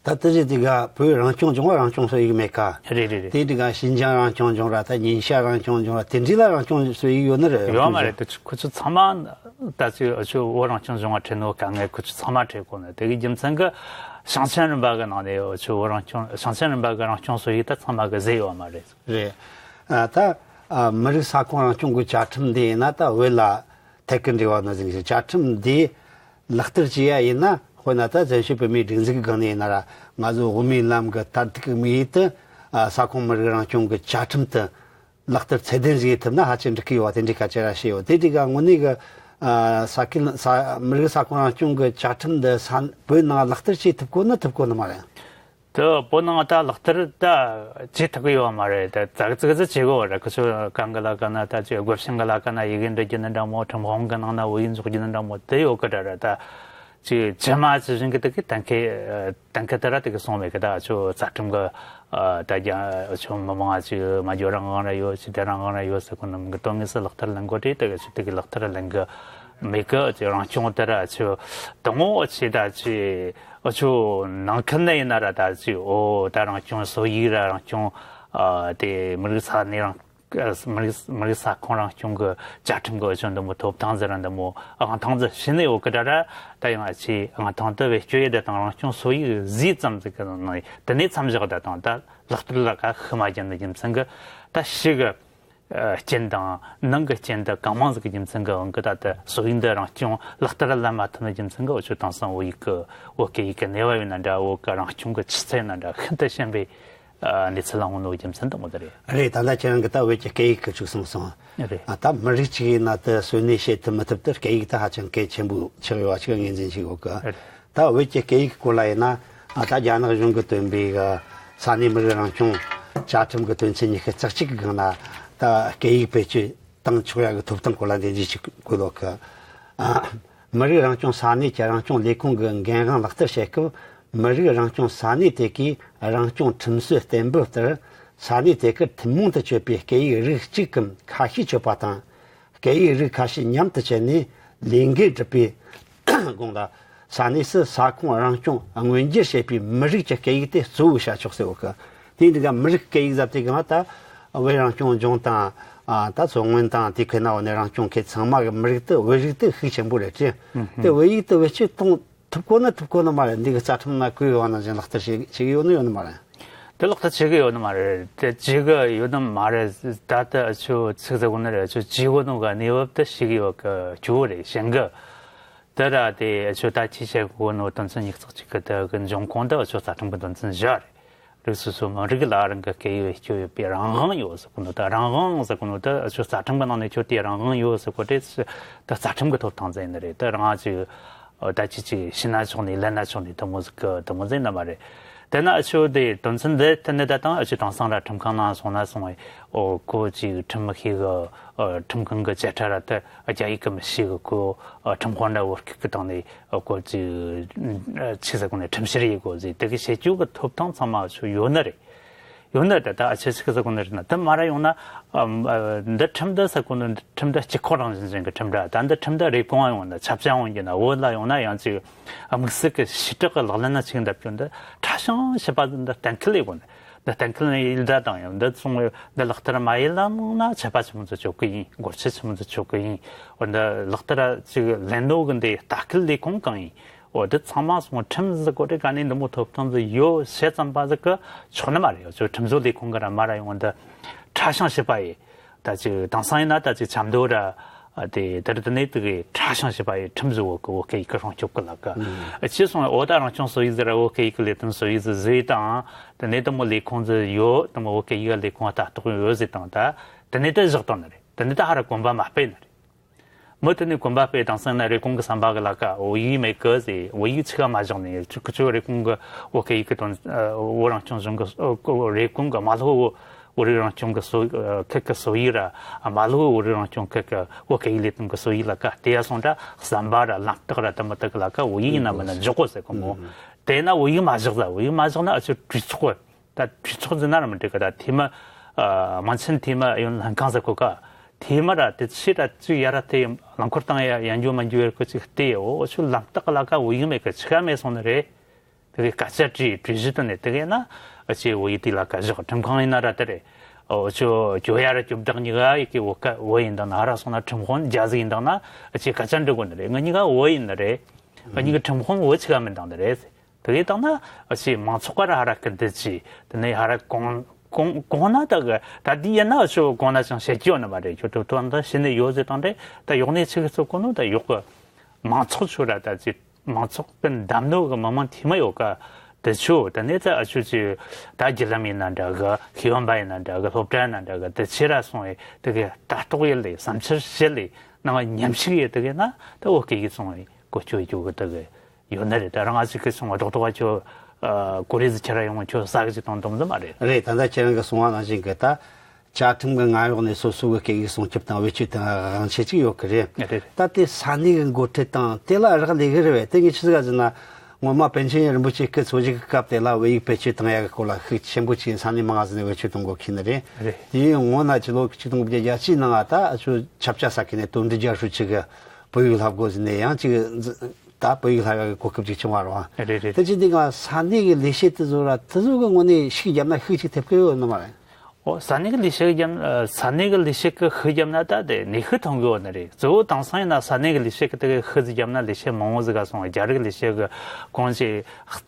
ད་ལྟ་རེད་དེ་ག་བོད་རང་སྐྱོང་ལྗོངས་རང་སྐྱོང་སྲོལ་ཡིག་མེད་ཀ། རེད་རེད་རེད། དེ་དེ་ག་ཤིན་ཅང་རང་སྐྱོང་ལྗོངས་ར་ད་ཉིན་ཤར་རང་སྐྱོང་ལྗོངས་ར་དེ་འདྲ་ལ་རང་སྐྱོང་སྲོལ་ཡིག་ཡོད་ནི་རེད། ཡོད་མ་རེད། དེ་ཁོ་ཚོ་ཚང་མ་ད་ཚོས་ཨ་ཆོ་བོད་རང་སྐྱོང་ལྗོངས་ང་ཁྲིད་ནོ་དཀའ་ངལ་ཁོ་ཚོ་ཚང་མ་འཕྲད་གོ་ནི་དེ་གི་རྒྱུ་མཚན་གི་ཞིང་ཆེན་རིམ་པ་གི་ནང་ནས་ཨ་ཆོ་བོད་རང་སྐྱོང་ཞིང་ཆེན་རིམ་པ་གི་རང་སྐྱོང་སྲོལ་ཡིག་ད་ཚང་མ་གི་བཟོས་ཡོད་མ་རེད། རེད། ཨ་ད་ཨ་མི་རིགས་ས་ཁོངས་རང་སྐྱོང་གི་བཅའ་ཁྲིམས་འདི་ཡིན་ན་ད་བོད་ལ་ཐད་ཀར་འབྲེལ་བ་ནི་ཟིན་ཞིང་བཅའ་ཁྲིམས་འདི་ལག་བསྟར་བྱེད་ཡ་ཡིན་ན། དཔེར་ན་ད་བཙན་བྱོལ་བོད་མིའི་སྒྲིག་འཛུགས་ཀྱི་སྒང་ནས་ཡིན་ན་ར་ང་ཚོ་དབུ་མའི་ལམ་གྱི་དར་ཐུག་གི་དམིགས་ཡུལ་དེ་ཨ་ས་ཁོངས་མི་རིགས་རང་སྐྱོང་གི་བཅའ་ཁྲིམས་དེ་ལག་བསྟར་ཚད་ལྡན་ཞིག་ཐུབ་ན་ཧ་ཅང་འགྲིག་གི་ཡོད་པ་དེ་འདྲའི་སྐད་ཆ་ར་བཤད་ཡོད། དེ་དེ་ག་དངོས་གནས་ཀྱི་ཨ་ས་ཁུལ་ས་མི་རིགས་ས་ཁོངས་རང་སྐྱོང་གི་བཅའ་ཁྲིམས་འདི་ས་བོད་ནང་ལག་བསྟར་བྱེད་ཐུབ་གོ་ནི་ཐུབ་གོ་ནི་མ་རེད། དེ་བོད་ནང་ད་ལག་བསྟར་ད་བྱེད་ཐུབ་ཀྱི་ཡོད་མ་རེད། ད་ཙག་ཙིག་ཙིག་བྱེད་དགོས་རེད། ཁུ་ཚོ་གང་གི་ལ་ག་ན་ད་ཅིག་དགོན་ཆེན་གི་ལ་ག་ན་ཡི་གེ་འབྲི་རྒྱུ་ནི་འདྲ་མོ། ཁྲིམས་དཔོན་གི་ནང་ན་བོད་ཡིག་འཇོག་རྒྱུ་ནི་འདྲ་མོ་དེ་ཡོད་གི་འདྲ་རེད། ད་ཅིག་ཇི་མ་ཇི་བཞིན་གི་དེ་གི་གཏན་འཁེལ་གཏན་འཁེལ་དེ་ར་དེ་གི་སོང་མེད་གི། ད་ཨ་ཆོ་རྩ་ཁྲིམས་གི་ད་རྒྱ་ཨ་ཆོ་མི་མང་ཅིག་མ་འཇོག་རང་དབང་ར་ཡོད་ཅིག་དེ་རང་དབང་ར་ཡོད་ཟེར་གོ་ནི་མི་གི་དོན་དངོས་སུ་ལག་བསྟར་ལེན་དགོས་དེ་དེ་གི་ཅིག་དེ་གི་ལག་བསྟར་ལེན་གི་མེད་གི། ཅིག་རང་སྐྱོང་དེ་ར་ཨ་ཆོ་དང་པོ་ཅིག་ད་ཅིག་ཨ་ཆོ་ནང་ཁུལ་ནས་ཡིན་ན་ར་ད་ཅིག་ཨོ་ད་རང་སྐྱོང་སྲོལ་ཡིག་ར་རང་སྐྱོང་ཨ་དེ་མི་རིགས་ས་གནས་རང་ མི་རིགས་མི་རིགས་ས་ཁོངས་རང་སྐྱོང་གི་བཅའ་ཁྲིམས་ཀྱི་འོས་ཤོག་འདི་མོ་ཐོབ་ཐང་ཟེར་ར་འདི་མོ་ཨང་ཐང་ཟེར་ཤེས་ནི་ཡོད་གི་དྲ་ར། ད་ཡང་ཨ་ཆེ་ཨང་ཐང་དུ་བེད་སྤྱོད་ཡེ་དེ་དང་རང་སྐྱོང་སྲོལ་ཡིག་ཟིག་ཙམ་ཟིག་གི་ནང་དེ་ནས་མཚམས་བཞག་ད་དང་ད་ལག་བསྟར་ལ་ཀ་ཤི་མ་རྒྱབ་ནི་རྒྱུ་མཚན་གི་ད་ཤི་གི་རྐྱེན་དང་ནང་གི་རྐྱེན་དུ་གང་མང་ཟིག་གི་རྒྱུ་མཚན་གི་འོང་གི་ད་ལྟ་སྲོལ་ཡིག་འདི་རང་སྐྱོང་ལག་བསྟར་ལ་མ་ཐུབ་ནི་རྒྱུ་མཚན་གི་འུ་ཆོ་དེང་སང་བོད་ཡིག་གི་བོད་སྐད་ཡིག་གི་གནས་བབ་ཡིན་ན་འདྲ། བོད་གི་རང་སྐྱོང་གི་ཆུ་ཚད་ཡིན་ན་འདྲ་ཤིན་ཏུ་ཞན་པའི་གནས་ཚུལ་ལ་འོང་ནོ་རྒྱུ་མཚན་དུ་མོ་དེ་རེད། རེད། ད་ལྟ་ཁྱེད་རང་གི་ད་བོད་ཀྱི་སྐད་ཡིག་གི་ཅིག་གསུངས་སོང་། རེད། ཨ་ད་མི་རིགས་གཅིག་ཡིན་ན་དེ་གསོན་གནས་བྱེད་ཐུབ་མི་ཐུབ་དེ་སྐད་ཡིག་དེ་ཧ་ཅང་གལ་ཆེན་པོ་ཆགས་ཡོད་པ་ཅིག་ངོས་འཛིན་བྱེད་དགོས་གི། རེད། ད་བོད་ཀྱི་སྐད་ཡིག་སྐོར་ལ་ཡིན་ན་ཨ་ད་རྒྱ་ནག་གཞུང་གིས་བཏོན་པའི་གི་ས་གནས་མི་རིགས་རང་སྐྱོང་བཅའ་ཁྲིམས་ཀྱི་དོན་ཚན་ཉི་ཤུ་རྩ་གཅིག་གི་སྒང་ན་ད་སྐད་ཡིག་བེད་སྤྱོད་བཏང་ཆོག་ཡ་གི་ཐོབ་ཐང་སྐོར་ལ་འགྲེལ་བརྗོད་ཅིག་དགོས་ལོ་གི། ཨ། མི་རིགས་རང་སྐྱོང་ས་གནས་ཀྱི་རང་སྐྱོང་ལས་ཁུངས་ཀྱི་འགན་དབང་ལག་བསྟར་བྱེད་སྐབས་མི་རིགས་རང་སྐྱོང་ས་གནས་དེ་གའི་རང་སྐྱོང་ཁྲིམས་སྲོལ་གཏན་འབེབས་ལྟར་ས་གནས་དེ་གར་ཐུན་མོང་དུ་སྤྱོད་པའི་སྐད་ཡིག་རིགས་གཅིག་གམ་ཁ་ཤས་སྤྱོད་པ་དང་། སྐད་ཡིག་རིགས་ཁ་ཤས་མཉམ་དུ་བྱས་ནས་ལས་འགན་སྒྲུབ་པའི་དགོངས་ལ། ས་གནས་སུ་ས་ཁོངས་རང་སྐྱོང་མངོན་འགྱུར་བྱེད་པའི་མི་རིགས་ཀྱི་སྐད་ཡིག་དེ་གཙོ་བོ་བྱ་ཆོག་ཟེར་བ་གི། དེ་འདི་ག་མི་རིགས་སྐད་ཡིག་ཟབ་དེ་གང་ལ་ད་བོད་རང་སྐྱོང་ལྗོངས་དང་ཨ་ད་མཚོ་སྔོན་དང་དེ་ཁེ་ན་འོ་ནས་རང་སྐྱོང་ཁེ་ཚང་མ་གི་མི་རིགས་དེ་བོད་རིགས་དེ་ཤུགས་ཆེན་པོ་རེད་དྲན། དེ་བོད་ཡིག་དེ་བེད་སྤྱོད་གཏོང་ཐུབ་གོ་ན་ཐུབ་གོ་ན་མ་རེད། འདི་གི་རྩ་ཁྲིམས་ན་བཀོད་ཡོད་ན་ཅན་ལག་བསྟར་བྱེད་བྱེད་གི་ཡོད་ནི་ཡོད་ནི་མ་རེད། དེ་ལག་བསྟར་བྱེད་གི་ཡོད་ནི་མ་རེད། དེ་བྱེད་གི་ཡོད་ནི་མ་རེད། ད་ལྟ་ཨ་ཆོ་ཚིག་ཟེར་གོ་ནི་རེད། ཨ་ཆོ་བྱེད་གོ་ནོ་ག་གནས་བབ་དེ་བྱེད་གི་ཡོད་གི་ཆོ་རེད་ཞེན་གི། དེ་ར་དེ་ཨ་ཆོ་ད་ཅི་བྱེད་གོ་ནོ་དོན་ཚན་ཉི་ཤུ་རྩ་གཅིག་གི་དེ་གི་འབྱུང་ཁུངས་དེ་ཨ་ཆོ་རྩ་ཁྲིམས་གི་དོན་ཚན་བཞི་རེད། རིགས་སོ་སོ་མི་རིགས་ལ་རང་གི་སྐད་ཡིག་སྤྱོད་ཡོད་པའི་རང་དབང་ཡོད་ཟེར་གོ་ནོ་དེ་རང་དབང་ཟེར་གོ་ནོ་དེ་ཨ་ཆོ་རྩ་ཁྲིམས་གི་ནང་ནས་ཁྱོད་དེ་རང་དབང་ཡོད་ཟེར་གོ་དེ་ད་རྩ་ཁྲིམས་གི་ཐོབ་ཐང་ཟེར་ནི་རེད། དེ་རང་ཅིག་ཨོ་ད་ཅི་ཅིག་ཤི་ན་ཆོག་ནི་ལེན་ན་ཆོག་ནི་དེ་མོ་ཟིག་གི་དེ་མོ་ཟིག་ནི་མ་རེད། དེ་ན་ཨ་ཆོ་དེ་དོན་ཚན་འདི་དེ་ནི་ད་དང་ཨ་ཆོ་དེང་སང་ར་ཁྲིམས་ཁང་ནང་སོང་ན་སོང་བས་ཨོ་ཁོ་ཅིག་ཁྲིམས་མི་ཤེས་གི། ཨོ་ཁྲིམས་ཁང་གི་བཅད་ཁྲ་ར་དེ་རྒྱ་ཡིག་གི་མི་ཤེས་གི། ཁོ་ཨོ་ཁྲིམས་དཔོན་འདྲ་བོ་སྐུག་གི་བཏང་ནས་ཨོ་ཁོ་ཅིག་ཆི་ཟེར་གོ་ནས་ཁྲིམས་བཤེར་ཡེ་གོ་ཟིག་དེ་གི་བྱེད་རྒྱུ་གི་ཐོབ་ཐང་ཚང་མ་ཨ་ཆོ་ཡོད་ནི་རེད། ཡོད་ན་ད་ལྟ་ཨ་ཆེ་ཆི་ཟེར་གོ་ནི་རེད་ན་དེ་མ་ར་ཡོང་ན་ཨམ་ཨ་འདི་ཁྲིམས་འདི་ཟེར་གོ་ནི་ཁྲིམས་འདི་སྤྱི་ཁོག་རང་བཞིན་ཅན་གྱི་ཁྲིམས་འདྲ། ད་འདི་ཁྲིམས་འདི་རེ་སྐོང་ཡོང་ན་ཆབ་ཆ་ཡོང་གི་ན་བོད་ལ་ཡོང་ན་ཡང་ཅིག་དམིགས་བསལ་གྱི་ཞི་དྲག་གི་ལག་ལེན་ན་ཅིག་འདེབས་རྒྱུ་འདི་ཕྲ་ཞིང་ཞིབ་པ་འདི་གཏན་འཁེལ་ཡོད་གོ་ནི། འདི་གཏན་འཁེལ་ནི་ཡིན་ད་དང་ཡང་འདི་ཚོང་འདི་ལག་བསྟར་མ་ཡིན་ལམ་ན་ཆད་པ་ཆི་མོ་ཚོ་གཅོད་གི་ཡིན། སྒོར་ཆེ་ཆི་མོ་ཚོ་གཅོད་གི་ཡིན། འོ་འདི་ལག་བསྟར་ཅིག་ལེན་ནོ་གི་འདི་ལྟ་སྐུལ་ལས་ཁུངས་གང་ཡིན། འོ་དེ་ཚང་མ་སོང་ཁྲིམས་ཟིག་གོ་དེ་ག་ནས་འདི་མོ་ཐོབ་ཐང་ཟིག་ཡོད་བཤད་ཙམ་པ་ཟིག་གི་ཆོག་ནི་མ་རེད། ཡོད་ཚོད་ཁྲིམས་བཟོ་ལས་ཁུངས་གི་ར་མ་ར་ཡོང་འདི་ཕྲ་ཞིང་ཞིབ་པ་ཡིན། ད་ཅིག་དེང་སང་ཡིན་ན་ད་ཅིག་ཆབ་མདོ་ར་དེ་དེར་དེ་ནས་དེ་གི་ཕྲ་ཞིང་ཞིབ་པ་ཡིན། ཁྲིམས་བཟོ་བོ་གི་བོད་སྐད་ཡིག་གི་སྲུང་སྐྱོབ་གི་ལ་གི་ཅི་སོང་འོ་ད་རང་སྐྱོང་སྲོལ་ཡིག་ཟིག་ར་བོད་སྐད་ཡིག་གི་ལས་དོན་སྲོལ་ཡིག་ཟིག་ཟིག་དང་དེ་ནས་དེ་མོ་ལས་ཁུངས་ཟིག་ཡོད། དེ་མོ་བོད་སྐད་ཡིག་གི་ལས་ཁུངས་ལྟ་རྟོག་ཡོད་ཟིག་དང་ད་དེ་ནས་དེ་བཞག་བཏང་ནི་རེད། དེ་ནས་ད་ཧ་ར་གོམ་པ་མ་སྤོས་ནི་རེད། མི་དེ་ནས་གོམ་པ་སྤོས་དང་སང་ན་རེ་གོང་གི་བསམ་པ་གི་ལ་ཀ་བོད་ཡིག་མེད་གི་ཟེར། བོད་ཡིག་ཆི་ག་མ་བཞག་ནས་ཁྱོད་ཁྱོད་རེ་གོང་གི་བོད་སྐད་ཡིག་གི་དོན་བོད་རང་སྐྱོང་གཞུང་གི་རེ་གོང་གི་མ་ལྷོ་བོད་རིགས་རང་སྐྱོང་གི་སྲོལ་ཁུལ་གི་སྲོལ་ཡིག་ར་མ་ལྷོ་བོད་རིགས་རང་སྐྱོང་ཁུལ་གི་བོད་སྐད་ཡིག་ལས་དོན་གི་སྲོལ་ཡིག་ལ་ཀ་དེ་ཡ་སོང་ད་བསམ་པ་ར་ལམ་རྟགས་ར་དུ་མི་དག་གི་ལ་ཀ་བོད་ཡིག་ཡིན་ན་མིན་ན་འཇོག་གོ་ཟེར་གོ་མོ། དེ་ན་བོད་ཡིག་མ་བཞག་ཟ། བོད་ཡིག་མ་བཞག་ན་ཨ་ཆོ་གྲོས་ཚོགས་ད་གྲོས་ཚོགས་འཛིན་ན་ར་མི་འགྲིག་གི། ད་འཐུས་མི་ཨ་དམངས་ཆེན་འཐུས་མི་ཡོན་ལྷན་ཁང་ཟེར་གོ་ཀ། འཐུས་མི་ར་དེ་ཕྱི་ར་ཅིག་ཡ་ར་དེ་རླངས་འཁོར་བཏང་ཡ་ཡ་འགྱོ་མ་འགྱོ་ཡ་གི་ཅིག་བལྟས་ཡོ། འུ་ཆོ་ལམ་རྟགས་ལ་ཀ་བོད་ཡིག་མེད་གི་ཆི་ག་མེད་སོང་ནི་རེད། དེ་གི་སྐད་ཆ་དྲིས་གྲོས་གཞི་དེ་ནས་དེ་གི་ན་ཨ་ཅེ་བོད་ཡིག་དེ་ལ་ཀ་བཞག་ཁྲིམས་ཁང་ཡིན་ན་ར་དེ་རེད། འུ་ཆོ་གྱོད་ཡ་ར་གྱོད་བདག་གཉིས་ཀ་ཡི་གི་བོད་ཀ་བོད་ཡིན་དང་ན་ཧ་ར་སོང་ན་ཁྲིམས་དཔོན་རྒྱ་ཟིག་ཡིན་དང་ན་ཨ་ཅེ་སྐད་ཆ་འདྲི་དགོས་ནི་རེད། ང་གཉིས་ཀ་བོད་ཡིན་ནི་རེད། ང་གཉིས་ཀ་ཁྲིམས་དཔོན་བོད་ཆི་ག་མིན་དང་ནི་རེད། དེ་གའི་སྟེང་ན་ཨ་ཅེ་མང་ཚོགས་ཀ་ར་ཧ་ར་སྐུལ་འདེད་ཅིག་དེ་ནས་ཧ་ར་གོང་གོང་གོང་ན་ད་གི་ད་དེ་ཡིན་ན་ཨ་ཆོ་གོང་ན་ཅང་བཤད་ཀྱི་ཡོད་ནི་མ་རེད། ཁྱོད་ཐོབ་ཐང་ད་ཤི་ནས་ཡོད་ཟེར་དང་རེད། ད་ཡོག་ནས་ཆི་གི་ཚོ་གོ་ནོ་ད་ཡོག་གི་མང་ཚོགས་ཆོ་ར་ད་ཅི་མང་ཚོགས་ཀྱི་འདམ་ནོ་གི་མི་མང་འཐུས་མི་ཡོད་ཀ་དེ་ཆོ་དེ་ནས་ད་ཨ་ཆོ་ཅི་ད་བརྒྱུད་ལམ་ཡིན་ན་འདྲ་གི་ཤེས་ཡོན་པ་ཡིན་ན་འདྲ་གི་སློབ་གྲྭ་ཡིན་ན་འདྲ་གི་དེ་ཆེ་ར་སོང་བས་དེ་གི་ལྟ་རྟོག་ཡེ་ལས་བསམ་འཆར་བཤད་ལས་ནང་ཉམས་ཞིབ་ཡེ་དེ་གི་ན་ད་བོད་སྐད་ཡིག་སོང་བས་གོ་ཆོད་ཡོད་གི་དེ་གི། ཡོད་ནི་རེད། ད་རང་ང་ཅིག་གི་སོང་བ་རྡོག་རྡོག་བ་ཁྱོད་ཨ་གོ་རེ་ཟི་ཁྱེར་ར་ཡོང་ཁྱོད་ས་གི་ཅིག་བཏང་འདུག་ཟེར་མ་རེད། རེད། ད་ལྟ་ཁྱེད་རང་གི་གསུང་བ་ནང་བཞིན་གི་ད་བཅའ་ཁྲིམས་གི་མངའ་འོག་ནས་སོ་སོ་གི་སྐད་ཡིག་སྲུང་སྐྱོབ་དང་བེད་སྤྱོད་དང་དབང་ཆ་ཅིག་ཡོད་གི་རེད། རེད། ད་དེ་ས་གནས་གི་འགོ་ཁྲིད་དང་དེ་ལ་རག་ལས་གི་རེད་བས། དེ་ངས་ཆི་ཟིག་ག་ཟེར་ན་ངོ་མ་པཎ་ཆེན་རིན་པོ་ཆེ་སྐུ་འཚོ་བཞུགས་གི་སྐབས་དེ་ལ་བོད་ཡིག་བེད་སྤྱོད་བཏང་ཡ་གི་སྐོར་ལ་ཤུགས་ཆེན་པོ་ཅིག་ས་གནས་མང་ང་ཟིག་ནས་བེད་སྤྱོད་གཏོང་དགོས་ཁེལ་ནི་རེད། རེད། དེ་ཡིན་ངོ་ན་ཕྱི་ལོ་ཆིག་སྟོང་དགུ་བརྒྱ་བརྒྱད་ཅུའི་ནང་ང་ད་ཨ་ཆོ་ཆབ་ཆ་ས་ཁུལ་ནས་དོན་འགྲུབ་རྒྱ་ཧྲུའུ་ཆི་གི་བོད་ཡིག་བསླབ་དགོས་ཟེར་ནས་ཡང་ཅིག་ད་བོད་ཡིག་བསླབ་ཡག་གི་གོ་སྐབས་ཅིག་བྱུང་བ་རེད། རེད་རེད། དེ་ཅི་འདི་ག་ས་གནས་ཀྱི་ལས་བྱེད་དེ་ཚོ་ར་དེ་ཚོ་གི་ངོས་ནས་ཤུགས་བརྒྱབ་ན་ཤུགས་ཅིག་ཐེབས་ཀྱི་ཡོད་ནི་མ་རེད། ཨོ། ས་གནས་ཀྱི་ལས་བྱེད་ཀྱི་རྒྱབ། ས་གནས་ཀྱི་ལས་བྱེད་ཀྱི་ཤུགས་བརྒྱབ་ན་ད་དེ་ནས་ཤུགས་ཐོན་གི་ཡོད་ནི་རེད། གཙོ་བོ་དེང་སང་ཡིན་ན་ས་གནས་ཀྱི་ལས་བྱེད་ཀྱི་དེ་གི་ཤུགས་ཟིག་བརྒྱབ་ན་ལས་བྱེད་མང་བོ་ཟིག་ག་སོང་། རྒྱ་རིགས་ལས་བྱེད་ཀྱི་གོང་ཆེ་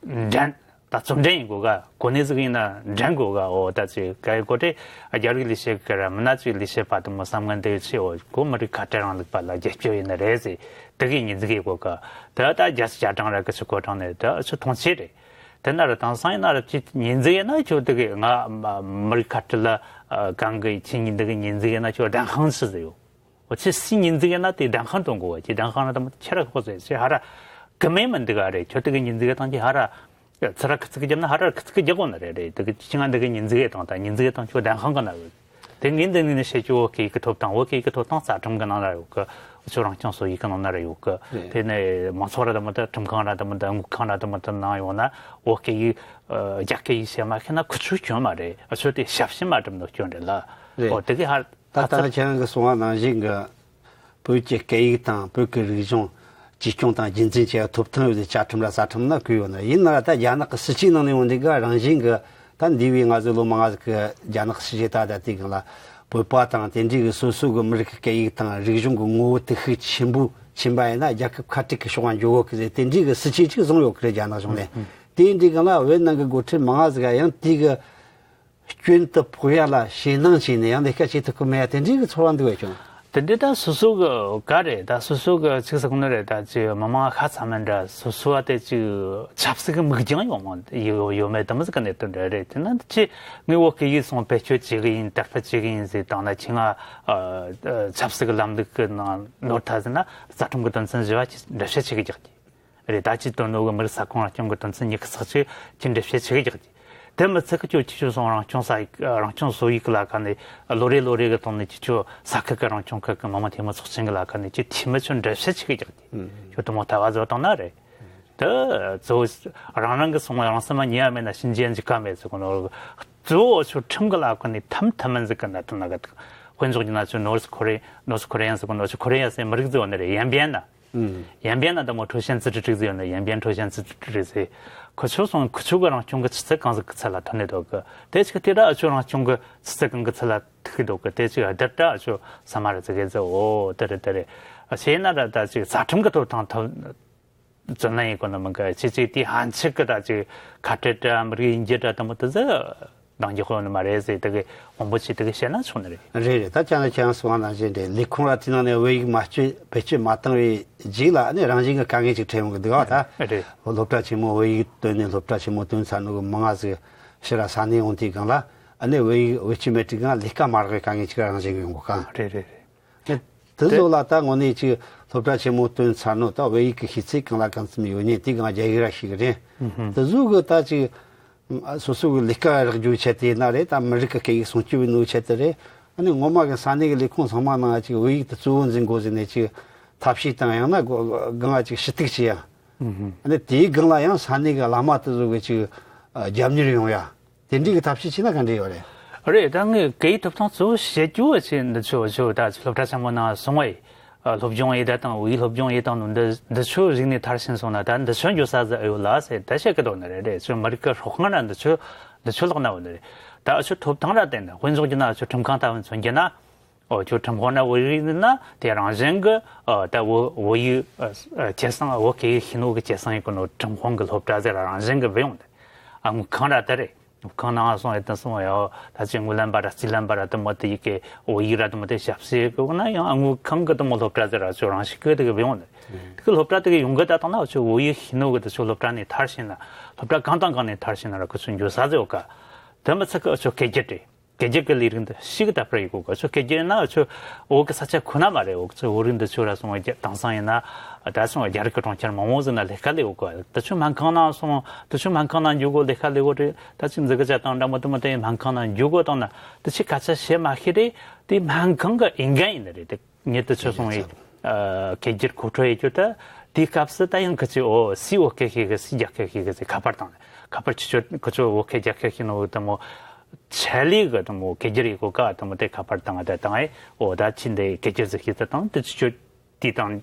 འགྲན། ད་རྩོད་འགྲན་ཡིན་དགོས་ག་གོ་གནས་ཟིག་ཡིན་ན་འགྲན་དགོས་ག་ཨོ། ད་ཅིག་ག་ཡི་གོ་དེ་རྒྱ་རིགས་ལས་བྱེད་ཀྱི་ར་མིན་ན་ཅིག་ལས་བྱེད་པ་དེ་མོ་བསམ་ངན་དེ་ཆེ་ཨོ། གོ་མི་རིགས་ཁ་བྲལ་རིང་ལུགས་པ་ལ་རྒྱབ་སྐྱོར་ཡིན་ནི་རེད་ཟེར། དེ་གི་ཉིན་ཟིག་ཡིན་དགོས་ག་དེ་ད་རྒྱ་ཆ་བྱ་གྲངས་ར་གི་ཆུ་གོ་གྲངས་ནས་དེ་ཆུ་མཐོང་ཆེ་རེད། དེ་ན་ར་དེང་སང་ཡིན་ན་ར་ཅིག་ཉིན་ཟིག་ཡིན་ན་ཁྱོད་དེ་གི་ང་མི་རིགས་ཁ་བྲལ་ལ་གང་གི་ཁྱེད་ཉིན་འདི་གི་ཉིན་ཟིག་ཡིན་ན་ཁྱོད་བདེན་དཔང་ཆི་ཟིག་ཡོད། འོ་ཁྱེད་སུའི་ཉིན་ཟིག་ཡིན་ན་དེ་བདེན་དཔང་སྟོན་དགོས་བ། ཁྱེད་བདེན་དཔང་ར་དེ་མོ་ཁྱེད་ར་ཁོ་ཟེར་ཁྱེད་ཧ་ར་གི་མེད་མི་འདུག་ག་རེད། ཁྱོད་དེ་གི་ཉིན་ཟིག་དང་ཁྱེད་ཧ་ར་ཚུར་ར་ཁི་ཚིག་གི་རྒྱབ་ན་ཧ་ར་ཁི་ཚིག་གི་རྒྱག་དགོས་ནི་རེད། རེད་དེ་གི་ཁྱེད་ང་འདི་གི་ཉིན་ཟིག་དང་ད་ཉིན་ཟིག་དང་ཁྱོད་བདེན་དཔང་གི་ན་ཡོད། དེ་ངས་འདི་ནས་ནས་བཤད་རྒྱུ་བོད་སྐད་ཡིག་གི་ཐོབ་ཐང་། བོད་སྐད་ཡིག་གི་ཐོབ་ཐང་རྩ་ཁྲིམས་གི་ནང་ན་ཡོད་གི། ཁྱོད་རང་སྐྱོང་སྲོལ་ཡིག་གི་ནང་ན་ར་ཡོད་གི། རེད། དེ་ནས་མང་ཚོགས་ར་དེ་མོ་ད་ཁྲིམས་ཁང་ར་དེ་མོ་ད་དངུལ་ཁང་ར་དེ་མོ་ད་ནང་ཡོང་ན་བོད་སྐད་ཡིག་རྒྱ་སྐད་ཡིག་བཤད་མ་ཤེས་ན་ཁུ་ཆུ་སྐྱོན་མ་རེད། ཨ་ཁྱོད་དེ་ཞབས་ཕྱི་མ་སྒྲུབ་ནོ་སྐྱོན་རེད་ལ། རེད། ཨོ་དེ་གི་ཧ་ད་ད་ལྟ་ཁྱེད་རང་གི་གསུང་བ་ནང་བཞིན་གི་བོད་ཀྱི་སྐད་ཡིག་དང་བོད་ཀྱི་རིག་གཞུང་གཅེས་སྐྱོང་དང་རྒྱུན་འཛིན་བྱེད་ཡ་ཐོབ་ཐང་ཡོད་ཟེར་བཅའ་ཁྲིམས་ལ་རྩ་ཁྲིམས་ན་བཀོད་ཡོད་ན། ཡིན་ན་ར་ད་རྒྱ་ནག་གི་སྲིད་ཇུས་ནང་ནས་འོང་དེ་ག་རང་བཞིན་གི་ད་འདས་པའི་ང་ཚོའི་ལོ་མང་ང་ཟིག་གི་རྒྱ་ནག་སྲིད་ཇུས་ད་ད་དེ་གང་ལ་བོད་པ་དང་དེ་འདྲའི་གི་སོ་སོ་གི་མི་རིགས་ཀྱི་སྐད་ཡིག་དང་རིག་གཞུང་གི་ངོ་བོ་དེ་ཤུགས་ཆེན་པོ་ཕྱིན་པ་ཡིན་ན་རྒྱལ་ཁབ་ཁ་བྲལ་གི་ཕྱོགས་ལ་འགྱོ་གོ་གི་ཟེར་དེ་འདྲའི་གི་སྲིད་ཇུས་ཅིག་བཟུང་ཡོད་གི་རེད་རྒྱ་ནག་གཞུང་ནས། དེ་འདྲའི་གང་ལ་བོད་ནང་གི་འགོ་ཁྲིད་མང་ང་ཟིག་ག་ཡང་དེ་གི་སྐྱོན་དུ་ཕོག་ཡ་ལ་ཞེད་སྣང་བྱས་ནས་ཡང་ལས་ཀ་བྱེད་ཐུབ་གི་མེད་ཡ་དེ་འདྲའི་གི་ཚོར་བ་འདུག་བས་ཀྱང་། དེ་འདྲའི་ད་སོ་སོ་གི་ག་རེད། ད་སོ་སོ་གི་ཅིག་ཟེར་གོ་ནི་རེད། ད་ཅིག་མི་མང་ཁ་ཚ་མིན་འདྲ་སོ་སོ་བ་དེ་ཅིག་ཆབ་སྲིད་ཀྱི་མིག་རྒྱང་ཡོད་མ་ཡོད་ཡོད་མེད་དེ་མོ་ཟིག་གི་གནད་དོན་འདྲ་རེད། དེ་ན་ཅི་ངས་བོད་སྐད་ཡིག་སོང་བེད་སྤྱོད་བྱེད་གི་ཡིན། དར་སྤེལ་བྱེད་གི་ཡིན་ཟེར་བཏང་ན་ཁྱེད་ང་ཆབ་སྲིད་ཀྱི་ལམ་ལུགས་ཀྱི་ནང་ནོར་ཐལ་ཟེར་ན་རྩ་ཁྲིམས་ཀྱི་དོན་ཚན་བཞི་བ་ཅིག་འགྲེལ་བཤད་བྱེད་གི་རྒྱག་གི། རེད། ད་ཅི་དོན་ནོ་གི་མི་རིགས་ས་ཁོངས་རང་སྐྱོང་གི་དོན་ཚན་ཉི་ཤུ་རྩ་གཅིག་ཅི་འགྲེལ་བཤད་བྱེད་ཀྱི་ཀྱག་ཅི། དེ་མི་ཚད་ཀི་ཅོ་ཅི་ཅོ་སོང་རང་སྐྱོང་ས་རང་སྐྱོང་སྲོལ་ཡིག་གི་ལ་ཁ་ནས་ལོ་རེ་ལོ་རེ་གི་སྟེང་ནས་ཅི་ཅོ་ས་ཁུལ་གི་རང་སྐྱོང་ཁུལ་གི་མི་དམངས་འཐུས་མི་ཚོགས་ཆེན་གི་ལ་ཁ་ནས་ཅི་འཐུས་མི་ཚོ་འགྲེལ་བཤད་བྱེད་ཀྱི་ཀྱག་ཅི། ཅོ་དུ་མོ་ལྟ་བ་བཟོ་བཏང་ན་རེད། དེ་གཙོ་བོ་རང་རང་གི་སོང་རང་སེམས་མ་ཉེས་པ་མེད་ན་གཤིན་རྗེ་འཇིགས་པ་མེད་ཟེར་གོ་ནོ། གཙོ་བོ་ཆོ་ཁྲིམས་གི་ལ་ཁ་ནས་ཐམ་ཐམ་མིན་ཟིག་གི་ན་ཐུན་ན་གི་དཔེ་འཇོག་རྒྱུ་ན་ཆོ་ནོར་ཐ་ཁོ་རེ་ནོར་ཐ་ཁོ་རེ་ཡན་ཟེར་གོ་ནོ། ཆོ་ཁོ་རེ་ཡན་ཟེར་མི་རིགས་ཟེར་བ་ནི་རེད། ཡན་པན་ན། ཡན་པན་ན་དེ་མོ་ཁྲོ་ཞན་ཙི་ཀྲི་ཀྲི་ཟེར་ཡོད་ནི། ཡན་པན་ཁྲོ་ཞན་ཙི་ཀྲི་ཀྲི་ཟེར། ཁོ་ཚོ་སོང་ཁོ་ཚོ་གི་རང་སྐྱོང་གི་ཆུ་ཚད་གང་ཟིག་གི་ཚད་ལ་ཐོན་ནས་འདུག་གི། དེ་ཅིག་དེ་ར་ཨ་ཆོ་རང་སྐྱོང་གི་ཆུ་ཚད་གང་གི་ཚད་ལ་ཐུག་གི་འདུག་གི། དེ་ཅིག་ཨ་དེ་ར་ཨ་ཆོ་ས་མ་ར་ཙི་གེ་ཟེར། འོ་དེ་རེད་དེ་རེད། ཨ་བྱས་ན་ར་ད་ཅིག་རྩ་ཁྲིམས་གི་ཐོབ་ཐང་ཐོབ་བཙོན་ལེན་ཡིན་གོ་ནི་མིན་གི། ཅི་ཅིག་དེ་ཧན་ཆིག་གི་ད་ཅིག་ཁ་བྲལ་འདྲ་མི་རིགས་ཡིན་རྒྱུ་འདྲ་དེ་མོ་དེ་ཟེར། འདང་རྒྱག་ཡོད་ནི་མ་རེད་ཟེར། དེ་གི་དབང་པོ་ཆེ་དེ་གི་བཤད་ན་ཆོག་ནི་རེད། རེད་རེད། ད་ཅང་ལ་ཁྱེད་རང་གསུང་བ་ནང་བཞིན་རེད། ལས་ཁུངས་ར་དེ་ནང་ནས་བོད་ཡིག་མ་སྤྱོད་བེད་སྤྱོད་མ་བཏང་བའི་རྗེས་ལ་ཨ་ནི་རང་བཞིན་གི་དཀའ་ངལ་ཅིག་འཕྲད་ཡོང་གི་འདུག་བ། ད་རེད། སློབ་གྲྭ་ཆེན་མོ་བོད་ཡིག་བཏོན་ནས་སློབ་གྲྭ་ཆེན་མོ་བཏོན་ཚར་ནོ་གི་མི་ང་ཟིག་ཕྱིར་ར་ས་གནས་ཡོང་དུས་སྒང་ལ་ཨ་ནི་བོད་ཡིག་བེད་སྤྱོད་མེད་དུས་སྒང་ལས་ཀ་མ་རག་པའི་དཀའ་ངལ་ཅིག་རང་བཞིན་གི་ཡོང་གི་གང་། རེད་རེད་རེད། དེ་དེ་བཟོ་ལ་ད་དངོས་གནས་ཅིག་སློབ་གྲྭ་ཆེན་མོ་བཏོན་ཚར་ནོ་ད་བོད་ཡིག་གི་ཤེས་ཚད་གང་ལ་གང་འཚམ་ཡོད་ཉེ་དེ་གང་རྒྱ་ཡིག་ར་ཤེས་གི་རེད། དེ་བཟོ་གི་ད་ཅིག་སོ་སོ་གི་ལས་ཀ་རག་རྒྱུའི་ཆེད་དེ་ན་རེད། ད་མི་རིགས་ཀྱི་སྐད་ཡིག་སྲུང་སྐྱོབ་བྱེད་ནོའི་ཆེད་དུ་རེད། ཨ་ནི་ངོ་མ་གི་ས་གནས་ཀྱི་ལས་ཁུངས་ཚང་མ་ནང་ཅིག་བོད་ཡིག་དེ་གཙོ་བོ་འཛིན་དགོས་ཟེར་ནས་ཅིག་ཐབས་ཤེས་དང་ཡང་ན་སྒང་ཅིག་ཞུ་གཏུག་བྱེད་ཡ། ཨ་ནི་དེའི་སྒང་ལ་ཡང་ས་གནས་ཀྱི་བླ་མ་དེ་ཚོ་གི་ཅིག་རྒྱབ་གཉེར་ཡོང་ཡ། དེ་འདྲའི་གི་ཐབས་ཤེས་བྱས་ན་ག་འདྲ་ཡོད་རེད། རེད། ད་ངས་སྐད་ཡིག་ཐོབ་ཐང་གཙོ་བོ་བཤད་རྒྱུ་བ་ཆེ་འདི་ཆོ་ཆོ་ད་སློབ་གྲྭ་ཆེན་མོ་ནང་སོང་བས་སློབ་སྦྱོང་ཡེ་ད་དང་བོད་ཡིག་སློབ་སྦྱོང་ཡེ་དང་ནོ་འདི་འདི་ཆོ་རིག་ནས་མཐར་ཕྱིན་སོང་ན་ད་འདི་ཆོ་འགྱོ་ས་ཟིག་ཨེ་ཡོད་ལ་ཟེར་ད་བཤད་གི་འདུག་ནི་རེད། རེད། ཆོ་མི་རིགས་ཀྱི་སྲོག་ཁང་ན་འདི་ཆོ་འདི་ཆོ་ལོག་ན་འོ་ནི་རེད། ད་ཨ་ཆོ་ཐོབ་ཐང་ར་བསྟན་ན་དཔེ་འཇོག་རྒྱུ་ན་ཨ་ཆོ་ཁྲིམས་ཁང་ལྟ་བུ་མཚོན་རྒྱུ་ན། ཨོ་ཁྱོད་ཁྲིམས་ཁང་ན་བོད་ཡིག་ཡིན་ན་དེ་རང་བཞིན་གི་ཨ་ད་བོད་བོད་ཡིག་ཨ་ཨ་སྐྱེད་སྲིང་བོད་སྐད་ཡིག་ཤེས་ནོ་གི་སྐྱེད་སྲིང་ཡིན་གོ་ནོ་ཁྲིམས་ཁང་གི་སློབ་གྲྭ་ཟེར་རང་བཞིན་གི་བུད་ཡོང་དེ། ཨ་དངུལ་ཁང་ར་ད་རེད། དངུལ་ཁང་ནང་སོང་ཡོད་དང་སོང་ཡོད་ད་ཅི་དངུལ་ལམ་པ་ར་རྩིས་ལམ་པ་ར་དུ་མོ་དེ་ཡི་གེ་བོད་ཡིག་ར་དུ་མོ་དེ་ཞབས་ཕྱི་གི་ན་ཡང་ཨ་དངུལ་ཁང་གི་དུ་མོ་སློབ་གྲྭ་ཟེར་ར་ཚོ་རང་ཞིག་གི་དེ་གི་བུད་ཡོང་དེ། དེ་གི་སློབ་གྲྭ་དེ་གི་ཡོང་གི་ད་དང་ན་ཚོ་བོད་ཡིག་ཤེས་ནོ་གི་དེ་ཚོ་སློབ་གྲྭ་ནས་མཐར་ཕྱིན་ན་སློབ་གྲྭ་གང་དང་གང་ནས་མཐར་ཕྱིན་ན་ར་ཁོ་ཚོ་འགྱོ་ས་ཟེར་ཡོད་ཀ། དེ་མི་ཚད་གི་ཚོ་སྐད་སྒྱུར་རེད། སྐད་སྒྱུར་གྱི་ལས་རིགས་འདི་ཞིག་གི་ད་པར་ཡི་གོ་ག་ཚོ་སྐད་སྒྱུར་ན་ཚོ་བོད་གི་ས་ཆ་ཁོ་ན་མ་རེད། འོག་ཚོ་བོད་རིགས་འདི་ཚོ་ར་སོང་བ་དེང་སང་ཡིན་ན་ད་སོང་བ་རྒྱ་རིགས་ཀྱི་གྲོང་ཁྱེར་མང་བོ་ཟིག་ན་ལས་ཀ་ལས་གོ་ག་ད་ཚོ་སྨན་ཁང་ནང་སོང་ད་ཚོ་སྨན་ཁང་ནང་འཇུག་གོ་ལས་ཀ་ལས་གོ་རེད། ད་ཚོ་འཛི་གི་ཆ་དང་འདྲ་མོ་དུ་མོ་དེ་སྨན་ཁང་ནང་འཇུག་གོ་དང་ན་ད་ཚོ་སྐད་ཆ་བཤད་མ་ཤེས་རེད། དེ་སྨན་ཁང་གི་འོས་འགན་ཡིན་ནི་རེད། དེ་ངེད་དུ་ཆོས་སོང་བའི་སྐད་སྒྱུར་གོ་འཕྲོ་ཡེ་རྒྱུ་ད་དེའི་སྐབས་སུ་ད་ཡང་ཁི་ཆོས་འོ་སི་འོ་སྐད་ཤེས་གི་སི་རྒྱ་སྐད་ཤེས་གི་ཟེར་ཁ་པར་དང་ཁ་པར་ཆི་ཆོས་ཁི་ཆོས་འོ་སྐད་རྒྱ་སྐད་ཤེས་ནོ་དུ་མོ་ཆ་ལི་གི་དུ་མོ་སྐད་སྒྱུར་ཡེ་གོ་ཀ་དུ་མོ་དེ་ཁ་པར་དང་ད་དང་ཨེ་འོ་ད་ཕྱི་འདི་སྐད་སྒྱུར་ཟིག་ཤེས་ད་དང་དུ་ཆི་ཆོས་དེ་དང་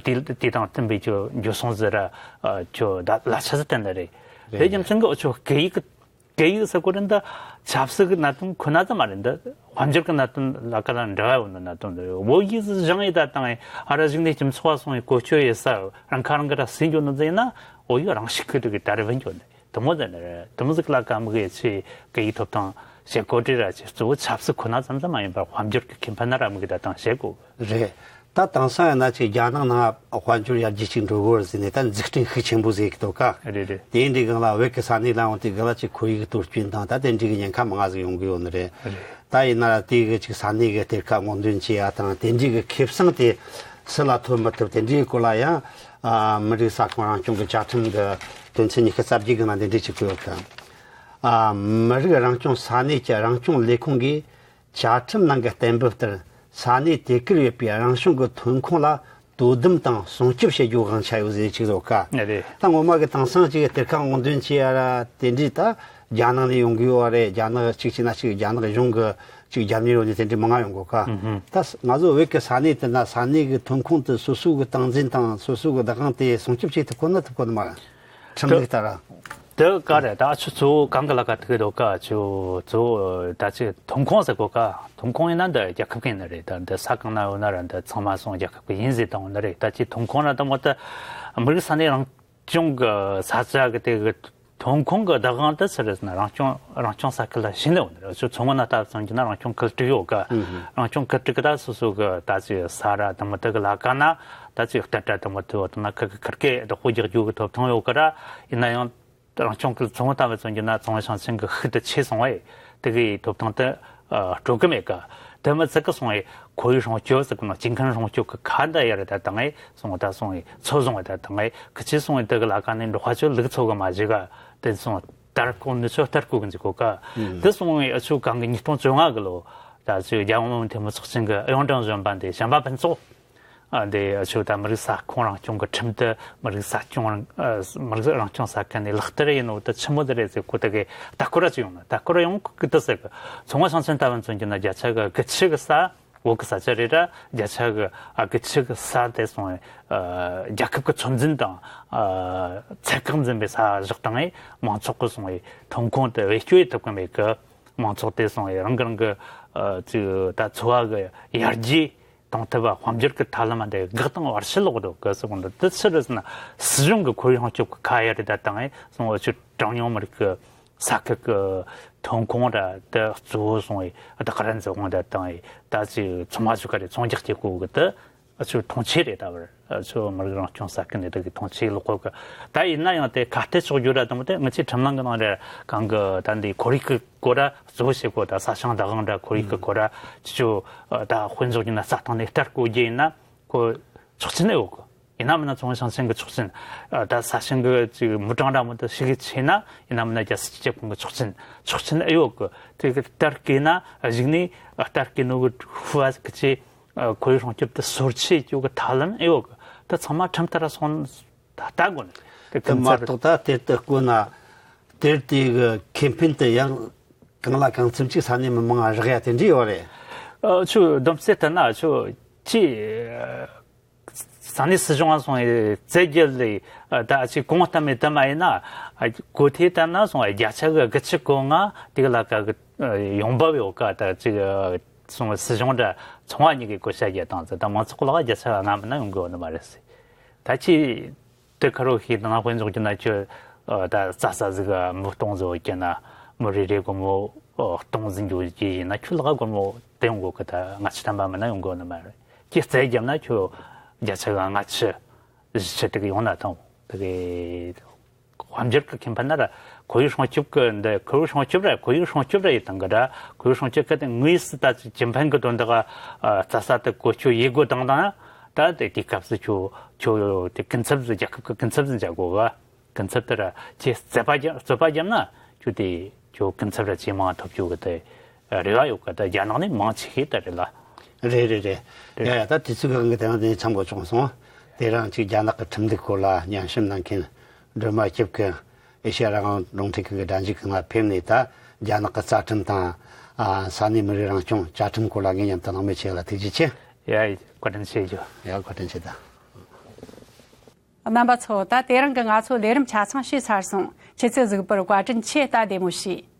དེ་དེ་དང་བསྟུན་པའི་ཆོས་འགྱུར་སོང་ཟེར་ར་ཆོས་ད་ལ་ཆ་ཟིག་བསྟན་ད་རེད། དེ་རྒྱུ་མཚན་གི་འོ་ཆོས་སྐད་ཡིག་གི་སྐད་ཡིག་ཟེར་གོ་རེད་འདི་ཆབ་སྲིད་ཀྱི་གནད་དོན་ཁོ་ན་ཙམ་མ་རེད། འདི་དཔལ་འབྱོར་གྱི་གནད་དོན་ལ་ཀ་ལ་འབྲེལ་བ་ཡོད་ནི་གནད་དོན་འདི་བོད་ཡིག་སྦྱང་ཡི་ད་བཏང་ཡི་ཨ་ར་གཞུག་ནས་སྤྱི་ཚོགས་སོང་ཡི་བཀོལ་སྤྱོད་ཡི་ས་རང་ཁ་རང་གི་ར་སྲིད་འགྱོ་ནི་ཟེར་ན་བོད་ཡིག་རང་ཤུགས་ཀྱིས་དེ་གི་ད་རེ་བུ་འགྱོ་ནི་དེ་མོ་ཟེར་ནི་རེད། དེ་མོ་ཟིག་ལ་ཀ་མི་གི་ཆེ་སྐད་ཡིག་ཐོབ་ཐང་བྱེད་གོ་དྲི་ར་ཆེ་གཙོ་བོ་ཆབ་སྲིད་ཁོ་ན་ཙམ་ཙམ་མ་ཡིན་པར་དཔལ་འབྱོར་གྱི་ཁེ་ཕན་ན་ར་མི་གི་ད་བཏང་བྱེད་གོ་གི་རེད། ད་དེང་སང་ཡིན་ན་ཅིག་རྒྱ་ནག་ནང་དཔལ་འབྱོར་ཡར་རྒྱས་ཅིག་འགྲོ་གི་ཡོད་ཟེར་ནས་ད་འཛུགས་སྐྲུན་ཤུགས་ཆེན་པོ་ཟེར་གི་འདུག་ག་རེད་རེད། དེ་འདྲའི་སྒང་ལ་བོད་ཀྱི་ས་གནས་ལ་ཡོང་དུས་སྒང་ལ་ཅིག་ཁོར་ཡུག་གཏོར་སྐྱོན་དང་ད་དེ་འདྲའི་གི་ཉེན་ཁ་མང་ང་ཟིག་ཡོང་གི་ཡོད་ནི་རེད། རེད། ད་ཡིན་ན་དེ་གི་ཅིག་ས་གནས་གི་གཏེར་ཁ་སྔོག་འདོན་བྱེད་ཡ་དང་དེ་འདྲའི་གི་ཁེ་བཟང་དེ་སུ་ལ་ཐོབ་མི་ཐུབ་དེ་འདྲའི་སྐོར་ལ་ཡང་ཨ་མི་རིགས་ས་ཁོངས་རང་སྐྱོང་གི་བཅའ་ཁྲིམས་གི་དོན་ཚན་ཉི་ཤུ་རྩ་བརྒྱད་གི་ནང་དེ་འདྲའི་ཅིག་བཀོད་ཡོད་གི་ཨ་མི་རིགས་རང་སྐྱོང་ས་གནས་ཀྱི་རང་སྐྱོང་ལས་ཁུངས་ཀྱིས། བཅའ་ཁྲིམས་ནང་གི་གཏན་འབེབས་ལྟར་ས་གནས་དེ་གར་ཡོད་པའི་རང་བྱུང་གི་ཐོན་ཁུངས་ལ་དོ་དམ་དང་སྲུང་སྐྱོབ་བྱེད་རྒྱུ་དབང་ཆ་ཡོད་ཟེར་ཅིག་ཡོད་ཀ་ཨ་རེད། ད་ངོ་མ་གི་དེང་སང་ཅིག་གཏེར་ཁ་སྔོག་འདོན་བྱེད་ཡ་ར་དེ་འདྲའི་ད་རྒྱ་ནག་ནས་ཡོང་གི་ཡོད་རེད། རྒྱ་ནག་གཅིག་བྱས་ན་གཅིག་རྒྱ་ནག་གཞུང་གི་ཅིག་རྒྱབ་གཉེར་ཡོད་ནས་དེ་འདྲའི་མང་ང་ཡོང་གོ་ཀ་ཨུ་ཧུམ། ད་ང་ཚོ་བོད་ཀྱི་ས་གནས་དེ་ན་ས་གནས་ཀྱི་ཐོན་ཁུངས་དེ་སོ་སོ་གི་སྟངས་འཛིན་དང་སོ་སོ་གི་བདག་དབང་དེ་སྲུང་སྐྱོབ་བྱེད་ཐུབ་ཁོ་ན་ཐུབ་ཁོ་ན་མ་རེད། ཁྲིམས་ལུགས་ལྟར། དེ་ག་རེད། ད་ཆུ་ཚོ་གང་གི་ལ་ཀ་ཐུག་གི་འདུག་ག་ཆུ་ཚོ་ད་ཆུ་ཐོན་ཁུངས་ཟེར་གོ་ག་ཐོན་ཁུངས་ཡིན་ན་འདི་རྒྱལ་ཁབ་ཀྱི་ཡིན་ནི་རེད། ད་འདི་ས་གང་ན་ཡོད་ན་ར་འདི་ཚང་མ་སོང་རྒྱལ་ཁབ་ཀྱི་ཡིན་ཟེར་བཏང་ཡོད་ནི་རེད། ད་ཆུ་ཐོན་ཁུངས་ན་ད་མོ་ད་མི་རིགས་ས་གནས་རང་སྐྱོང་གི་ས་ཆ་གི་དེ་གི་ཐོན་ཁུངས་གི་བདག་དབང་དེ་ཆི་རེད་ཟེར་ན་རང་སྐྱོང་རང་སྐྱོང་ས་ཁུལ་ལ་ཞུས་ནས་ཡོད་ནི་རེད། ཆུ་ཚོ་ངོ་ན་ལྟ་བུ་ཙམ་གྱི་ན་རང་སྐྱོང་ཁུལ་དྲུག་ཡོད་ག་ཨུ་ཧུ། རང་སྐྱོང་ཁུལ་དྲུག་གི་ད་སོ་སོ་གི་ད་ཆུ་ས་ར་ད་མོ་དེ་གི་ལ་ཀ་ན། ད་ཅིག་རྟ་དྲ་དང་མོ་དེ་བ་དང་ན་ཁ་གི་ཁིར་ཀའི་བདག་པོ་རྒྱག་རྒྱུ་གི་ཐོབ་ཐང་ཡོད་ཀི་ར། ཡིན་ན་ཡང་རང་སྐྱོང་གི་ཚོང་ལྟ་བུ་ཚོང་རྒྱུ་ན་ཚོང་ཞིང་ཆེན་གི་ཤུགས་དེ་ཆེ་སོང་བས་དེ་གི་ཐོབ་ཐང་དེ་སྤྲོད་གི་མེད་ཀི། དེ་མི་ཚད་གི་སོང་བས་ཁོར་ཡུག་སྲུང་སྐྱོབ་ཟེར་གི་ནོ་སྐྱེ་ཁམས་སྲུང་སྐྱོབ་གི་ཁ་འདི་ཡར་ད་བཏང་བས་སོང་ད་སོང་བས་ཚོ་བཟུང་བས་ད་བཏང་བས་ཁི་ཆེ་སོང་བས་དེ་གི་ལ་ཀ་ནས་འབྲོག་པ་ཚོ་ལུག་ཚོ་གི་མ་བྱེད་ག་དེ་སོང་དར་གོ་ནུ་ཚོ་དར་གོ་གི་འཇུག་གོ་ཀ་དེ་སོང་བས་ཨ་ཆུ་གང་གི་ཉིས་སྟོང་བཅོ་ལྔ་གི་ལོ་ད་ཆུ་རྒྱལ་ཡོངས་མི་དམངས་འཐུས་མི་ཚོགས་ཆེན་གི་ཨུ་ཡོན་ཀྲང་གཞོན་པ་འདི་གཞན་པ་ཕུན་ཚོགས། ཨ་འདི་ཆོས་དང་མི་རིགས་ས་ཁོངས་རང་སྐྱོང་གི་ཁྲིམས་དེ་མི་རིགས་ས་སྐྱོང་རང་ཨ་མི་རིགས་རང་སྐྱོང་ས་ཁུལ་ནས་ལག་བསྟར་ཡིན་ནོ་དེ་ཆི་མོ་དེ་རེད་ཟེར་གོ་དེ་གི་ད་ཁོ་ར་ཅི་ཡོང་ན་ད་ཁོ་ར་ཡོང་གི་དེ་ཟེར་གི་ཚོང་པ་ཞིང་ཆེན་ལྟ་བུ་མཚོན་གྱི་ན་བརྒྱ་ཆ་གི་དགུ་བཅུ་གི་ས་བོད་གི་ས་ཆ་རེད་ར་བརྒྱ་ཆ་གི་ཨ་དགུ་བཅུ་གི་ས་དེ་སོང་ཨ་རྒྱལ་ཁབ་གི་ཚོད་འཛིན་དང་ཨ་ཚད་བཀག་འཛིན་པའི་ས་བཞག་དང་ཨེ་མང་ཚོགས་གི་སོང་ཨེ་ཐོན་ཁུངས་དེ་བེད་སྤྱོད་ཡེ་ཐུབ་གི་མེད་གི་མང་ཚོགས་དེ་སོང་ཨེ་རང་གི་རང་གི་ཨ་ཅིག་ད་འཚོ་བ་གི་ཡར་རྒྱས། གཏོང་ཐབས་དཔལ་འབྱོར་གྱི་ཐབས་ལམ་འདི་འགག་དང་བར་ཆད་ལོག་འགྲོ་གི་ཟེར་གོ་འདི་དེ་ཕྱིར་ཟེར་ན་སྲིད་གཞུང་གི་ཁོར་ཡུག་སྲུང་སྐྱོབ་ཀྱི་ཁ་ཡ་རེ་ད་བཏང་ངས་སོང་འོ་ཆུ་གྲངས་ཉུང་མི་རིགས་ཀྱི་ས་ཁུལ་གྱི་ཐོན་ཁུངས་ར་དེ་གཙོ་བོ་སོང་ངས་བདག་ར་འཛུགས་དབང་ད་བཏང་ངས་ད་ཅི་ཚོང་པ་ཚོ་ག་རེ་ཚོང་རྒྱག་བྱེད་དགོས་གི་དེ་ཨ་ཆུ་མཐོང་ཆེན་རེད་ད་བར་ཨ་ཆུ་མི་རིགས་རང་སྐྱོང་ས་ཁུལ་འདི་དག་གི་མཐོང་ཆེན་ལོག་གོ་གི་ད་ཡིན་ན་ཡང་དེ་ཁ་གཏད་གཅོག་རྒྱུ་ར་དང་དེ་ང་ཚོའི་ཁྲིམས་ལུགས་ཀྱི་ནང་རེ་གང་གི་ད་འདི་ཁོར་ཡུག་གི་སྐོར་ར་གཙོ་བོ་བྱེད་དགོས་ད་ས་ཞིང་བདག་དབང་འདྲ་ཁོར་ཡུག་གི་སྐོར་ར་ཅི་ཆོ་ད་དཔེ་འཇོག་རྒྱུ་ན་རྩྭ་ཐང་ནས་རྟ་རྐོ་རྒྱུ་ཡིན་ན་ཁོ་ཆོག་མཆན་ཨེ་ཡོད་གི་ཡིན་ན་མིན་ན་ཚོང་ཞིང་ཆེན་གི་ཆོག་མཆན་ད་ས་ཞིང་གི་ཅིག་མི་གྲངས་འདྲ་མོ་ད་ཞིག་གི་ཆེ་ན་ཡིན་ན་མིན་ན་རྒྱལ་སྲིད་སྤྱི་ཁྱབ་ཁང་གི་ཆོག་མཆན་ཆོག་མཆན་ཨེ་ཡོད་གི་དེ་གི་རྟ་རྐོས་ན་གཞུག་ནས་རྟ་རྐོས་ནོ་གི་ཧུ་བ་གི་ཆེ་ཁོར་ཡུག་སྲུང་སྐྱོབ་དེ་སོར་ཆུད་རྒྱུ་གི་ཐབས་ལམ་ཨེ་ཡོད་གི་ད་ཚང་མ་ཁྲིམས་ལྟར་སོང་། ད་ལྟ་དགོས་ནི་དེ་དེ་མ་གཏོགས་ད་དེར་དུ་བཀོད་ན་དེར་དེ་གི་ཁེ་ཕན་དེ་ཡང་གང་ལ་གང་འཚམ་ཅིག་ས་གནས་མི་མང་རག་ཡ་དེ་འདྲ་ཡོད་རེད། ཨ་ཆུ་སྡོམ་རྩིས་ལྟར་ན་ཆུ་ཅི་ས་གནས་སྲིད་གཞུང་ང་སོང་ཡི་རྩེད་རྒྱུ་ལས་ད་ཅི་གོང་གཏམ་མེད་དམ་ཡིན་ན་གོ་ཐོས་ལྟར་ན་སོང་བརྒྱ་ཆ་གི་དགུ་བཅུ་གོ་ལྔ་དེ་གི་ལ་ཀ་གི་ཡོང་འབབ་ཡོད་ཀ་ད་ཅི་སོང་སྲིད་གཞུང་འདྲ་ཚོང་བ་གཉིས་ཀྱི་བགོ་བཤའ་རྒྱག་སྟངས་ཟེར་ད་མང་ཚོགས་ལ་བརྒྱ་ཆ་ལྔ་མིན་ན་ཡོང་གི་ཡོད་ནི་མ་རེད་ཟེར། ད་ཅི། དེ་ཁ་རོ་ཤིག་དང་དཔེ་འཇོག་རྒྱུ་ན་ཁྱོད་ད་རྩྭ་ས་ཟིག་ག་མི་སྟོང་ཟིག་ཡོད་རྒྱུ་ན་མི་རེ་རེ་སྒོར་མོ་སྟོང་ཟིག་འཇོག་རྒྱུ་ཡིན་ན་ཁྱོད་ལ་ག་སྒོར་མོ་དེ་ཡོང་གོ་གི་ད་ལྔ་བཅུ་ཐམ་པ་མིན་ན་ཡོང་གོ་ནི་མ་རེད། ཁྱེད་རྩིས་བརྒྱབ་ན་ཁྱོད་བརྒྱ་ཆ་ག་ལྔ་བཅུ་བཞི་བཅུ་དེ་གི་ཡོང་ན་ཐང་དེ་གི་དཔལ་འབྱོར་གི་ཁེ་ཕན་ན་ར་ཁོར་ཡུག་སྲུང་སྐྱོབ་གི་འདི་ཁོར་ཡུག་སྲུང་སྐྱོབ་ར་ཁོར་ཡུག་སྲུང་སྐྱོབ་ར་ཡི་དང་གི་ར་ཁོར་ཡུག་སྲུང་སྐྱོབ་གི་དེ་དངོས་སུ་ད་ཅི་ཁེ་ཕན་གི་དོན་དག་རྩྭ་ས་དེ་བཀོལ་སྤྱོད་ཡེ་དགོས་དང་དང་ད་དེ་དེའི་སྐབས་སུ་ཁྱོད་ཁྱོད་དེ་ཀུན་ཚབ་སུ་རྒྱལ་ཁབ་ཀྱི་ཀུན་ཚབ་སུ་འཇག་དགོས་ག་ཀུན་ཚབ་དེ་ར་ཁྱེད་རྩོད་པ་རྒྱབ་རྩོད་པ་བརྒྱབ་ན་ཁྱོད་དེ་ཁྱོད་ཀུན་ཚབ་ར་ཇེ་མང་ཐོབ་རྒྱུ་གི་དེ་རེ་བ་ཡོད་ག་ད་རྒྱ་ནག་ནས་མང་ཆེ་ཤོས་དེ་རེད་ལ། རེད་རེད་རེད། ཡ་ཡ་ད་དུས་ཚོད་གང་གི་དེ་རང་དེ་འཆམ་གོ་བྱུང་སོང་། དེ་རང་ཅིག་རྒྱ་ནག་གི་ཁྲིམས་འདུག་སྐོར་ལ་ཉམས་ཞིབ་གནང་མཁན་སྒྲོལ་མ་སྐྱབས་ཀྱིས་ཨེ་ཤེ་ཡ་རང་དབང་རླུང་འཕྲིན་ཁང་གི་སྒྲ་འཇུག་ཁང་ལ་ཕེབས་ནས་ད་རྒྱ་ནག་གི་རྩ་ཁྲིམས་དང་ས་གནས་མི་རིགས་རང་སྐྱོང་བཅའ་ཁྲིམས་སྐོར་ལ་ངས་མཉམ་དུ་གླེང་མོལ་བྱས་ལ་ཐུགས་རྗེ་ཆེ། ཡ་བཀའ་དྲིན་ཆེ་ཞུ། ཡ་བཀའ་དྲིན་ཆེ་ད། རྣམ་པ་ཚོ། ད་དེ་རིང་གི་ང་ཚོ་ལས་རིམ་ཆ་ཚང་བྱས་ཚར་སོང་། ཁྱེད་ཚོས་གཟིགས་པར་བཀའ་དྲིན་ཆེ། ད་བདེ་མོ་བྱོས།